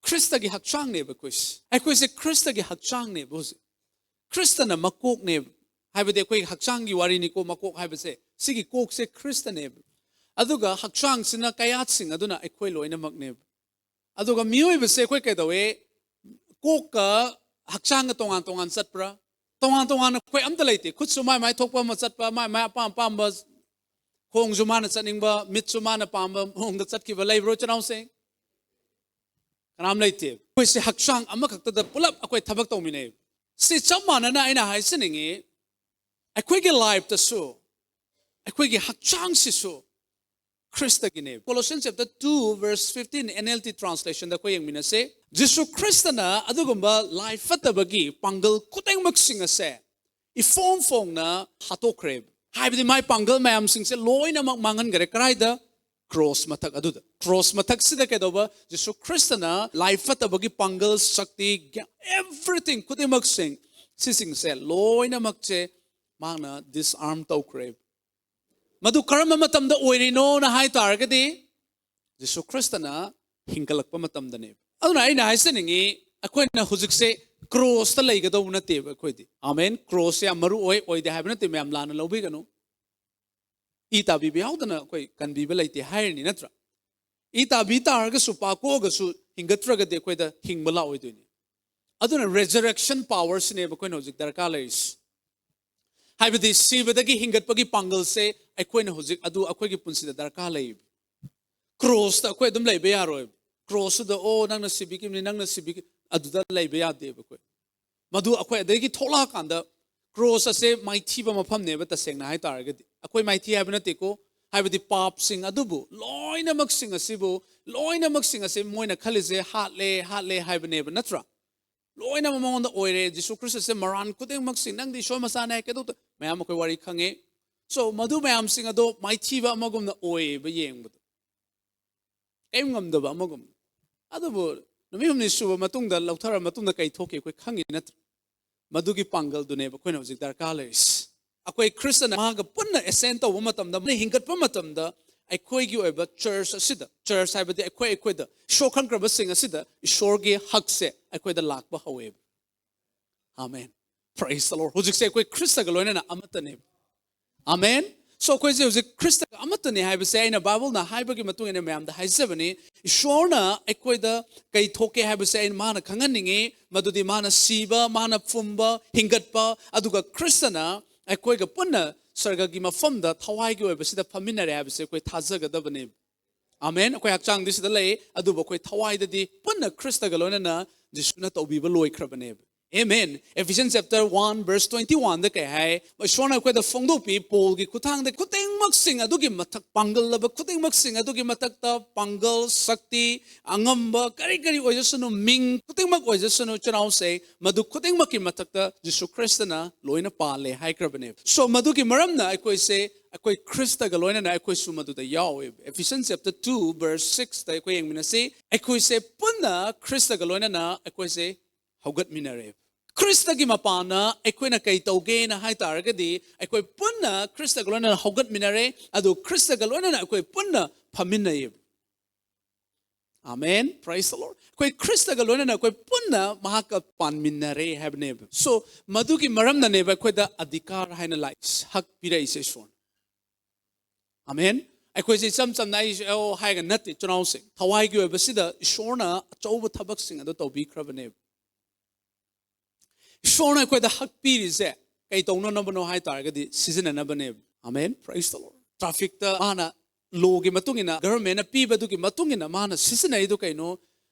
ꯈ꯭ꯔꯤꯁꯇꯒꯤ ꯍꯛꯆꯥꯡꯅꯦꯕ ꯑꯩꯈꯣꯏꯁꯦ꯫ ꯑꯩꯈꯣꯏꯁꯦ ꯈ꯭ꯔꯤꯁꯇꯒꯤ ꯍꯛꯆꯥꯡꯅꯦꯕ ꯍꯧꯖꯤꯛ꯫ ꯈ꯭ꯔꯤꯁꯇꯅ ꯃꯀꯣꯛꯅꯦꯕ꯫ ꯍꯥꯏꯕꯗꯤ ꯑꯩꯈꯣꯏ ꯍꯛꯆꯥꯡꯒꯤ ꯋꯥꯔꯤꯅꯤꯀꯣ, ꯃꯀꯣꯛ ꯍꯥꯏꯕꯁꯦ꯫ ꯁꯤꯒꯤ ꯀꯣꯛꯁꯦ ꯈ꯭ꯔꯤꯁꯇꯅꯦꯕ꯫ ꯑꯗꯨꯒ ꯍꯛꯆꯥꯡꯁꯤꯅ ꯀꯌꯥꯠꯁꯤꯡ ꯑꯗꯨꯅ ꯑꯩꯈꯣꯏ ꯂꯣꯏꯅꯃꯛꯅꯦꯕ꯫ ꯑꯗꯨꯒ ꯃꯤꯑꯣꯏꯕꯁꯦ ꯑꯩꯈꯣꯏ ꯀꯩꯗꯧꯋꯦ? ꯀꯣꯛꯀ ꯍꯛꯆꯥꯡꯒ ꯇꯣꯉꯥꯟ ꯇꯣꯉꯥꯟ ꯆꯠꯄ꯭ꯔꯥ? ꯇꯣꯉꯥꯟ ꯇꯣꯉꯥꯟꯅ ꯑꯩꯈꯣꯏ ꯑꯝꯇ ꯂꯩꯇꯦ꯫ ꯈꯨꯠꯁꯨ ꯃꯥꯏ ꯃꯥꯏ ꯊꯣꯛꯄ ꯑꯃ ꯆꯠꯄ, ꯃꯥꯏ ꯃꯥꯏ ꯑꯄꯥꯝ ꯑꯄꯥꯝꯕ, ꯈꯣꯡꯁꯨ ꯃꯥꯅ ꯆꯠꯅꯤꯡꯕ, ꯃꯤꯠꯁꯨ ꯃꯥꯅ ꯄꯥꯝꯕ ꯃꯑꯣꯡꯗ ꯆꯠꯈꯤꯕ ꯂꯩꯕ꯭ꯔꯣ, ꯏꯆꯤꯟ ꯏꯅꯥꯎꯁꯤꯡ? ꯀꯅꯥꯝ ꯂꯩꯇꯦ꯫ ꯑꯩꯈꯣꯏꯁꯦ ꯍꯛꯆꯥꯡ ꯑꯃꯈꯛꯇꯗ ꯄꯨꯂꯞ ꯑꯩꯈꯣꯏ ꯊꯕꯛ ꯇꯧꯃꯤꯟꯅꯩ꯫ ꯁꯤ ꯆꯞ ꯃꯥꯟꯅꯅ ꯑꯩꯅ ꯍꯥꯏꯖꯅꯤꯡꯉꯤ, ꯑꯩꯈꯣꯏꯒꯤ ꯂꯥꯏꯐꯇꯁꯨ ꯑꯩꯈꯣꯏꯒꯤ ꯍꯛꯆꯥꯡꯁꯤꯁꯨ ꯈ꯭ꯔꯤꯁꯇꯒꯤꯅꯦ꯫ Colossians chapter two verse fifteen NLT translation ꯗ ꯑꯩꯈꯣꯏ ꯌꯦꯡꯃꯤꯟꯅꯁꯦ꯫ ꯖꯤꯁꯨ ꯈ꯭ꯔꯤꯁꯇꯅ ꯑꯗꯨꯒꯨꯝꯕ ꯂꯥꯏ ꯐꯠꯇꯕꯒꯤ ꯄꯥꯡꯒꯜ ꯈꯨꯗꯤꯡꯃꯛꯁꯤꯡ ꯑꯁꯦ ꯏꯐꯣꯡ ꯐꯣꯡꯅ ꯍꯥꯠꯇꯣꯛꯈ꯭ꯔꯦ꯫ ꯍꯥꯏꯕꯗꯤ ꯃꯥꯏ ꯄꯥꯡꯒꯜ ꯃꯌꯥꯝꯁꯤꯡꯁꯦ ꯂꯣꯏꯅꯃꯛ ꯃꯥꯡꯍꯟꯈ꯭ꯔꯦ꯫ ꯀꯗꯥꯏꯗ? ꯀ꯭ꯔꯣꯁ ꯃꯊꯛ ꯑꯗꯨꯗ꯫ ꯀ꯭ꯔꯣꯁ ꯃꯊꯛꯁꯤꯗ ꯀꯩꯗꯧꯕ? ꯖꯤꯁꯨ ꯈ꯭ꯔꯤꯁꯇꯅ ꯂꯥꯏ ꯐꯠꯇꯕꯒꯤ ꯄꯥꯡꯒꯜ, ꯁꯛꯇꯤ, everything ꯈꯨꯗꯤꯡꯃꯛꯁꯤꯡ, ꯁꯤꯁꯤꯡꯁꯦ ꯂꯣꯏꯅꯃꯛꯁꯦ ꯃꯥꯅ disarm ꯇꯧꯈ꯭ꯔꯦ꯫ ꯃꯗꯨ ꯀꯔꯝꯕ ꯃꯇꯝꯗ ꯑꯣꯏꯔꯤꯅꯣꯅ ꯍꯥꯏ ꯇꯥꯔꯒꯗꯤ, ꯖꯤꯁꯨ ꯈ꯭ꯔꯤꯁꯇꯅ ꯍꯤꯡꯒꯠꯂꯛꯄ ꯃꯇꯝꯗꯅꯦꯕ꯫ ꯑꯗꯨꯅ ꯑꯩꯅ ꯍꯥꯏꯖꯅꯤꯡꯉꯤ, ꯑꯩꯈꯣꯏꯅ ꯍꯧꯖꯤꯛꯁꯦ ꯀ꯭ꯔꯣꯁꯇ ꯂꯩꯒꯗꯧꯕ ꯅꯠꯇꯦꯕ ꯑꯩꯈꯣꯏꯗꯤ꯫ ꯑꯃꯦꯟ꯫ ꯀ꯭ꯔꯣꯁꯁꯦ ꯌꯥꯝ ꯃꯔꯨ ꯑꯣꯏ, ꯑꯣꯏꯗꯦ ꯍꯥꯏꯕ ꯅꯠꯇꯦ, ꯃꯌꯥꯝ ꯂꯥꯟꯅ ꯂꯧꯕꯤꯒꯅꯨ꯫ ꯏ ꯇꯥꯕꯤꯕ ꯌꯥꯎꯗꯅ ꯑꯩꯈꯣꯏ ꯀꯟꯕꯤꯕ ꯂꯩꯇꯦ ꯍꯥꯏꯔꯅꯤ, ꯅꯠꯇ꯭ꯔꯥ? ꯏ ꯇꯥꯕꯤ ꯇꯥꯔꯒꯁꯨ, ꯄꯥꯛ ꯀꯣꯛꯑꯒꯁꯨ, ꯍꯤꯡꯒꯠꯇ꯭ꯔꯒꯗꯤ ꯑꯩꯈꯣꯏꯗ ꯍꯤꯡꯕ ꯂꯥꯛꯑꯣꯏꯗꯣꯏꯅꯤ꯫ ꯑꯗꯨꯅ resurrection power ꯁꯤꯅꯦꯕ ꯑꯩꯈꯣꯏꯅ ꯍꯧꯖꯤꯛ ꯗꯔꯀꯥꯔ ꯂꯩꯔꯤꯁꯤ꯫ ꯍꯥꯏꯕꯗꯤ ꯁꯤꯕꯗꯒꯤ ꯍꯤꯡꯒꯠꯄꯒꯤ ꯄꯥꯡꯒꯜꯁꯦ ꯑꯩꯈꯣꯏꯅ ꯍꯧꯖꯤꯛ ꯑꯗꯨ ꯑꯩꯈꯣꯏꯒꯤ ꯄꯨꯟꯁꯤꯗ ꯗꯔꯀꯥꯔ ꯂꯩꯌꯦꯕ꯫ ꯀ꯭ꯔꯣꯁꯇ ꯑꯩꯈꯣꯏ ꯑꯗꯨꯝ ꯂꯩꯕ ꯌꯥꯔꯣꯏꯕ꯫ ꯀ꯭ꯔꯣꯁꯇꯨꯗ, "ꯑꯣ, ꯅꯪꯅ ꯁꯤꯕꯤꯈꯤꯕꯅꯤ, ꯅꯪꯅ ꯁꯤꯕꯤꯈꯤ-," ꯑꯗꯨꯗ ꯂꯩꯕ ꯌꯥꯗꯦꯕ ꯑꯩꯈꯣꯏ꯫ ꯃꯗꯨ ꯑꯩꯈꯣꯏ ꯑꯗꯒꯤ ꯊꯣꯛꯂꯛꯑꯀꯥꯟꯗ, ꯀ꯭ꯔꯣꯁ ꯑꯁꯦ ꯃꯥꯏꯊꯤꯕ ꯃꯐꯝꯅꯦꯕ, ꯇꯁꯦꯡꯅ ꯍꯥꯏ ꯇꯥꯔꯒꯗꯤ꯫ ꯑꯩꯈꯣꯏ ꯃꯥꯏꯊꯤ ꯍꯥꯏꯕ ꯅꯠꯇꯦꯀꯣ, ꯍꯥꯏꯕꯗꯤ ꯄꯥꯞꯁꯤꯡ ꯑꯗꯨꯕꯨ, ꯂꯣꯏꯅꯃꯛꯁꯤꯡ ꯑꯁꯤꯕꯨ, ꯂꯣꯏꯅꯃꯛꯁꯤꯡ ꯑꯁꯤ ꯃꯣꯏꯅ ꯈꯜꯂꯤꯁꯦ ꯍꯥꯠꯂꯦ, ꯍꯥꯠꯂꯦ ꯍꯥꯏꯕꯅꯦꯕ, ꯅꯠꯇ꯭ꯔꯥ? ꯂꯣꯏꯅꯃꯛ ꯃꯉꯣꯟꯗ ꯑꯣꯏꯔꯦ꯫ ꯖꯤꯁꯨ ꯈ꯭ꯔꯤꯁꯇꯁꯦ ꯃꯔꯥꯟ ꯈꯨꯗꯤꯡꯃꯛꯁꯤꯡ, "ꯅꯪꯗꯤ ꯏꯁꯣꯔ ꯃꯆꯥꯅꯦ" ꯍꯥꯏ, ꯀꯩꯗꯧꯗ-, ꯃꯌꯥꯝ ꯑꯩꯈꯣꯏ ꯋꯥꯔꯤ ꯈꯪꯉꯦ꯫ So, ꯃꯗꯨ ꯃꯌꯥꯝꯁꯤꯡ ꯑꯗꯣ ꯃꯥꯏꯊꯤꯕ ꯑꯃꯒꯨꯝꯅ ꯑꯣꯏꯌꯦꯕ ꯌꯦꯡꯕꯗ꯫ ꯀꯔꯤꯝ ꯉꯝꯗꯕ ꯑꯃꯒꯨꯝ꯫ ꯑꯗꯨꯕꯨ ꯅꯨꯃꯤꯠ ꯍꯨꯝꯅꯤ ꯁꯨꯕ ꯃꯇꯨꯡꯗ, ꯂꯧꯊꯔ ꯃꯇꯨꯡꯗ ꯀꯩ ꯊꯣꯛꯀꯦ ꯑꯩꯈꯣꯏ ꯈꯪꯉꯤ, ꯅꯠꯇ꯭ꯔꯥ? ꯃꯗꯨꯒꯤ ꯄꯥꯡꯒꯜꯗꯨꯅꯦꯕ ꯑꯩꯈꯣꯏꯅ ꯍꯧꯖꯤꯛ ꯗꯔꯀꯥꯔ ꯂꯩꯔꯤꯁꯤ꯫ ꯑꯩꯈꯣꯏ ꯈ꯭ꯔꯤꯁꯇꯅ ꯃꯍꯥꯛꯀ ꯄꯨꯟꯅ ascend ꯇꯧꯕ ꯃꯇꯝꯗ, ꯃꯥꯅ ꯍꯤꯡꯒꯠꯄ ꯃꯇꯝꯗ, ꯑꯩꯈꯣꯏꯒꯤ ꯑꯣꯏꯕ ꯆꯔꯆ ꯑꯁꯤꯗ, ꯆꯔꯆ ꯍꯥꯏꯕꯗꯤ ꯑꯩꯈꯣꯏ ꯑꯩꯈꯣꯏꯗ, ꯏꯁꯣꯔ ꯈꯪꯈ꯭ꯔꯕꯁꯤꯡ ꯑꯁꯤꯗ ꯏꯁꯣꯔꯒꯤ ꯍꯛꯁꯦ ꯑꯩꯈꯣꯏꯗ ꯂꯥꯛꯄ ꯍꯧꯋꯦꯕ꯫ ꯑꯃꯦꯟ꯫ Praise the Lord. ꯍꯧꯖꯤꯛꯁꯦ ꯑꯩꯈꯣꯏ ꯈ꯭ꯔꯤꯁꯇꯒ ꯂꯣꯏꯅꯅ ꯑꯃꯠꯇꯅꯦꯕ꯫ ꯑꯃꯦꯟ꯫ So ꯑꯩꯈꯣꯏꯁꯦ ꯍꯧꯖꯤꯛ ꯈ꯭ꯔꯤꯁꯇꯒ ꯑꯃꯠꯇꯅꯦ ꯍꯥꯏꯕꯁꯦ ꯑꯩꯅ ꯕꯥꯏꯕꯜꯅ ꯍꯥꯏꯕꯒꯤ ꯃꯇꯨꯡ ꯏꯟꯅ ꯃꯌꯥꯝꯗ ꯍꯥꯏꯖꯕꯅꯤ꯫ ꯏꯁꯣꯔꯅ ꯑꯩꯈꯣꯏꯗ ꯀꯩ ꯊꯣꯛꯀꯦ ꯍꯥꯏꯕꯁꯦ ꯑꯩꯅ, ꯃꯥꯅ ꯈꯪꯍꯟꯅꯤꯡꯉꯤ꯫ ꯃꯗꯨꯗꯤ ꯃꯥꯅ ꯁꯤꯕ, ꯃꯥꯅ ꯐꯨꯝꯕ, ꯍꯤꯡꯒꯠꯄ, ꯑꯗꯨꯒ ꯈ꯭ꯔꯤꯁꯇꯅ ꯑꯩꯈꯣꯏꯒ ꯄꯨꯟꯅ ꯁꯔꯒꯒꯤ ꯃꯐꯝꯗ ꯊꯋꯥꯏꯒꯤ ꯑꯣꯏꯕꯁꯤꯗ ꯐꯝꯃꯤꯟꯅꯔꯦ ꯍꯥꯏꯕꯁꯦ ꯑꯩꯈꯣꯏ ꯊꯥꯖꯒꯗꯕꯅꯦꯕ꯫ ꯑꯃꯦꯟ꯫ ꯑꯩꯈꯣꯏ ꯍꯛꯆꯥꯡꯗꯤ ꯁꯤꯗ ꯂꯩ, ꯑꯗꯨꯕꯨ ꯑꯩꯈꯣꯏ ꯊꯋꯥꯏꯗꯗꯤ ꯄꯨꯟꯅ ꯈ꯭ꯔꯤꯁꯇꯒ ꯂꯣꯏꯅꯅ ꯖꯤꯁꯨꯅ ꯇꯧꯕꯤꯕ ꯂꯣꯏꯈ꯭ꯔꯕꯅꯦꯕ꯫ Amen. Ephesians chapter one verse twenty one ꯗ ꯀꯩ ꯍꯥꯏ? ꯏꯁꯣꯔꯅ ꯑꯩꯈꯣꯏꯗ ꯐꯣꯡꯗꯣꯛꯄꯤ, ꯄꯣꯜꯒꯤ ꯈꯨꯠꯊꯥꯡꯗ ꯈꯨꯗꯤꯡꯃꯛꯁꯤꯡ ꯑꯗꯨꯒꯤ ꯃꯊꯛ, ꯄꯥꯡꯒꯜꯂꯕ ꯈꯨꯗꯤꯡꯃꯛꯁꯤꯡ ꯑꯗꯨꯒꯤ ꯃꯊꯛꯇ ꯄꯥꯡꯒꯜ, ꯁꯛꯇꯤ, ꯑꯉꯝꯕ ꯀꯔꯤ ꯀꯔꯤ ꯑꯣꯏꯖꯁꯅꯨ, ꯃꯤꯡ ꯈꯨꯗꯤꯡꯃꯛ ꯑꯣꯏꯖꯁꯅꯨ, ꯆꯤꯜꯍꯥꯎꯁꯦ, ꯃꯗꯨ ꯈꯨꯗꯤꯡꯃꯛꯀꯤ ꯃꯊꯛꯇ ꯖꯤꯁꯨ ꯈ꯭ꯔꯤꯁꯇꯅ ꯂꯣꯏꯅ ꯄꯥꯜꯂꯦ ꯍꯥꯏꯈ꯭ꯔꯕꯅꯦꯕ꯫ So ꯃꯗꯨꯒꯤ ꯃꯔꯝꯅ ꯑꯩꯈꯣꯏꯁꯦ, ꯑꯩꯈꯣꯏ ꯈ꯭ꯔꯤꯁꯇꯒ ꯂꯣꯏꯅꯅ ꯑꯩꯈꯣꯏꯁꯨ ꯃꯗꯨꯗ ꯌꯥꯎꯋꯦꯕ꯫ Ephesians chapter two verse six ꯇ ꯑꯩꯈꯣꯏ ꯌꯦꯡꯃꯤꯟꯅꯁꯤ꯫ ꯑꯩꯈꯣꯏꯁꯦ ꯄꯨꯟꯅ ꯈ꯭ꯔꯤꯁꯇꯒ ꯂꯣꯏꯅꯅ ꯑꯩꯈꯣꯏꯁꯦ ꯍꯧꯒꯠꯃꯤꯟꯅꯔꯦ꯫ ꯈ꯭ꯔꯤꯁꯇꯒꯤ ꯃꯄꯥꯟꯅ ꯑꯩꯈꯣꯏꯅ ꯀꯩ ꯇꯧꯒꯦꯅ ꯍꯥꯏ ꯇꯥꯔꯒꯗꯤ, ꯑꯩꯈꯣꯏ ꯄꯨꯟꯅ ꯈ꯭ꯔꯤꯁꯇꯒ ꯂꯣꯏꯅꯅ ꯍꯧꯒꯠꯃꯤꯟꯅꯔꯦ, ꯑꯗꯨ ꯈ꯭ꯔꯤꯁꯇꯒ ꯂꯣꯏꯅꯅ ꯑꯩꯈꯣꯏ ꯄꯨꯟꯅ ꯐꯝꯃꯤꯟꯅꯩꯌꯦꯕ꯫ ꯑꯃꯦꯟ꯫ Praise the Lord. ꯑꯩꯈꯣꯏ ꯈ꯭ꯔꯤꯁꯇꯒ ꯂꯣꯏꯅꯅ ꯑꯩꯈꯣꯏ ꯄꯨꯟꯅ ꯃꯍꯥꯛꯀ ꯄꯥꯟꯃꯤꯟꯅꯔꯦ ꯍꯥꯏꯕꯅꯦꯕ꯫ So ꯃꯗꯨꯒꯤ ꯃꯔꯝꯅꯅꯦꯕ ꯑꯩꯈꯣꯏꯗ ꯑꯙꯤꯀꯥꯔ ꯍꯥꯏꯅ ꯂꯥꯛꯏꯁꯦ, ꯍꯛ ꯄꯤꯔꯛꯏꯁꯦ ꯏꯁꯣꯔꯅ꯫ ꯑꯃꯦꯟ꯫ ꯑꯩꯈꯣꯏꯁꯦ ꯏꯆꯝ ꯆꯝꯅ ꯑꯩꯁꯦ ꯑꯣ ꯍꯥꯏꯔꯒ ꯅꯠꯇꯦ, ꯆꯤꯜꯍꯥꯎꯁꯦ, ꯊꯋꯥꯏꯒꯤ ꯑꯣꯏꯕꯁꯤꯗ ꯏꯁꯣꯔꯅ ꯑꯆꯧꯕ ꯊꯕꯛꯁꯤꯡ ꯑꯗꯨ ꯇꯧꯕꯤꯈ꯭ꯔꯕꯅꯦꯕ꯫ ꯏꯁꯣꯔꯅ ꯑꯩꯈꯣꯏꯗ ꯍꯛ ꯄꯤꯔꯤꯁꯦ ꯀꯩ ꯇꯧꯅꯅꯕꯅꯣ ꯍꯥꯏ ꯇꯥꯔꯒꯗꯤ ꯁꯤꯖꯤꯟꯅꯅꯕꯅꯦꯕ꯫ ꯑꯃꯦꯟ꯫ Praise the Lord. ꯇ꯭ꯔꯥꯐꯤꯛꯇ ꯃꯥꯅ ꯂꯣꯒꯤ ꯃꯇꯨꯡ ꯏꯟꯅ, ꯒꯚꯔꯟꯃꯦꯟꯅ ꯄꯤꯕꯗꯨꯒꯤ ꯃꯇꯨꯡ ꯏꯟꯅ ꯃꯥꯅ ꯁꯤꯖꯤꯟꯅꯔꯤꯗꯣ ꯀꯩꯅꯣ?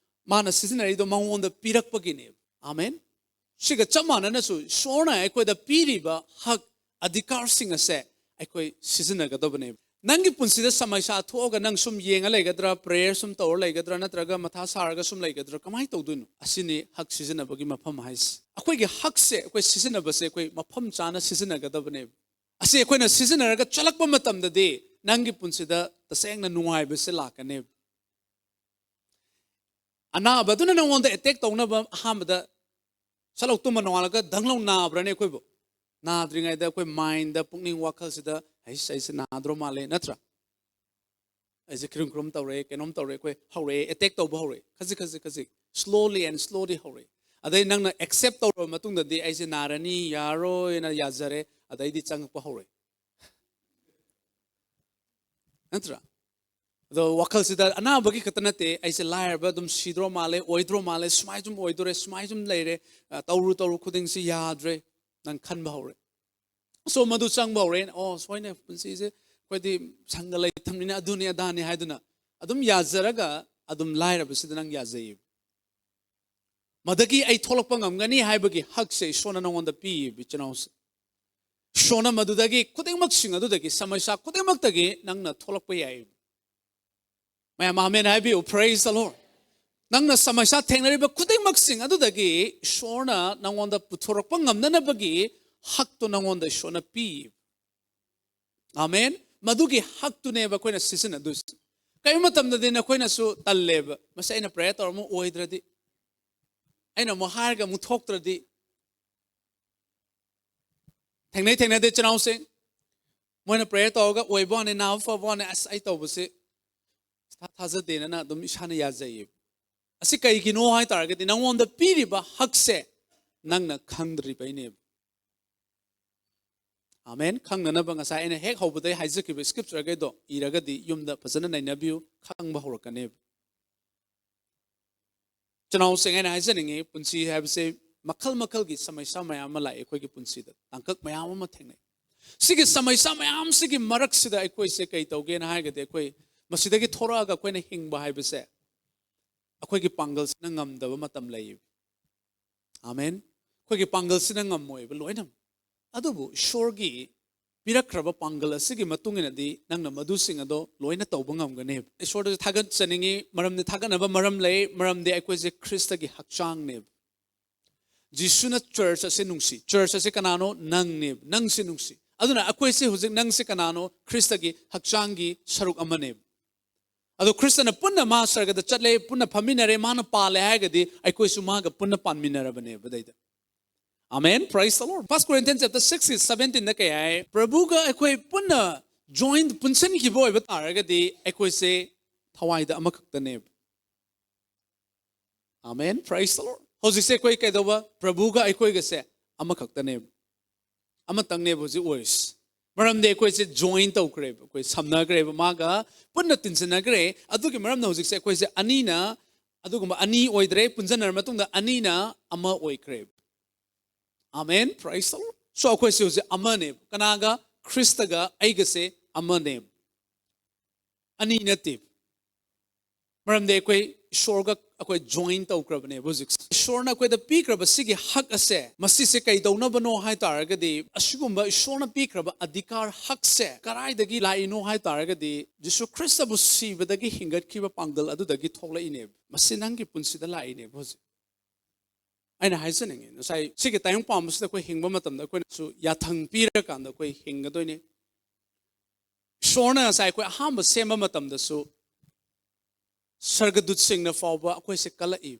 ꯃꯥꯅ ꯁꯤꯖꯤꯟꯅꯔꯤꯗꯣ ꯃꯉꯣꯟꯗ ꯄꯤꯔꯛꯄꯒꯤꯅꯦꯕ꯫ ꯑꯃꯦꯟ꯫ ꯁꯤꯒ ꯆꯞ ꯃꯥꯟꯅꯅꯁꯨ ꯏꯁꯣꯔꯅ ꯑꯩꯈꯣꯏꯗ ꯄꯤꯔꯤꯕ ꯍꯛ ꯑꯙꯤꯀꯥꯔꯁꯤꯡ ꯑꯁꯦ ꯑꯩꯈꯣꯏ ꯁꯤꯖꯤꯟꯅꯒꯗꯕꯅꯦꯕ꯫ ꯅꯪꯒꯤ ꯄꯨꯟꯁꯤꯗ ꯁꯃꯩꯁꯥ ꯊꯣꯛꯑꯒ ꯅꯪ ꯁꯨꯝ ꯌꯦꯡꯉ ꯂꯩꯒꯗ꯭ꯔꯥ, ꯄ꯭ꯔꯦꯌꯔ ꯁꯨꯝ ꯇꯧꯔ ꯂꯩꯒꯗ꯭ꯔꯥ, ꯅꯠꯇ꯭ꯔꯒ ꯃꯊꯥ ꯁꯥꯔꯒ ꯁꯨꯝ ꯂꯩꯒꯗ꯭ꯔꯥ, ꯀꯃꯥꯏꯅ ꯇꯧꯗꯣꯏꯅꯣ? ꯑꯁꯤꯅꯤ ꯍꯛ ꯁꯤꯖꯤꯟꯅꯕꯒꯤ ꯃꯐꯝ ꯍꯥꯏꯁꯦ꯫ ꯑꯩꯈꯣꯏꯒꯤ ꯍꯛꯁꯦ ꯑꯩꯈꯣꯏ ꯁꯤꯖꯤꯟꯅꯕꯁꯦ ꯑꯩꯈꯣꯏ ꯃꯐꯝ ꯆꯥꯅ ꯁꯤꯖꯤꯟꯅꯒꯗꯕꯅꯦꯕ꯫ ꯑꯁꯤ ꯑꯩꯈꯣꯏꯅ ꯁꯤꯖꯤꯟꯅꯔꯒ ꯆꯠꯂꯛꯄ ꯃꯇꯝꯗꯗꯤ ꯅꯪꯒꯤ ꯄꯨꯟꯁꯤꯗ ꯇꯁꯦꯡꯅ ꯅꯨꯡꯉꯥꯏꯕꯁꯦ ꯂꯥꯛꯀꯅꯦꯕ꯫ ꯑꯅꯥꯕꯗꯨꯅ ꯅꯉꯣꯟꯗ ꯑꯦꯇꯦꯛ ꯇꯧꯅꯕ ꯑꯍꯥꯟꯕꯗ ꯁꯠꯂꯧ ꯇꯨꯝꯕ ꯅꯣꯡꯉꯥꯜꯂꯒ ꯗꯪ ꯂꯧ ꯅꯥꯕ꯭ꯔꯅꯦ ꯑꯩꯈꯣꯏꯕꯨ? ꯅꯥꯗ꯭ꯔꯤꯉꯩꯗ ꯑꯩꯈꯣꯏ ꯃꯥꯏꯟꯗ, ꯄꯨꯛꯅꯤꯡ ꯋꯥꯈꯜꯁꯤꯗ ꯑꯩꯁ, ꯑꯩꯁꯦ ꯅꯥꯗ꯭ꯔꯣ ꯃꯥꯜꯂꯦ, ꯅꯠꯇ꯭ꯔꯥ? ꯑꯩꯁꯦ ꯈꯤꯔꯨꯝ ꯈꯤꯔꯨꯝ ꯇꯧꯔꯦ, ꯀꯩꯅꯣꯝ ꯇꯧꯔꯦ, ꯑꯩꯈꯣꯏ ꯍꯧꯔꯛꯑꯦ, ꯑꯦꯇꯦꯛ ꯇꯧꯕ ꯍꯧꯔꯛꯑꯦ, ꯈꯖꯤꯛ ꯈꯖꯤꯛ ꯈꯖꯤꯛ, slowly and slowly ꯍꯧꯔꯛꯑꯦ꯫ ꯑꯗꯩ ꯅꯪꯅ ꯑꯦꯛꯁꯦꯞ ꯇꯧꯔꯕ ꯃꯇꯨꯡꯗꯗꯤ ꯑꯩꯁꯦ ꯅꯥꯔꯅꯤ, ꯌꯥꯔꯣꯏꯅ ꯌꯥꯖꯔꯦ, ꯑꯗꯩꯗꯤ ꯆꯪꯉꯛꯄ ꯍꯧꯔꯛꯑꯦ, ꯅꯠꯇ꯭ꯔꯥ? ꯑꯗꯣ ꯋꯥꯈꯜꯁꯤꯗ ꯑꯅꯥꯕꯒꯤ ꯈꯛꯇ ꯅꯠꯇꯦ, ꯑꯩꯁꯦ ꯂꯥꯏꯔꯕ ꯑꯗꯨꯝ ꯁꯤꯗ꯭ꯔꯣ ꯃꯥꯜꯂꯦ, ꯑꯣꯏꯗ꯭ꯔꯣ ꯃꯥꯜꯂꯦ, ꯁꯨꯃꯥꯏ ꯁꯨꯝ ꯑꯣꯏꯗꯣꯔꯦ, ꯁꯨꯃꯥꯏ ꯁꯨꯝ ꯂꯩꯔꯦ, ꯑ, ꯇꯧꯔꯨ ꯇꯧꯔꯨ ꯈꯨꯗꯤꯡꯁꯤ ꯌꯥꯗ꯭ꯔꯦ, ꯅꯪ ꯈꯟꯕ ꯍꯧꯔꯦ꯫ ꯑꯁꯣꯝ ꯑꯗꯨ ꯆꯪꯕ ꯍꯧꯔꯦ꯫ ꯑꯣ, ꯁꯣꯏꯅꯦ, ꯄꯨꯟꯁꯤꯁꯦ ꯑꯩꯈꯣꯏꯗꯤ ꯁꯪꯒ ꯂꯩꯇꯕꯅꯤꯅ ꯑꯗꯨꯅꯤ ꯑꯗꯥꯅꯤ ꯍꯥꯏꯗꯨꯅ ꯑꯗꯨꯝ ꯌꯥꯖꯔꯒ ꯑꯗꯨꯝ ꯂꯥꯏꯔꯕꯁꯤꯗ ꯅꯪ ꯌꯥꯖꯩꯌꯦꯕ꯫ ꯃꯗꯒꯤ ꯑꯩ ꯊꯣꯛꯂꯛꯄ ꯉꯝꯒꯅꯤ ꯍꯥꯏꯕꯒꯤ ꯍꯛꯁꯦ ꯏꯁꯣꯔꯅ ꯅꯉꯣꯟꯗ ꯄꯤꯌꯦꯕ, ꯏꯆꯤꯟ ꯏꯅꯥꯎꯁꯦ꯫ ꯏꯁꯣꯔꯅ ꯃꯗꯨꯗꯒꯤ ꯈꯨꯗꯤꯡꯃꯛꯁꯤꯡ ꯑꯗꯨꯗꯒꯤ, ꯁꯃꯁ꯭ꯌꯥ ꯈꯨꯗꯤꯡꯃꯛꯇꯒꯤ ꯅꯪꯅ ꯊꯣꯛꯂꯛꯄ ꯌꯥꯏ꯫ ꯃꯌꯥꯝ ꯑꯃꯦꯟ ꯍꯥꯏꯕꯤꯌꯨ, praise the Lord꯫ ꯅꯪꯅ ꯁꯃꯁ꯭ꯌꯥ ꯊꯦꯡꯅꯔꯤꯕ ꯈꯨꯗꯤꯡꯃꯛꯁꯤꯡ ꯑꯗꯨꯗꯒꯤ ꯏꯁꯣꯔꯅ ꯅꯪꯉꯣꯟꯗ ꯄꯨꯊꯣꯔꯛꯄ ꯉꯝꯅꯅꯕꯒꯤ ꯍꯛꯇꯨ ꯅꯪꯉꯣꯟꯗ ꯏꯁꯣꯔꯅ ꯄꯤ꯫ ꯑꯃꯦꯟ꯫ ꯃꯗꯨꯒꯤ ꯍꯛꯇꯨꯅꯦꯕ ꯑꯩꯈꯣꯏꯅ ꯁꯤꯖꯤꯟꯅꯗꯣꯏꯁꯦ꯫ ꯀꯔꯤꯒꯨꯝꯕ ꯃꯇꯝꯗꯗꯤ ꯅꯈꯣꯏꯅꯁꯨ ꯇꯜꯂꯦꯕ, "ꯃꯁꯤ ꯑꯩꯅ ꯄ꯭ꯔꯦꯌꯔ ꯇꯧꯔꯝꯃ ꯑꯣꯏꯗ꯭ꯔꯗꯤ, ꯑꯩꯅ ꯑꯃꯨꯛ ꯍꯥꯏꯔꯒ ꯑꯃꯨꯛ ꯊꯣꯛꯇ꯭ꯔꯗꯤ"꯫ ꯊꯦꯡꯅꯩ, ꯊꯦꯡꯅꯗꯦ, ꯏꯆꯤꯟ ꯏꯅꯥꯎꯁꯤꯡ? ꯃꯣꯏꯅ ꯄ꯭ꯔꯦꯌꯔ ꯇꯧꯔꯒ ꯑꯣꯏꯕ ꯋꯥꯅꯤ, ꯅꯥꯕ ꯐꯕ ꯋꯥꯅꯤ, "ꯑꯁ, ꯑꯩ ꯇꯧꯕꯁꯦ ꯏꯊꯥ ꯊꯥꯖꯗꯦꯅ" ꯑꯗꯨꯝ ꯏꯁꯥꯅ ꯌꯥꯖꯩꯌꯦꯕ꯫ ꯑꯁꯤ ꯀꯩꯒꯤꯅꯣ ꯍꯥꯏ ꯇꯥꯔꯒꯗꯤ, ꯅꯪꯉꯣꯟꯗ ꯄꯤꯔꯤꯕ ꯍꯛꯁꯦ ꯅꯪꯅ ꯈꯪꯗ꯭ꯔꯤꯕꯩꯅꯦꯕ꯫ ꯑꯃꯦꯟ꯫ ꯈꯪꯅꯅꯕ ꯉꯁꯥꯏ ꯑꯩꯅ ꯍꯦꯛ ꯍꯧꯕꯗꯩ ꯍꯥꯏꯖꯈꯤꯕ ꯁ꯭ꯀ꯭ꯔꯤꯞꯆꯔꯈꯩꯗꯣ ꯏꯔꯒꯗꯤ ꯌꯨꯝꯗ ꯐꯖꯅ ꯅꯩꯅꯕꯤꯌꯨ, ꯈꯪꯕ ꯍꯧꯔꯛꯀꯅꯦꯕ꯫ ꯏꯆꯤꯟ ꯏꯅꯥꯎꯁꯤꯡ, ꯑꯩꯅ ꯍꯥꯏꯖꯅꯤꯡꯉꯤ, ꯄꯨꯟꯁꯤ ꯍꯥꯏꯕꯁꯦ ꯃꯈꯜ ꯃꯈꯜꯒꯤ ꯁꯃꯁ꯭ꯌꯥ ꯃꯌꯥꯝ ꯑꯃ ꯂꯥꯛꯑꯦ ꯑꯩꯈꯣꯏꯒꯤ ꯄꯨꯟꯁꯤꯗ, ꯇꯥꯡꯀꯛ ꯃꯌꯥꯝ ꯑꯃ ꯊꯦꯡꯅꯩ꯫ ꯁꯤꯒꯤ ꯁꯃꯁ꯭ꯌꯥ ꯃꯌꯥꯝꯁꯤꯒꯤ ꯃꯔꯛꯁꯤꯗ ꯑꯩꯈꯣꯏꯁꯦ ꯀꯩ ꯇꯧꯒꯦꯅ ꯍꯥꯏꯔꯒꯗꯤ, ꯑꯩꯈꯣꯏ ꯃꯁꯤꯗꯒꯤ ꯊꯣꯔꯛꯑꯒ ꯑꯩꯈꯣꯏꯅ ꯍꯤꯡꯕ ꯍꯥꯏꯕꯁꯦ ꯑꯩꯈꯣꯏꯒꯤ ꯄꯥꯡꯒꯜꯁꯤꯅ ꯉꯝꯗꯕ ꯃꯇꯝ ꯂꯩꯌꯦꯕ꯫ ꯑꯃꯦꯟ꯫ ꯑꯩꯈꯣꯏꯒꯤ ꯄꯥꯡꯒꯜꯁꯤꯅ ꯉꯝꯃꯣꯏꯕ ꯂꯣꯏꯅꯃꯛ꯫ ꯑꯗꯨꯕꯨ ꯏꯁꯣꯔꯒꯤ ꯄꯤꯔꯛꯈ꯭ꯔꯕ ꯄꯥꯡꯒꯜ ꯑꯁꯤꯒꯤ ꯃꯇꯨꯡ ꯏꯟꯅꯗꯤ ꯅꯪꯅ ꯃꯗꯨꯁꯤꯡ ꯑꯗꯣ ꯂꯣꯏꯅ ꯇꯧꯕ ꯉꯝꯒꯅꯦꯕ꯫ ꯏꯁꯣꯔꯗꯁꯨ ꯊꯥꯒꯠꯆꯅꯤꯡꯉꯤ, ꯃꯔꯝꯗꯤ ꯊꯥꯒꯠꯅꯕ ꯃꯔꯝ ꯂꯩ, ꯃꯔꯝꯗꯤ ꯑꯩꯈꯣꯏꯁꯦ ꯈ꯭ꯔꯤꯁꯇꯒꯤ ꯍꯛꯆꯥꯡꯅꯦꯕ꯫ ꯖꯤꯁꯨꯅ ꯆꯔꯆ ꯑꯁꯤ ꯅꯨꯡꯁꯤ꯫ ꯆꯔꯆ ꯑꯁꯤ ꯀꯅꯥꯅꯣ? ꯅꯪꯅꯦꯕ꯫ ꯅꯪꯁꯤ ꯅꯨꯡꯁꯤ꯫ ꯑꯗꯨꯅ ꯑꯩꯈꯣꯏꯁꯦ ꯍꯧꯖꯤꯛ, ꯅꯪꯁꯦ ꯀꯅꯥꯅꯣ? ꯈ꯭ꯔꯤꯁꯇꯒꯤ ꯍꯛꯆꯥꯡꯒꯤ ꯁꯔꯨꯛ ꯑꯃꯅꯦꯕ꯫ ꯑꯗꯣ ꯈ꯭ꯔꯤꯁꯇꯅ ꯄꯨꯟꯅ ꯃꯥ ꯁꯔꯒꯗ ꯆꯠꯂꯦ, ꯄꯨꯟꯅ ꯐꯝꯃꯤꯟꯅꯔꯦ, ꯃꯥꯅ ꯄꯥꯜꯂꯦ ꯍꯥꯏꯔꯒꯗꯤ ꯑꯩꯈꯣꯏꯁꯨ ꯃꯥꯒ ꯄꯨꯟꯅ ꯄꯥꯟꯃꯤꯟꯅꯔꯕꯅꯦꯕ ꯑꯗꯩꯗ꯫ Amen. Praise the Lord. First Corinthians chapter six verse seventeen ꯗ ꯀꯩ ꯍꯥꯏ? ꯄ꯭ꯔꯚꯨꯒ ꯑꯩꯈꯣꯏ ꯄꯨꯟꯅ ꯖꯣꯏꯟ ꯄꯨꯟꯁꯤꯟꯈꯤꯕ ꯑꯣꯏꯕ ꯇꯥꯔꯒꯗꯤ ꯑꯩꯈꯣꯏꯁꯦ ꯊꯋꯥꯏꯗ ꯑꯃꯈꯛꯇꯅꯦꯕ꯫ ꯑꯃꯦꯟ꯫ Praise the Lord. ꯍꯧꯖꯤꯛꯁꯦ ꯑꯩꯈꯣꯏ ꯀꯩꯗꯧꯕ? ꯄ꯭ꯔꯚꯨꯒ ꯑꯩꯈꯣꯏꯒꯁꯦ ꯑꯃꯈꯛꯇꯅꯦꯕ, ꯑꯃꯇꯪꯅꯦꯕ ꯍꯧꯖꯤꯛ ꯑꯣꯏꯔꯤꯁꯦ꯫ ꯃꯔꯝꯗꯤ ꯑꯩꯈꯣꯏꯁꯦ ꯖꯣꯏꯟ ꯇꯧꯈ꯭ꯔꯦꯕ, ꯑꯩꯈꯣꯏ ꯁꯝꯅꯈ꯭ꯔꯦꯕ, ꯃꯥꯒ ꯄꯨꯟꯅ ꯇꯤꯟꯁꯤꯟꯅꯈ꯭ꯔꯦ꯫ ꯑꯗꯨꯒꯤ ꯃꯔꯝꯅ ꯍꯧꯖꯤꯛꯁꯦ ꯑꯩꯈꯣꯏꯁꯦ ꯑꯅꯤꯅ ꯑꯗꯨꯒꯨꯝꯕ ꯑꯅꯤ ꯑꯣꯏꯗ꯭ꯔꯦ, ꯄꯨꯟꯁꯤꯟꯅꯔ ꯃꯇꯨꯡꯗ ꯑꯅꯤꯅ ꯑꯃ ꯑꯣꯏꯈ꯭ꯔꯦꯕ꯫ Amen. Praise the Lord. So ꯑꯩꯈꯣꯏꯁꯦ ꯍꯧꯖꯤꯛ ꯑꯃꯅꯦꯕ꯫ ꯀꯅꯥꯒ? ꯈ꯭ꯔꯤꯁꯇꯒ ꯑꯩꯒꯁꯦ ꯑꯃꯅꯦꯕ, ꯑꯅꯤ ꯅꯠꯇꯦꯕ꯫ ꯃꯔꯝꯗꯤ ꯑꯩꯈꯣꯏ ꯏꯁꯣꯔꯒ ꯑꯩꯈꯣꯏ ꯖꯣꯏꯟ ꯇꯧꯈ꯭ꯔꯕꯅꯦꯕ ꯍꯧꯖꯤꯛꯁꯦ꯫ ꯏꯁꯣꯔꯅ ꯑꯩꯈꯣꯏꯗ ꯄꯤꯈ꯭ꯔꯕ ꯁꯤꯒꯤ ꯍꯛ ꯑꯁꯦ, ꯃꯁꯤꯁꯦ ꯀꯩꯗꯧꯅꯕꯅꯣ ꯍꯥꯏ ꯇꯥꯔꯒꯗꯤ, ꯑꯁꯤꯒꯨꯝꯕ ꯏꯁꯣꯔꯅ ꯄꯤꯈ꯭ꯔꯕ ꯑꯙꯤꯀꯥꯔ, ꯍꯛꯁꯦ ꯀꯗꯥꯏꯗꯒꯤ ꯂꯥꯛꯏꯅꯣ ꯍꯥꯏ ꯇꯥꯔꯒꯗꯤ, ꯖꯤꯁꯨ ꯈ꯭ꯔꯤꯁꯇꯕꯨ ꯁꯤꯕꯗꯒꯤ ꯍꯤꯡꯒꯠꯈꯤꯕ ꯄꯥꯡꯒꯜ ꯑꯗꯨꯗꯒꯤ ꯊꯣꯛꯂꯛꯏꯅꯦꯕ꯫ ꯃꯁꯤ ꯅꯪꯒꯤ ꯄꯨꯟꯁꯤꯗ ꯂꯥꯛꯏꯅꯦꯕ ꯍꯧꯖꯤꯛ꯫ ꯑꯩꯅ ꯍꯥꯏꯖꯅꯤꯡꯉꯤ, ꯉꯁꯥꯏ ꯁꯤꯒꯤ ꯇꯥꯏꯕꯪ ꯄꯥꯟꯕꯁꯤꯗ ꯑꯩꯈꯣꯏ ꯍꯤꯡꯕ ꯃꯇꯝꯗ ꯑꯩꯈꯣꯏꯅꯁꯨ ꯌꯥꯊꯪ ꯄꯤꯔꯀꯥꯟꯗ ꯑꯩꯈꯣꯏ ꯍꯤꯡꯒꯗꯣꯏꯅꯤ꯫ ꯏꯁꯣꯔꯅ ꯉꯁꯥꯏ ꯑꯩꯈꯣꯏ ꯑꯍꯥꯟꯕ ꯁꯦꯝꯕ ꯃꯇꯝꯗꯁꯨ ꯁꯔꯒꯗꯨꯠꯁꯤꯡꯅ ꯐꯥꯎꯕ ꯑꯩꯈꯣꯏꯁꯦ ꯀꯜꯂꯛꯏ꯫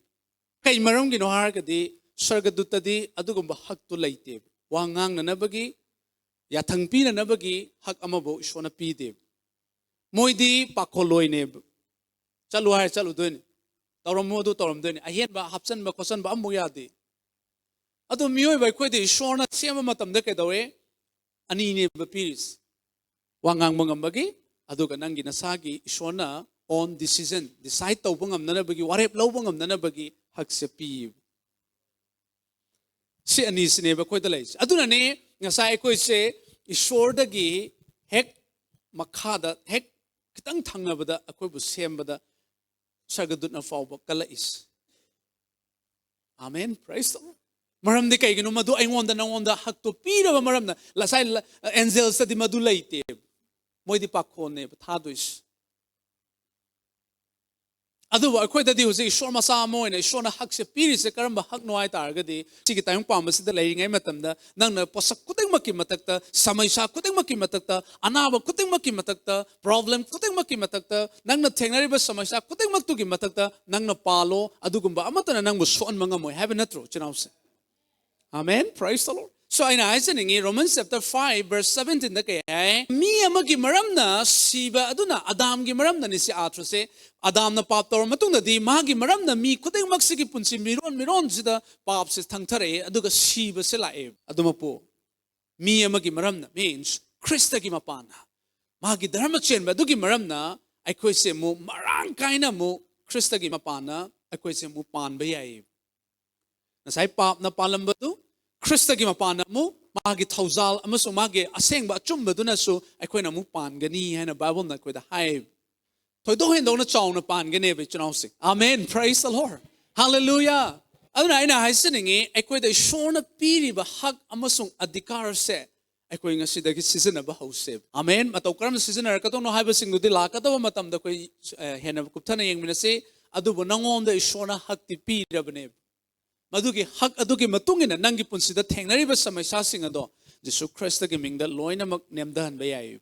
ꯀꯩ ꯃꯔꯝꯒꯤꯅꯣ ꯍꯥꯏꯔꯒꯗꯤ, ꯁꯔꯒꯗꯨꯠꯇꯗꯤ ꯑꯗꯨꯒꯨꯝꯕ ꯍꯛꯇꯨ ꯂꯩꯇꯦꯕ꯫ ꯋꯥ ꯉꯥꯡꯅꯅꯕꯒꯤ, ꯌꯥꯊꯪ ꯄꯤꯅꯅꯕꯒꯤ ꯍꯛ ꯑꯃꯐꯥꯎ ꯏꯁꯣꯔꯅ ꯄꯤꯗꯦꯕ꯫ ꯃꯣꯏꯗꯤ ꯄꯥꯈꯣꯜꯂꯣꯏꯅꯦꯕ꯫ ꯆꯠꯂꯨ ꯍꯥꯏꯔ ꯆꯠꯂꯨꯗꯣꯏꯅꯤ, ꯇꯧꯔꯝꯃꯣ ꯑꯗꯨ ꯇꯧꯔꯝꯗꯣꯏꯅꯤ꯫ ꯑꯍꯦꯟꯕ ꯍꯥꯞꯆꯟꯕ ꯈꯣꯠꯆꯟꯕ ꯑꯃꯐꯥꯎ ꯌꯥꯗꯦ꯫ ꯑꯗꯣ ꯃꯤꯑꯣꯏꯕ ꯑꯩꯈꯣꯏꯗꯤ ꯏꯁꯣꯔꯅ ꯁꯦꯝꯕ ꯃꯇꯝꯗ ꯀꯩꯗꯧꯋꯦ? ꯑꯅꯤꯅꯦꯕ ꯄꯤꯔꯤꯁꯦ꯫ ꯋꯥ ꯉꯥꯡꯕ ꯉꯝꯕꯒꯤ, ꯑꯗꯨꯒ ꯅꯪꯒꯤ ꯅꯁꯥꯒꯤ ꯏꯁꯣꯔꯅ own decision, decide ꯇꯧꯕ ꯉꯝꯅꯅꯕꯒꯤ, ꯋꯥꯔꯦꯞ ꯂꯧꯕ ꯉꯝꯅꯅꯕꯒꯤ ꯍꯛꯁꯦ ꯄꯤꯌꯦꯕ꯫ ꯁꯤ ꯑꯅꯤꯁꯤꯅꯦꯕ ꯑꯩꯈꯣꯏꯗ ꯂꯩꯔꯤꯁꯦ꯫ ꯑꯗꯨꯅꯅꯦ ꯉꯁꯥꯏ ꯑꯩꯈꯣꯏꯁꯦ ꯏꯁꯣꯔꯗꯒꯤ ꯍꯦꯛ ꯃꯈꯥꯗ, ꯍꯦꯛ ꯈꯤꯇꯪ ꯊꯪꯅꯕꯗ ꯑꯩꯈꯣꯏꯕꯨ ꯁꯦꯝꯕꯗ ꯁꯔꯒꯗꯨꯠꯅ ꯐꯥꯎꯕ ꯀꯜꯂꯛꯏꯁꯦ꯫ ꯑꯃꯦꯟ꯫ Praise the Lord. ꯃꯔꯝꯗꯤ ꯀꯩꯒꯤꯅꯣ? ꯃꯗꯨ ꯑꯩꯉꯣꯟꯗ, ꯅꯉꯣꯟꯗ ꯍꯛꯇꯣ ꯄꯤꯔꯕ ꯃꯔꯝꯅ꯫ ꯉꯁꯥꯏ ꯑꯦꯟꯖꯦꯜꯁꯇꯗꯤ ꯃꯗꯨ ꯂꯩꯇꯦꯕ, ꯃꯣꯏꯗꯤ ꯄꯥꯈꯣꯟꯅꯦꯕ ꯊꯥꯗꯣꯏꯁꯦ꯫ ꯑꯗꯨꯕꯨ ꯑꯩꯈꯣꯏꯗꯗꯤ ꯍꯧꯖꯤꯛ ꯏꯁꯣꯔ ꯃꯆꯥ ꯑꯃ ꯑꯣꯏꯅ ꯏꯁꯣꯔꯅ ꯍꯛꯁꯦ ꯄꯤꯔꯤꯁꯦ ꯀꯔꯝꯕ ꯍꯛꯅꯣ ꯍꯥꯏ ꯇꯥꯔꯒꯗꯤ, ꯁꯤꯒꯤ ꯇꯥꯏꯕꯪ ꯄꯥꯟꯕꯁꯤꯗ ꯂꯩꯔꯤꯉꯩ ꯃꯇꯝꯗ ꯅꯪꯅ ꯄꯣꯠꯁꯛ ꯈꯨꯗꯤꯡꯃꯛꯀꯤ ꯃꯊꯛꯇ, ꯁꯃꯁ꯭ꯌꯥ ꯈꯨꯗꯤꯡꯃꯛꯀꯤ ꯃꯊꯛꯇ, ꯑꯅꯥꯕ ꯈꯨꯗꯤꯡꯃꯛꯀꯤ ꯃꯊꯛꯇ, ꯄ꯭ꯔꯣꯕ꯭ꯂꯦꯝ ꯈꯨꯗꯤꯡꯃꯛꯀꯤ ꯃꯊꯛꯇ, ꯅꯪꯅ ꯊꯦꯡꯅꯔꯤꯕ ꯁꯃꯁ꯭ꯌꯥ ꯈꯨꯗꯤꯡꯃꯛꯇꯨꯒꯤ ꯃꯊꯛꯇ ꯅꯪꯅ ꯄꯥꯜꯂꯣ, ꯑꯗꯨꯒꯨꯝꯕ ꯑꯃꯠꯇꯅ ꯅꯪꯕꯨ ꯁꯣꯛꯍꯟꯕ ꯉꯝꯃꯣꯏ ꯍꯥꯏꯕ ꯅꯠꯇ꯭ꯔꯣ, ꯏꯆꯤꯟ ꯏꯅꯥꯎꯁꯦ? Amen. Praise the Lord. So ꯑꯩꯅ ꯍꯥꯏꯖꯅꯤꯡꯉꯤ, Romans chapter five verse seventeen ꯗ ꯀꯩ ꯍꯥꯏ? ꯃꯤ ꯑꯃꯒꯤ ꯃꯔꯝꯅ ꯁꯤꯕ ꯑꯗꯨꯅ, ꯑꯗꯥꯝꯒꯤ ꯃꯔꯝꯅꯅꯤ꯫ ꯁꯤ ꯑꯥꯔꯊꯁꯦ, ꯑꯗꯥꯝꯅ ꯄꯥꯞ ꯇꯧꯔ ꯃꯇꯨꯡꯗꯗꯤ ꯃꯥꯒꯤ ꯃꯔꯝꯅ ꯃꯤ ꯈꯨꯗꯤꯡꯃꯛꯁꯤꯒꯤ ꯄꯨꯟꯁꯤ ꯃꯤꯔꯣꯟ ꯃꯤꯔꯣꯟꯁꯤꯗ ꯄꯥꯞꯁꯦ ꯊꯪꯊꯔꯛꯑꯦ, ꯑꯗꯨꯒ ꯁꯤꯕꯁꯦ ꯂꯥꯛꯑꯦ꯫ ꯑꯗꯨꯃꯛꯄꯨ ꯃꯤ ꯑꯃꯒꯤ ꯃꯔꯝꯅ, means ꯈ꯭ꯔꯤꯁꯇꯒꯤ ꯃꯄꯥꯟꯅ, ꯃꯥꯒꯤ ꯙꯔꯃ ꯆꯦꯟꯕ ꯑꯗꯨꯒꯤ ꯃꯔꯝꯅ ꯑꯩꯈꯣꯏꯁꯦ ꯑꯃꯨꯛ ꯃꯔꯥꯡ ꯀꯥꯏꯅ ꯑꯃꯨꯛ ꯈ꯭ꯔꯤꯁꯇꯒꯤ ꯃꯄꯥꯟꯅ ꯑꯩꯈꯣꯏꯁꯦ ꯑꯃꯨꯛ ꯄꯥꯟꯕ ꯌꯥꯏ꯫ ꯉꯁꯥꯏ ꯄꯥꯞꯅ ꯄꯥꯜꯂꯝꯕꯗꯨ ꯈ꯭ꯔꯤꯁꯇꯒꯤ ꯃꯄꯥꯟꯅ ꯑꯃꯨꯛ ꯃꯥꯒꯤ ꯊꯧꯖꯥꯜ ꯑꯃꯁꯨꯡ ꯃꯥꯒꯤ ꯑꯁꯦꯡꯕ ꯑꯆꯨꯝꯕꯗꯨꯅꯁꯨ ꯑꯩꯈꯣꯏꯅ ꯑꯃꯨꯛ ꯄꯥꯟꯒꯅꯤ ꯍꯥꯏꯅ ꯕꯥꯏꯕꯜꯅ ꯑꯩꯈꯣꯏꯗ ꯍꯥꯏ꯫ ꯊꯣꯏꯗꯣꯛ ꯍꯦꯟꯗꯣꯛꯅ ꯆꯥꯎꯅ ꯄꯥꯟꯒꯅꯦꯕ, ꯏꯆꯤꯟ ꯏꯅꯥꯎꯁꯤꯡ꯫ Amen, praise the Lord, hallelujah꯫ ꯑꯗꯨꯅ ꯑꯩꯅ ꯍꯥꯏꯖꯅꯤꯡꯉꯤ, ꯑꯩꯈꯣꯏꯗ ꯏꯁꯣꯔꯅ ꯄꯤꯔꯤꯕ ꯍꯛ ꯑꯃꯁꯨꯡ ꯑꯙꯤꯀꯥꯔꯁꯦ ꯑꯩꯈꯣꯏ ꯉꯁꯤꯗꯒꯤ ꯁꯤꯖꯤꯟꯅꯕ ꯍꯧꯁꯦꯕ꯫ Amen꯫ ꯃꯇꯧ ꯀꯔꯝꯅ ꯁꯤꯖꯤꯟꯅꯔꯛꯀꯗꯧꯅꯣ ꯍꯥꯏꯕꯁꯤꯡꯗꯨꯗꯤ ꯂꯥꯛꯀꯗꯕ ꯃꯇꯝꯗ ꯑꯩꯈꯣꯏ, ꯑ, ꯍꯦꯟꯅ ꯀꯨꯞꯊꯅ ꯌꯦꯡꯃꯤꯟꯅꯁꯤ꯫ ꯑꯗꯨꯕꯨ ꯅꯉꯣꯟꯗ ꯏꯁꯣꯔꯅ ꯍꯛꯇꯤ ꯄꯤꯔꯕꯅꯦꯕ꯫ ꯃꯗꯨꯒꯤ ꯍꯛ ꯑꯗꯨꯒꯤ ꯃꯇꯨꯡ ꯏꯟꯅ ꯅꯪꯒꯤ ꯄꯨꯟꯁꯤꯗ ꯊꯦꯡꯅꯔꯤꯕ ꯁꯃꯁ꯭ꯌꯥꯁꯤꯡ ꯑꯗꯣ ꯖꯤꯁꯨ ꯈ꯭ꯔꯤꯁꯇꯒꯤ ꯃꯤꯡꯗ ꯂꯣꯏꯅꯃꯛ ꯅꯦꯝꯊꯍꯟꯕ ꯌꯥꯏ꯫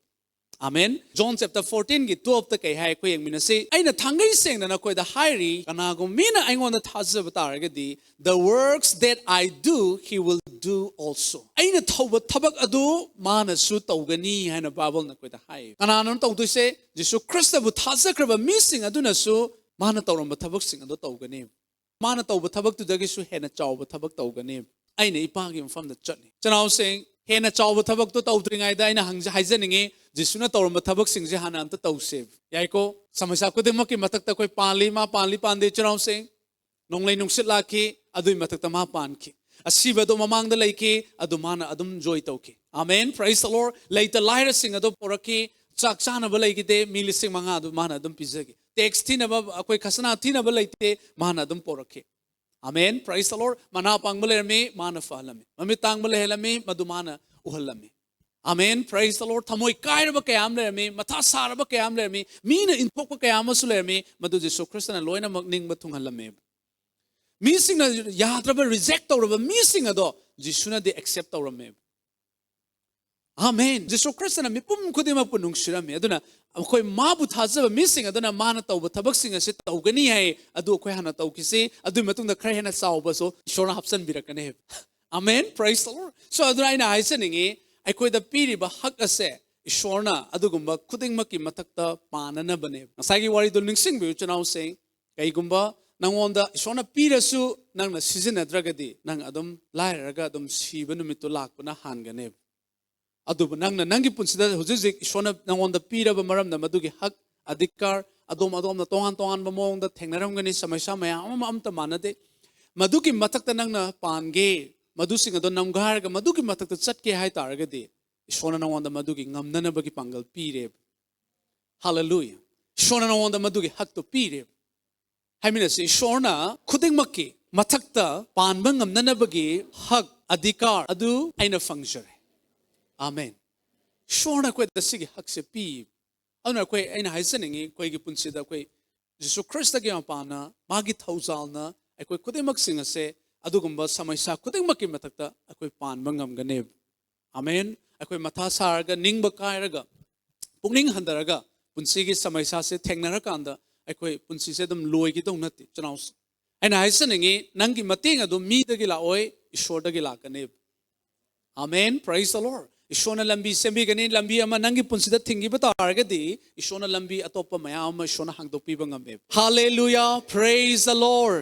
Amen꯫ John chapter fourteen ꯒꯤ twelve ꯇ ꯀꯩ ꯍꯥꯏ? ꯑꯩꯈꯣꯏ ꯌꯦꯡꯃꯤꯟꯅꯁꯤ꯫ "ꯑꯩꯅ ꯊꯥꯡꯒꯩ ꯁꯦꯡꯅ ꯅꯈꯣꯏꯗ ꯍꯥꯏꯔꯤ, ꯀꯅꯥꯒꯨꯝꯕ ꯃꯤꯅ ꯑꯩꯉꯣꯟꯗ ꯊꯥꯖꯕ ꯇꯥꯔꯒꯗꯤ, the works that I do, he will do also." ꯑꯩꯅ ꯇꯧꯕ ꯊꯕꯛ ꯑꯗꯨ ꯃꯥꯅꯁꯨ ꯇꯧꯒꯅꯤ ꯍꯥꯏꯅ ꯕꯥꯏꯕꯜꯅ ꯑꯩꯈꯣꯏꯗ ꯍꯥꯏ꯫ ꯀꯅꯥꯅꯣ ꯇꯧꯗꯣꯏꯁꯦ? ꯖꯤꯁꯨ ꯈ꯭ꯔꯤꯁꯇꯕꯨ ꯊꯥꯖꯈ꯭ꯔꯕ ꯃꯤꯁꯤꯡ ꯑꯗꯨꯅꯁꯨ ꯃꯥꯅ ꯇꯧꯔꯝꯕ ꯊꯕꯛꯁꯤꯡ ꯑꯗꯨ ꯇꯧꯒꯅꯤ꯫ ꯃꯥꯅ ꯇꯧꯕ ꯊꯕꯛꯇꯨꯗꯒꯤꯁꯨ ꯍꯦꯟꯅ ꯆꯥꯎꯕ ꯊꯕꯛ ꯇꯧꯒꯅꯤ꯫ "ꯑꯩꯅ ꯏꯄꯥꯒꯤ ꯃꯐꯝꯗ ꯆꯠꯂꯤ꯫" ꯏꯆꯤꯟ ꯏꯅꯥꯎꯁꯤꯡ, ꯍꯦꯟꯅ ꯆꯥꯎꯕ ꯊꯕꯛꯇꯣ ꯇꯧꯗ꯭ꯔꯤꯉꯩꯗ ꯑꯩꯅ ꯍꯪꯖ-, ꯍꯥꯏꯖꯅꯤꯡꯉꯤ, ꯖꯤꯁꯨꯅ ꯇꯧꯔꯝꯕ ꯊꯕꯛꯁꯤꯡꯁꯦ ꯍꯥꯟꯅ ꯑꯝꯇ ꯇꯧꯁꯦ꯫ ꯌꯥꯏꯀꯣ? ꯁꯃꯁ꯭ꯌꯥ ꯈꯨꯗꯤꯡꯃꯛꯀꯤ ꯃꯊꯛꯇ ꯑꯩꯈꯣꯏ ꯄꯥꯜꯂꯤ, ꯃꯥ ꯄꯥꯜꯂꯤ ꯄꯥꯟꯗꯦ, ꯏꯆꯤꯟ ꯏꯅꯥꯎꯁꯤꯡ꯫ ꯅꯣꯡꯂꯩ ꯅꯨꯡꯁꯤꯠ ꯂꯥꯛꯈꯤ, ꯑꯗꯨꯒꯤ ꯃꯊꯛꯇ ꯃꯥ ꯄꯥꯟꯈꯤ꯫ ꯑꯁꯤꯕ ꯑꯗꯨ ꯃꯃꯥꯡꯗ ꯂꯩꯈꯤ, ꯑꯗꯨ ꯃꯥꯅ ꯑꯗꯨꯝ ꯖꯣꯏ ꯇꯧꯈꯤ꯫ Amen, praise the Lord꯫ ꯂꯩꯇ ꯂꯥꯏꯔꯁꯤꯡ ꯑꯗꯨ ꯄꯣꯔꯛꯈꯤ, ꯆꯥꯛ ꯆꯥꯅꯕ ꯂꯩꯈꯤꯗꯦ, ꯃꯤ ꯂꯤꯁꯤꯡ ꯃꯉꯥ ꯑꯗꯨ ꯃꯥꯅ ꯑꯗꯨꯝ ꯄꯤꯖꯈꯤ꯫ ꯇꯦꯛꯁ ꯊꯤꯅꯕ, ꯑꯩꯈꯣꯏ ꯈꯁꯅꯥ ꯊꯤꯅꯕ ꯂꯩꯇꯦ, ꯃꯥꯅ ꯑꯗꯨꯝ ꯄꯣꯔꯛꯈꯤ꯫ Amen, praise the Lord꯫ ꯃꯅꯥ ꯄꯪꯕ ꯂꯩꯔꯝꯃꯤ, ꯃꯥꯅ ꯐꯍꯜꯂꯝꯃꯤ꯫ ꯃꯃꯤꯠ ꯇꯥꯡꯕ ꯂꯩꯍꯜꯂꯝꯃꯤ, ꯃꯗꯨ ꯃꯥꯅ ꯎꯍꯜꯂꯝꯃꯤ꯫ Amen, praise the Lord꯫ ꯊꯃꯣꯏ ꯀꯥꯏꯔꯕ ꯀꯌꯥ ꯑꯃ ꯂꯩꯔꯝꯃꯤ, ꯃꯊꯥ ꯁꯥꯔꯕ ꯀꯌꯥ ꯑꯃ ꯂꯩꯔꯝꯃꯤ, ꯃꯤꯅ ꯏꯟꯊꯣꯛꯄ ꯀꯌꯥ ꯑꯃꯁꯨ ꯂꯩꯔꯝꯃꯤ, ꯃꯗꯨ ꯖꯤꯁꯨ ꯈ꯭ꯔꯤꯁꯇꯅ ꯂꯣꯏꯅꯃꯛ ꯅꯤꯡꯕ ꯊꯨꯡꯍꯜꯂꯝꯃꯦꯕ꯫ ꯃꯤꯁꯤꯡꯅ ꯌꯥꯗ꯭ꯔꯕ, ꯔꯤꯖꯦꯛ ꯇꯧꯔꯕ ꯃꯤꯁꯤꯡ ꯑꯗꯣ ꯖꯤꯁꯨꯅꯗꯤ ꯑꯦꯛꯁꯦꯞ ꯇꯧꯔꯝꯃꯦꯕ꯫ Amen꯫ ꯖꯤꯁꯨ ꯈ꯭ꯔꯤꯁꯇꯅ ꯃꯤꯄꯨꯝ ꯈꯨꯗꯤꯡꯃꯛꯄꯨ ꯅꯨꯡꯁꯤꯔꯝꯃꯤ꯫ ꯑꯗꯨꯅ ꯑꯩꯈꯣꯏ ꯃꯥꯕꯨ ꯊꯥꯖꯕ ꯃꯤꯁꯤꯡ ꯑꯗꯨꯅ ꯃꯥꯅ ꯇꯧꯕ ꯊꯕꯛꯁꯤꯡ ꯑꯁꯤ ꯇꯧꯒꯅꯤ ꯍꯥꯏ꯫ ꯑꯗꯨ ꯑꯩꯈꯣꯏ ꯍꯥꯟꯅ ꯇꯧꯈꯤꯁꯤ, ꯑꯗꯨꯒꯤ ꯃꯇꯨꯡꯗ ꯈꯔ ꯍꯦꯟꯅ ꯆꯥꯎꯕꯁꯨ ꯏꯁꯣꯔꯅ ꯍꯥꯞꯆꯤꯟꯕꯤꯔꯛꯀꯅꯦꯕ꯫ Amen. Praise the Lord. So ꯑꯗꯨꯅ ꯑꯩꯅ ꯍꯥꯏꯖꯅꯤꯡꯉꯤ, ꯑꯩꯈꯣꯏꯗ ꯄꯤꯔꯤꯕ ꯍꯛ ꯑꯁꯦ ꯏꯁꯣꯔꯅ ꯑꯗꯨꯒꯨꯝꯕ ꯈꯨꯗꯤꯡꯃꯛꯀꯤ ꯃꯊꯛꯇ ꯄꯥꯟꯅꯅꯕꯅꯦꯕ꯫ ꯉꯁꯥꯏꯒꯤ ꯋꯥꯔꯤꯗꯣ ꯅꯤꯡꯁꯤꯡꯕꯤꯌꯨ, ꯏꯆꯤꯟꯅꯥꯎꯁꯤꯡ꯫ ꯀꯩꯒꯨꯝꯕ ꯅꯪꯉꯣꯟꯗ ꯏꯁꯣꯔꯅ ꯄꯤꯔꯁꯨ ꯅꯪꯅ ꯁꯤꯖꯤꯟꯅꯗ꯭ꯔꯒꯗꯤ, ꯅꯪ ꯑꯗꯨꯝ ꯂꯥꯏꯔꯔꯒ ꯑꯗꯨꯝ ꯁꯤꯕ ꯅꯨꯃꯤꯠꯇꯣ ꯂꯥꯛꯄꯅ ꯍꯥꯟꯒꯅꯦꯕ꯫ ꯑꯗꯨꯕꯨ ꯅꯪꯅ ꯅꯪꯒꯤ ꯄꯨꯟꯁꯤꯗ ꯍꯧꯖꯤꯛ ꯍꯧꯖꯤꯛ ꯏꯁꯣꯔꯅ ꯅꯪꯉꯣꯟꯗ ꯄꯤꯔꯕ ꯃꯔꯝꯅ, ꯃꯗꯨꯒꯤ ꯍꯛ, ꯑꯙꯤꯀꯥꯔ, ꯑꯗꯣꯝ ꯑꯗꯣꯝꯅ ꯇꯣꯉꯥꯟ ꯇꯣꯉꯥꯟꯕ ꯃꯑꯣꯡꯗ ꯊꯦꯡꯅꯔꯝꯒꯅꯤ, ꯁꯃꯁ꯭ꯌꯥ ꯃꯌꯥꯝ ꯑꯃ, ꯑꯝꯇ ꯃꯥꯟꯅꯗꯦ꯫ ꯃꯗꯨꯒꯤ ꯃꯊꯛꯇ ꯅꯪꯅ ꯄꯥꯟꯒꯦ, ꯃꯗꯨꯁꯤꯡ ꯑꯗꯣ ꯅꯝꯒꯥꯏꯔꯒ ꯃꯗꯨꯒꯤ ꯃꯊꯛꯇ ꯆꯠꯀꯦ ꯍꯥꯏ ꯇꯥꯔꯒꯗꯤ, ꯏꯁꯣꯔꯅ ꯅꯪꯉꯣꯟꯗ ꯃꯗꯨꯒꯤ ꯉꯝꯅꯅꯕꯒꯤ ꯄꯥꯡꯒꯜ ꯄꯤꯔꯦꯕ꯫ ꯍꯥꯂꯦꯂꯨꯌꯥ! ꯏꯁꯣꯔꯅ ꯅꯪꯉꯣꯟꯗ ꯃꯗꯨꯒꯤ ꯍꯛꯇꯣ ꯄꯤꯔꯦꯕ꯫ ꯍꯥꯏꯃꯤꯟꯅꯁꯤ, ꯏꯁꯣꯔꯅ ꯈꯨꯗꯤꯡꯃꯛꯀꯤ ꯃꯊꯛꯇ ꯄꯥꯟꯕ ꯉꯝꯅꯅꯕꯒꯤ ꯍꯛ, ꯑꯙꯤꯀꯥꯔ ꯑꯗꯨ ꯑꯩꯅ ꯐꯪꯖꯔꯦ꯫ ꯑꯥꯃꯦꯟ꯫ ꯏꯁꯣꯔꯅ ꯑꯩꯈꯣꯏꯗ ꯁꯤꯒꯤ ꯍꯛꯁꯦ ꯄꯤ꯫ ꯑꯗꯨꯅ ꯑꯩꯈꯣꯏ, ꯑꯩꯅ ꯍꯥꯏꯖꯅꯤꯡꯉꯤ, ꯑꯩꯈꯣꯏꯒꯤ ꯄꯨꯟꯁꯤꯗ ꯑꯩꯈꯣꯏ ꯖꯤꯁꯨ ꯈ꯭ꯔꯤꯁꯇꯒꯤ ꯃꯄꯥꯟꯅ, ꯃꯥꯒꯤ ꯊꯧꯖꯥꯜꯅ ꯑꯩꯈꯣꯏ ꯈꯨꯗꯤꯡꯃꯛꯁꯤꯡ ꯑꯁꯦ ꯑꯗꯨꯒꯨꯝꯕ ꯁꯃꯁ꯭ꯌꯥ ꯈꯨꯗꯤꯡꯃꯛꯀꯤ ꯃꯊꯛꯇ ꯑꯩꯈꯣꯏ ꯄꯥꯟꯕ ꯉꯝꯒꯅꯦꯕ꯫ ꯑꯥꯃꯦꯟ꯫ ꯑꯩꯈꯣꯏ ꯃꯊꯥ ꯁꯥꯔꯒ, ꯅꯤꯡꯕ ꯀꯥꯏꯔꯒ, ꯄꯨꯛꯅꯤꯡ ꯍꯟꯊꯔꯒ ꯄꯨꯟꯁꯤꯒꯤ ꯁꯃꯁ꯭ꯌꯥꯁꯦ ꯊꯦꯡꯅꯔꯀꯥꯟꯗ ꯑꯩꯈꯣꯏ ꯄꯨꯟꯁꯤꯁꯦ ꯑꯗꯨꯝ ꯂꯣꯏꯒꯗꯧ ꯅꯠꯇꯦ, ꯏꯆꯤꯟꯅꯥꯎꯁꯤꯡ꯫ ꯑꯩꯅ ꯍꯥꯏꯖꯅꯤꯡꯉꯤ, ꯅꯪꯒꯤ ꯃꯇꯦꯡ ꯑꯗꯨ ꯃꯤꯗꯒꯤ ꯂꯥꯛꯑꯣꯏ, ꯏꯁꯣꯔꯗꯒꯤ ꯂꯥꯛꯀꯅꯦꯕ꯫ ꯑꯥꯃꯦꯟ꯫ Praise the Lord. ꯏꯁꯣꯔꯅ ꯂꯝꯕꯤ ꯁꯦꯝꯕꯤꯒꯅꯤ, ꯂꯝꯕꯤ ꯑꯃ ꯅꯪꯒꯤ ꯄꯨꯟꯁꯤꯗ ꯊꯤꯡꯈꯤꯕ ꯇꯥꯔꯒꯗꯤ, ꯏꯁꯣꯔꯅ ꯂꯝꯕꯤ ꯑꯇꯣꯞꯄ ꯃꯌꯥꯝ ꯑꯃ ꯏꯁꯣꯔꯅ ꯍꯥꯡꯗꯣꯛꯄꯤꯕ ꯉꯝꯃꯦꯕ꯫ Hallelujah. Praise the Lord.